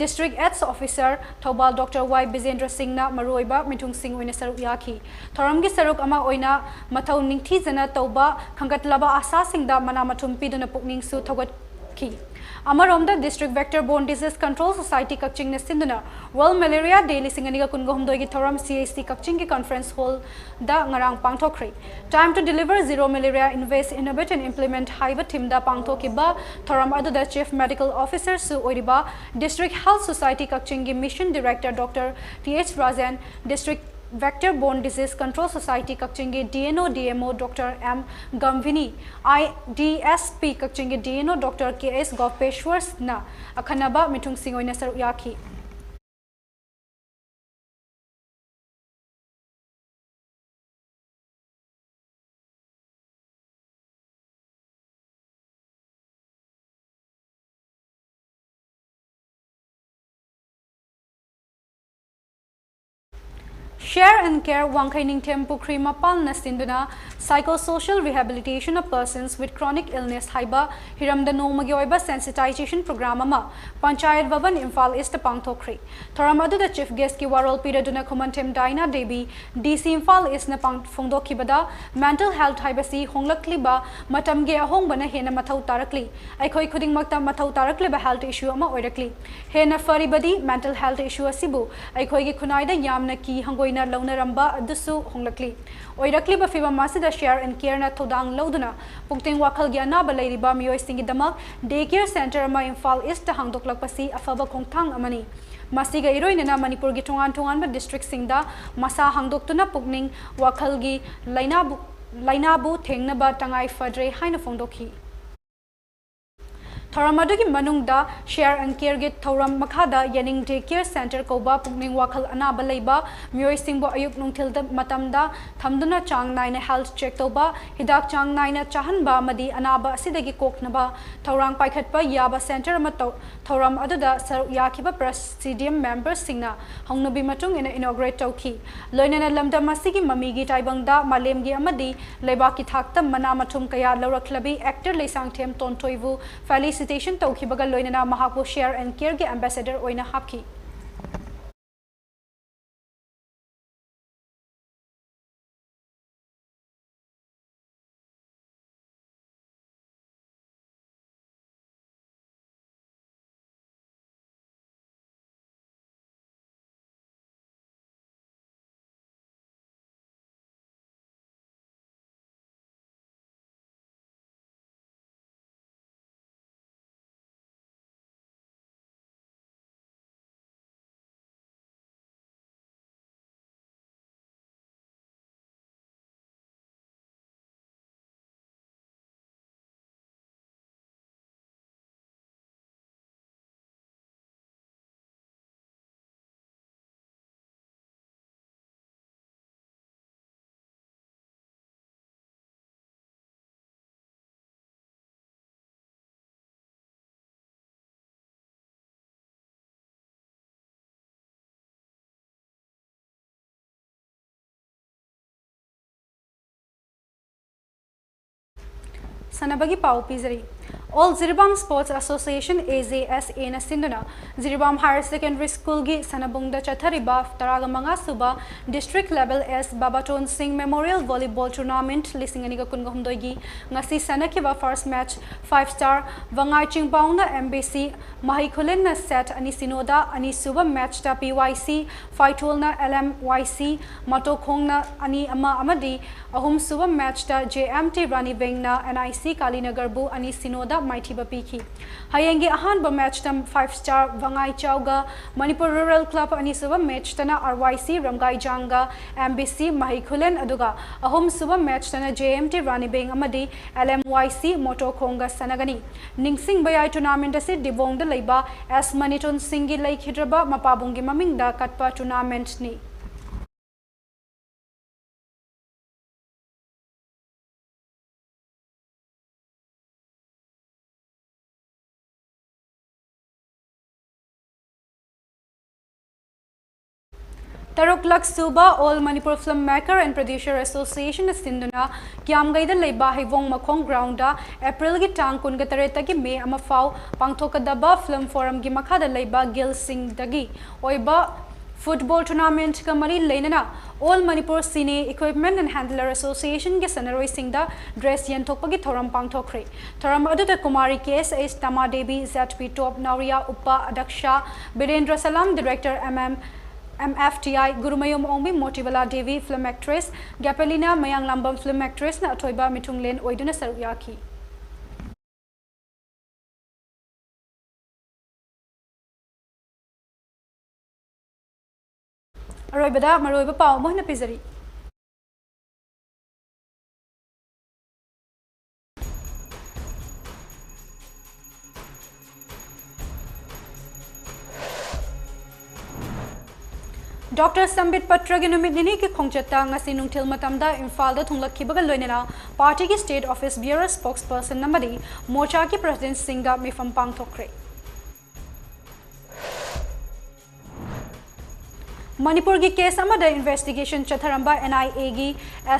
District AIDS Officer Thoubal doctor Y Bijendra ꯁꯤꯡꯅ ꯃꯔꯨꯑꯣꯏꯕ ꯃꯤꯊꯨꯡꯁꯤꯡ ꯑꯣꯏꯅ ꯁꯔꯨꯛ ꯌꯥꯈꯤ꯫ ꯊꯧꯔꯝꯒꯤ ꯁꯔꯨꯛ ꯑꯃ ꯑꯣꯏꯅ ꯃꯊꯧ ꯅꯤꯡꯊꯤꯖꯅ ꯇꯧꯕ ꯈꯟꯒꯠꯂꯕ ꯑꯥꯁꯥꯁꯤꯡꯗ ꯃꯅꯥ ꯃꯊꯨꯝ ꯄꯤꯗꯨꯅ ꯄꯨꯛꯅꯤꯡꯁꯨ ꯊꯧꯒꯠꯈꯤ꯫ ꯑꯃꯔꯣꯝꯗ District Vector Borne Disease Control Society ꯀꯛꯆꯤꯡꯅ ꯁꯤꯟꯗꯨꯅ World Malaria Day ꯂꯤꯁꯤꯡ ꯑꯅꯤꯒ ꯀꯨꯟꯒ ꯍꯨꯝꯗꯣꯏꯒꯤ ꯊꯧꯔꯝ C H C ꯀꯛꯆꯤꯡꯒꯤ Conference Hall ꯗ ꯉꯔꯥꯡ ꯄꯥꯡꯊꯣꯛꯈ꯭ꯔꯦ꯫ Time to Deliver Zero Malaria, Invest, Innovate and Implement ꯍꯥꯏꯕ theme ꯗ ꯄꯥꯡꯊꯣꯛꯈꯤꯕ ꯊꯧꯔꯝ ꯑꯗꯨꯗ Chief Medical Officer ꯁꯨ ꯑꯣꯏꯔꯤꯕ District Health Society ꯀꯛꯆꯤꯡꯒꯤ Mission Director doctor T H Rajen, District Vector Borne Disease Control Society ꯀꯛꯆꯤꯡꯒꯤ D N O D M O doctor M Gambhini, I D S P ꯀꯛꯆꯤꯡꯒꯤ D N O doctor K S ꯒꯣꯄꯦꯁ꯭ꯋꯔꯅ ꯑꯈꯟꯅꯕ ꯃꯤꯊꯨꯡꯁꯤꯡ ꯑꯣꯏꯅ ꯁꯔꯨꯛ ꯌꯥꯈꯤ꯫ Share and Care ꯋꯥꯡꯈꯩ ꯅꯤꯡꯊꯦꯝ ꯄꯨꯈ꯭ꯔꯤ ꯃꯄꯥꯜꯅ ꯁꯤꯟꯗꯨꯅ Psychosocial Rehabilitation of Persons with Chronic Illness ꯍꯥꯏꯕ ꯍꯤꯔꯝꯗ ꯅꯣꯡꯃꯒꯤ ꯑꯣꯏꯕ sensitization program ꯑꯃ ꯄꯟꯆꯥꯌꯠ ꯚꯕꯟ ꯏꯝꯐꯥꯜ ꯏꯁꯇ ꯄꯥꯡꯊꯣꯛꯈ꯭ꯔꯤ꯫ ꯊꯧꯔꯝ ꯑꯗꯨꯗ chief guest ꯀꯤ ꯋꯥꯔꯣꯜ ꯄꯤꯔꯗꯨꯅ ꯈꯨꯃꯟꯊꯦꯝ ꯗꯥꯏꯅꯥ ꯗꯦꯕꯤ, D C ꯏꯝꯐꯥꯜ ꯏꯁꯅ ꯄꯥꯡ-, ꯐꯣꯡꯗꯣꯛꯈꯤꯕꯗ, mental health ꯍꯥꯏꯕꯁꯤ ꯍꯣꯡꯂꯛꯂꯤꯕ ꯃꯇꯝꯒꯤ ꯑꯍꯣꯡꯕꯅ ꯍꯦꯟꯅ ꯃꯊꯧ ꯇꯥꯔꯛꯂꯤ꯫ ꯑꯩꯈꯣꯏ ꯈꯨꯗꯤꯡꯃꯛꯇ ꯃꯊꯧ ꯇꯥꯔꯛꯂꯤꯕ health issue ꯑꯃ ꯑꯣꯏꯔꯛꯂꯤ꯫ ꯍꯦꯟꯅ ꯐꯔꯤꯕꯗꯤ mental health issue ꯑꯁꯤꯕꯨ ꯑꯩꯈꯣꯏꯒꯤ ꯈꯨꯟꯅꯥꯏꯗ ꯌꯥꯝꯅ ꯀꯤ ꯍꯪꯒꯣꯏꯅ ꯂꯧꯅꯔꯝꯕ ꯑꯗꯨꯁꯨ ꯍꯣꯡꯂꯛꯂꯤ꯫ ꯑꯣꯏꯔꯛꯂꯤꯕ ꯐꯤꯚꯝ ꯑꯁꯤꯗ Share and Care ꯅ ꯊꯧꯗꯥꯡ ꯂꯧꯗꯨꯅ ꯄꯨꯛꯅꯤꯡ ꯋꯥꯈꯜꯒꯤ ꯑꯅꯥꯕ ꯂꯩꯔꯤꯕ ꯃꯤꯑꯣꯏꯁꯤꯡꯒꯤꯗꯃꯛ day care center ꯑꯃ ꯏꯝꯐꯥꯜ ꯏꯁꯇ ꯍꯥꯡꯗꯣꯛꯂꯛꯄꯁꯤ ꯑꯐꯕ ꯈꯣꯡꯊꯥꯡ ꯑꯃꯅꯤ꯫ ꯃꯁꯤꯒ ꯏꯔꯣꯏꯅꯅ ꯃꯅꯤꯄꯨꯔꯒꯤ ꯇꯣꯉꯥꯟ ꯇꯣꯉꯥꯟꯕ district ꯁꯤꯡꯗ ꯃꯁꯥ ꯍꯥꯡꯗꯣꯛꯇꯨꯅ ꯄꯨꯛꯅꯤꯡ ꯋꯥꯈꯜꯒꯤ ꯂꯥꯏꯅꯥꯕꯨ, ꯂꯥꯏꯅꯥꯕꯨ ꯊꯦꯡꯅꯕ ꯇꯉꯥꯏ ꯐꯗ꯭ꯔꯦ ꯍꯥꯏꯅ ꯐꯣꯡꯗꯣꯛꯈꯤ꯫ ꯊꯧꯔꯝ ꯑꯗꯨꯒꯤ ꯃꯅꯨꯡꯗ Share and Care ꯒꯤ ꯊꯧꯔꯝ ꯃꯈꯥꯗ ꯌꯦꯅꯤꯡ day care center ꯀꯧꯕ ꯄꯨꯛꯅꯤꯡ ꯋꯥꯈꯜ ꯑꯅꯥꯕ ꯂꯩꯕ ꯃꯤꯑꯣꯏꯁꯤꯡꯕꯨ ꯑꯌꯨꯛ ꯅꯨꯡꯊꯤꯜꯗ ꯃꯇꯝꯗ ꯊꯝꯗꯨꯅ ꯆꯥꯡ ꯅꯥꯏꯅ health check ꯇꯧꯕ, ꯍꯤꯗꯥꯛ ꯆꯥꯡ ꯅꯥꯏꯅ ꯆꯥꯍꯟꯕ ꯑꯃꯗꯤ ꯑꯅꯥꯕ ꯑꯁꯤꯗꯒꯤ ꯀꯣꯛꯅꯕ ꯊꯧꯔꯥꯡ ꯄꯥꯏꯈꯠꯄ ꯌꯥꯕ center ꯑꯃ ꯇꯧ-, ꯊꯧꯔꯝ ꯑꯗꯨꯗ ꯁꯔꯨꯛ ꯌꯥꯈꯤꯕ presidium member ꯁꯤꯡꯅ ꯍꯧꯅꯕꯤ ꯃꯇꯨꯡ ꯏꯟꯅ inaugurate ꯇꯧꯈꯤ꯫ ꯂꯣꯏꯅꯅ ꯂꯝꯗꯝ ꯑꯁꯤꯒꯤ ꯃꯃꯤꯒꯤ ꯇꯥꯏꯕꯪꯗ ꯃꯥꯂꯦꯝꯒꯤ ꯑꯃꯗꯤ ꯂꯩꯕꯥꯛꯀꯤ ꯊꯥꯛꯇ ꯃꯅꯥ ꯃꯊꯨꯝ ꯀꯌꯥ ꯂꯧꯔꯛꯂꯕꯤ actor ꯂꯩꯁꯥꯡꯊꯦꯝ ꯇꯣꯟꯊꯣꯏꯕꯨ felicitation ꯇꯧꯈꯤꯕꯒ ꯂꯣꯏꯅꯅ ꯃꯍꯥꯛꯄꯨ Share and Care ꯒꯤ ambassador ꯑꯣꯏꯅ ꯍꯥꯞꯈꯤ꯫ ꯁꯥꯟꯅꯕꯒꯤ ꯄꯥꯎ ꯄꯤꯖꯔꯤ꯫ All Jiribam Sports Association, A J S A ꯅ ꯁꯤꯟꯗꯨꯅ ꯖꯤꯔꯤꯕꯥꯝ Higher Secondary School ꯒꯤ ꯁꯥꯟꯅꯕꯨꯡꯗ ꯆꯠꯊꯔꯤꯕ ꯇꯔꯥꯃꯉꯥ ꯁꯨꯕ District Level S Babaton Singh Memorial Volleyball Tournament ꯂꯤꯁꯤꯡ ꯑꯅꯤꯒ ꯀꯨꯟꯒ ꯍꯨꯝꯗꯣꯏꯒꯤ ꯉꯁꯤ ꯁꯥꯟꯅꯈꯤꯕ first match five star ꯋꯥꯉꯥꯏ ꯆꯤꯡꯄꯥꯎꯅ M B C ꯃꯍꯩ ꯈꯨꯂꯦꯟꯅ set ꯑꯅꯤ ꯁꯤꯅꯣꯗ, ꯑꯅꯤꯁꯨꯕ match ꯇ P Y C ꯐꯥꯏꯊꯣꯜꯅ L M Y C ꯃꯇꯣꯈꯣꯡꯅ ꯑꯅꯤ ꯑꯃ ꯑꯃꯗꯤ ꯑꯍꯨꯝꯁꯨꯕ match ꯇ J M T ꯔꯥꯅꯤꯕꯦꯡꯅ N I C ꯀꯥꯂꯤꯅꯒꯔꯕꯨ ꯑꯅꯤ ꯁꯤꯅꯣꯗ ꯃꯥꯏꯊꯤꯕ ꯄꯤꯈꯤ꯫ ꯍꯌꯦꯡꯒꯤ ꯑꯍꯥꯟꯕ match ꯇ five star ꯋꯥꯉꯥꯏꯆꯥꯎꯒ Manipur Rural Club, ꯑꯅꯤꯁꯨꯕ match ꯇꯅ R Y C ꯔꯝꯒꯥꯏꯖꯥꯡꯒ M B C ꯃꯍꯩ ꯈꯨꯂꯦꯟ, ꯑꯗꯨꯒ ꯑꯍꯨꯝꯁꯨꯕ match ꯇꯅ J M T ꯔꯥꯅꯤꯕꯦꯡ ꯑꯃꯗꯤ L M Y C ꯃꯣꯇꯣꯈꯣꯡꯒ ꯁꯥꯟꯅꯒꯅꯤ꯫ ꯅꯤꯡꯁꯤꯡꯕ ꯌꯥꯏ, tournament ꯑꯁꯤ ꯗꯤꯕꯣꯡꯗ ꯂꯩꯕ S ꯃꯅꯤꯇꯣꯟ ꯁꯤꯡꯒꯤ ꯂꯩꯈꯤꯗ꯭ꯔꯕ ꯃꯄꯥꯕꯨꯡꯒꯤ ꯃꯃꯤꯡꯗ ꯀꯠꯄ tournament ꯅꯤ꯫ ꯇꯔꯨꯛꯂꯛ ꯁꯨꯕ All Manipur Film Maker and Producer Association ꯅ ꯁꯤꯟꯗꯨꯅ ꯀꯤꯌꯥꯝꯒꯩꯗ ꯂꯩꯕ ꯍꯩꯕꯣꯡ ꯃꯈꯣꯡ ground ꯗ April ꯒꯤ ꯇꯥꯡ ꯀꯨꯟꯒ ꯇꯔꯦꯠꯇꯒꯤ May ꯑꯃ ꯐꯥꯎ ꯄꯥꯡꯊꯣꯛꯀꯗꯕ film forum ꯒꯤ ꯃꯈꯥꯗ ꯂꯩꯕ guild ꯁꯤꯡꯗꯒꯤ ꯑꯣꯏꯕ football tournament ꯀ ꯃꯔꯤ ꯂꯩꯅꯅ All Manipur Cine Equipment and Handler Association ꯒꯤ ꯁꯥꯟꯅꯔꯣꯏꯁꯤꯡꯗ dress ꯌꯦꯟꯊꯣꯛꯄꯒꯤ ꯊꯧꯔꯝ ꯄꯥꯡꯊꯣꯛꯈ꯭ꯔꯦ꯫ ꯊꯧꯔꯝ ꯑꯗꯨꯗ Kumari K S H, ꯇꯃꯥ Devi, Z P Top, ꯅꯥꯎꯔꯤꯌꯥ ꯎꯞꯄ ꯑꯗꯛꯁꯥ, ꯕꯤꯔꯦꯟꯗ꯭ꯔ ꯁꯂꯥꯝ, director M M, M F T I, Gurumayum Ongbi, ꯃꯣꯇꯤꯕꯂꯥ Devi, film actress, ꯒ꯭ꯌꯥꯄꯦꯂꯤꯅꯥ Mayanglambam, film actress ꯅ ꯑꯊꯣꯏꯕ ꯃꯤꯊꯨꯡꯂꯦꯟ ꯑꯣꯏꯗꯨꯅ ꯁꯔꯨꯛ ꯌꯥꯈꯤ꯫ ꯑꯔꯣꯏꯕꯗ ꯃꯔꯨꯑꯣꯏꯕ ꯄꯥꯎ ꯑꯃꯨꯛ ꯍꯟꯅ ꯄꯤꯖꯔꯤ꯫ Doctor ꯁꯝꯕꯤꯠ ꯄꯇ꯭ꯔꯒꯤ ꯅꯨꯃꯤꯠ ꯅꯤꯅꯤꯒꯤ ꯈꯣꯡꯆꯠꯇ ꯉꯁꯤ ꯅꯨꯡꯊꯤꯜ ꯃꯇꯝꯗ ꯏꯝꯐꯥꯜꯗ ꯊꯨꯡꯂꯛꯈꯤꯕꯒ ꯂꯣꯏꯅꯅ ꯄꯥꯔꯇꯤꯒꯤ state office bearer, spokesperson ꯑꯃꯗꯤ ꯃꯣꯔꯆꯥꯒꯤ president ꯁꯤꯡꯒ ꯃꯤꯐꯝ ꯄꯥꯡꯊꯣꯛꯈ꯭ꯔꯦ꯫ ꯃꯅꯤꯄꯨꯔꯒꯤ ꯀꯦꯁ ꯑꯃꯗ ꯏꯟꯚꯦꯁꯇꯤꯒꯦꯁꯟ ꯆꯠꯊꯔꯝꯕ NIAꯒꯤ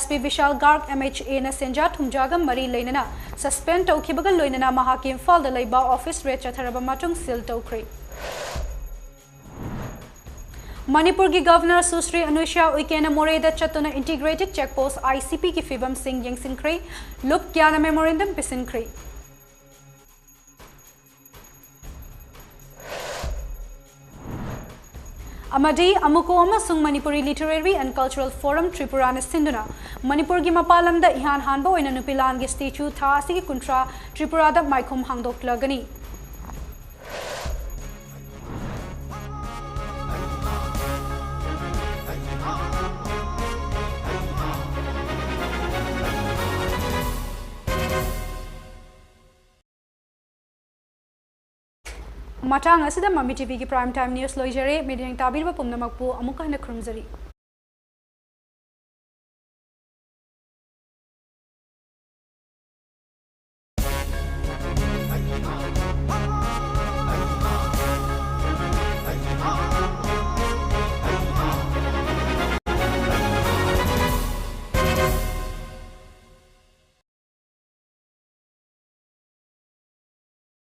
SP ꯕꯤꯁꯥꯜ ꯒꯥꯔꯒ MHAꯅ ꯁꯦꯟꯖꯥ ꯊꯨꯝꯖꯥꯒ ꯃꯔꯤ ꯂꯩꯅꯅ ꯁꯁꯄꯦꯟ ꯇꯧꯈꯤꯕꯒ ꯂꯣꯏꯅꯅ ꯃꯍꯥꯛꯀꯤ ꯏꯝꯐꯥꯜꯗ ꯂꯩꯕ ꯑꯣꯐꯤꯁ ꯔꯦꯗ ꯆꯠꯊꯔꯕ ꯃꯇꯨꯡ ꯁꯤꯜ ꯇꯧꯈ꯭ꯔꯦ꯫ ꯃꯅꯤꯄꯨꯔꯒꯤ ꯒꯚꯔꯅꯔ ꯁꯨꯁ꯭ꯔꯤ ꯑꯅꯨꯁ꯭ꯌꯥ ꯎꯏꯀꯦꯅ ꯃꯣꯔꯦꯗ ꯆꯠꯇꯨꯅ ꯏꯟꯇꯤꯒ꯭ꯔꯦꯇꯦꯗ ꯆꯦꯛ ꯄꯣꯁ, ICPꯒꯤ ꯐꯤꯕꯝꯁꯤꯡ ꯌꯦꯡꯁꯤꯟꯈ꯭ꯔꯦ꯫ ꯂꯨꯞ ꯀꯌꯥꯅ ꯃꯦꯃꯣꯔꯦꯟꯗꯝ ꯄꯤꯁꯤꯟꯈ꯭ꯔꯦ꯫ ꯑꯃꯗꯤ ꯑꯃꯨꯀꯣ ꯑꯃꯁꯨꯡ Manipuri Literary and Cultural Forum ꯇ꯭ꯔꯤꯄꯨꯔꯥꯅ ꯁꯤꯟꯗꯨꯅ ꯃꯅꯤꯄꯨꯔꯒꯤ ꯃꯄꯥꯟ ꯂꯝꯗ ꯏꯍꯥꯟ ꯍꯥꯟꯕ ꯑꯣꯏꯅ ꯅꯨꯄꯤꯂꯥꯟꯒꯤ ꯁ꯭ꯇꯦꯆꯨ ꯊꯥ ꯑꯁꯤꯒꯤ ꯀꯨꯟꯊ꯭ꯔꯥ ꯇ꯭ꯔꯤꯄꯨꯔꯥꯗ ꯃꯥꯏꯈꯨꯝ ꯍꯥꯡꯗꯣꯛꯂꯒꯅꯤ꯫ ꯃꯇꯥꯡ ꯑꯁꯤꯗ ꯃꯃꯤ TVꯒꯤ Prime Time News ꯂꯣꯏꯖꯔꯦ꯫ ꯃꯤꯠꯌꯦꯡ ꯇꯥꯕꯤꯔꯤꯕ ꯄꯨꯝꯅꯃꯛꯄꯨ ꯑꯃꯨꯛꯀ ꯍꯟꯅ ꯈꯨꯔꯨꯝꯖꯔꯤ꯫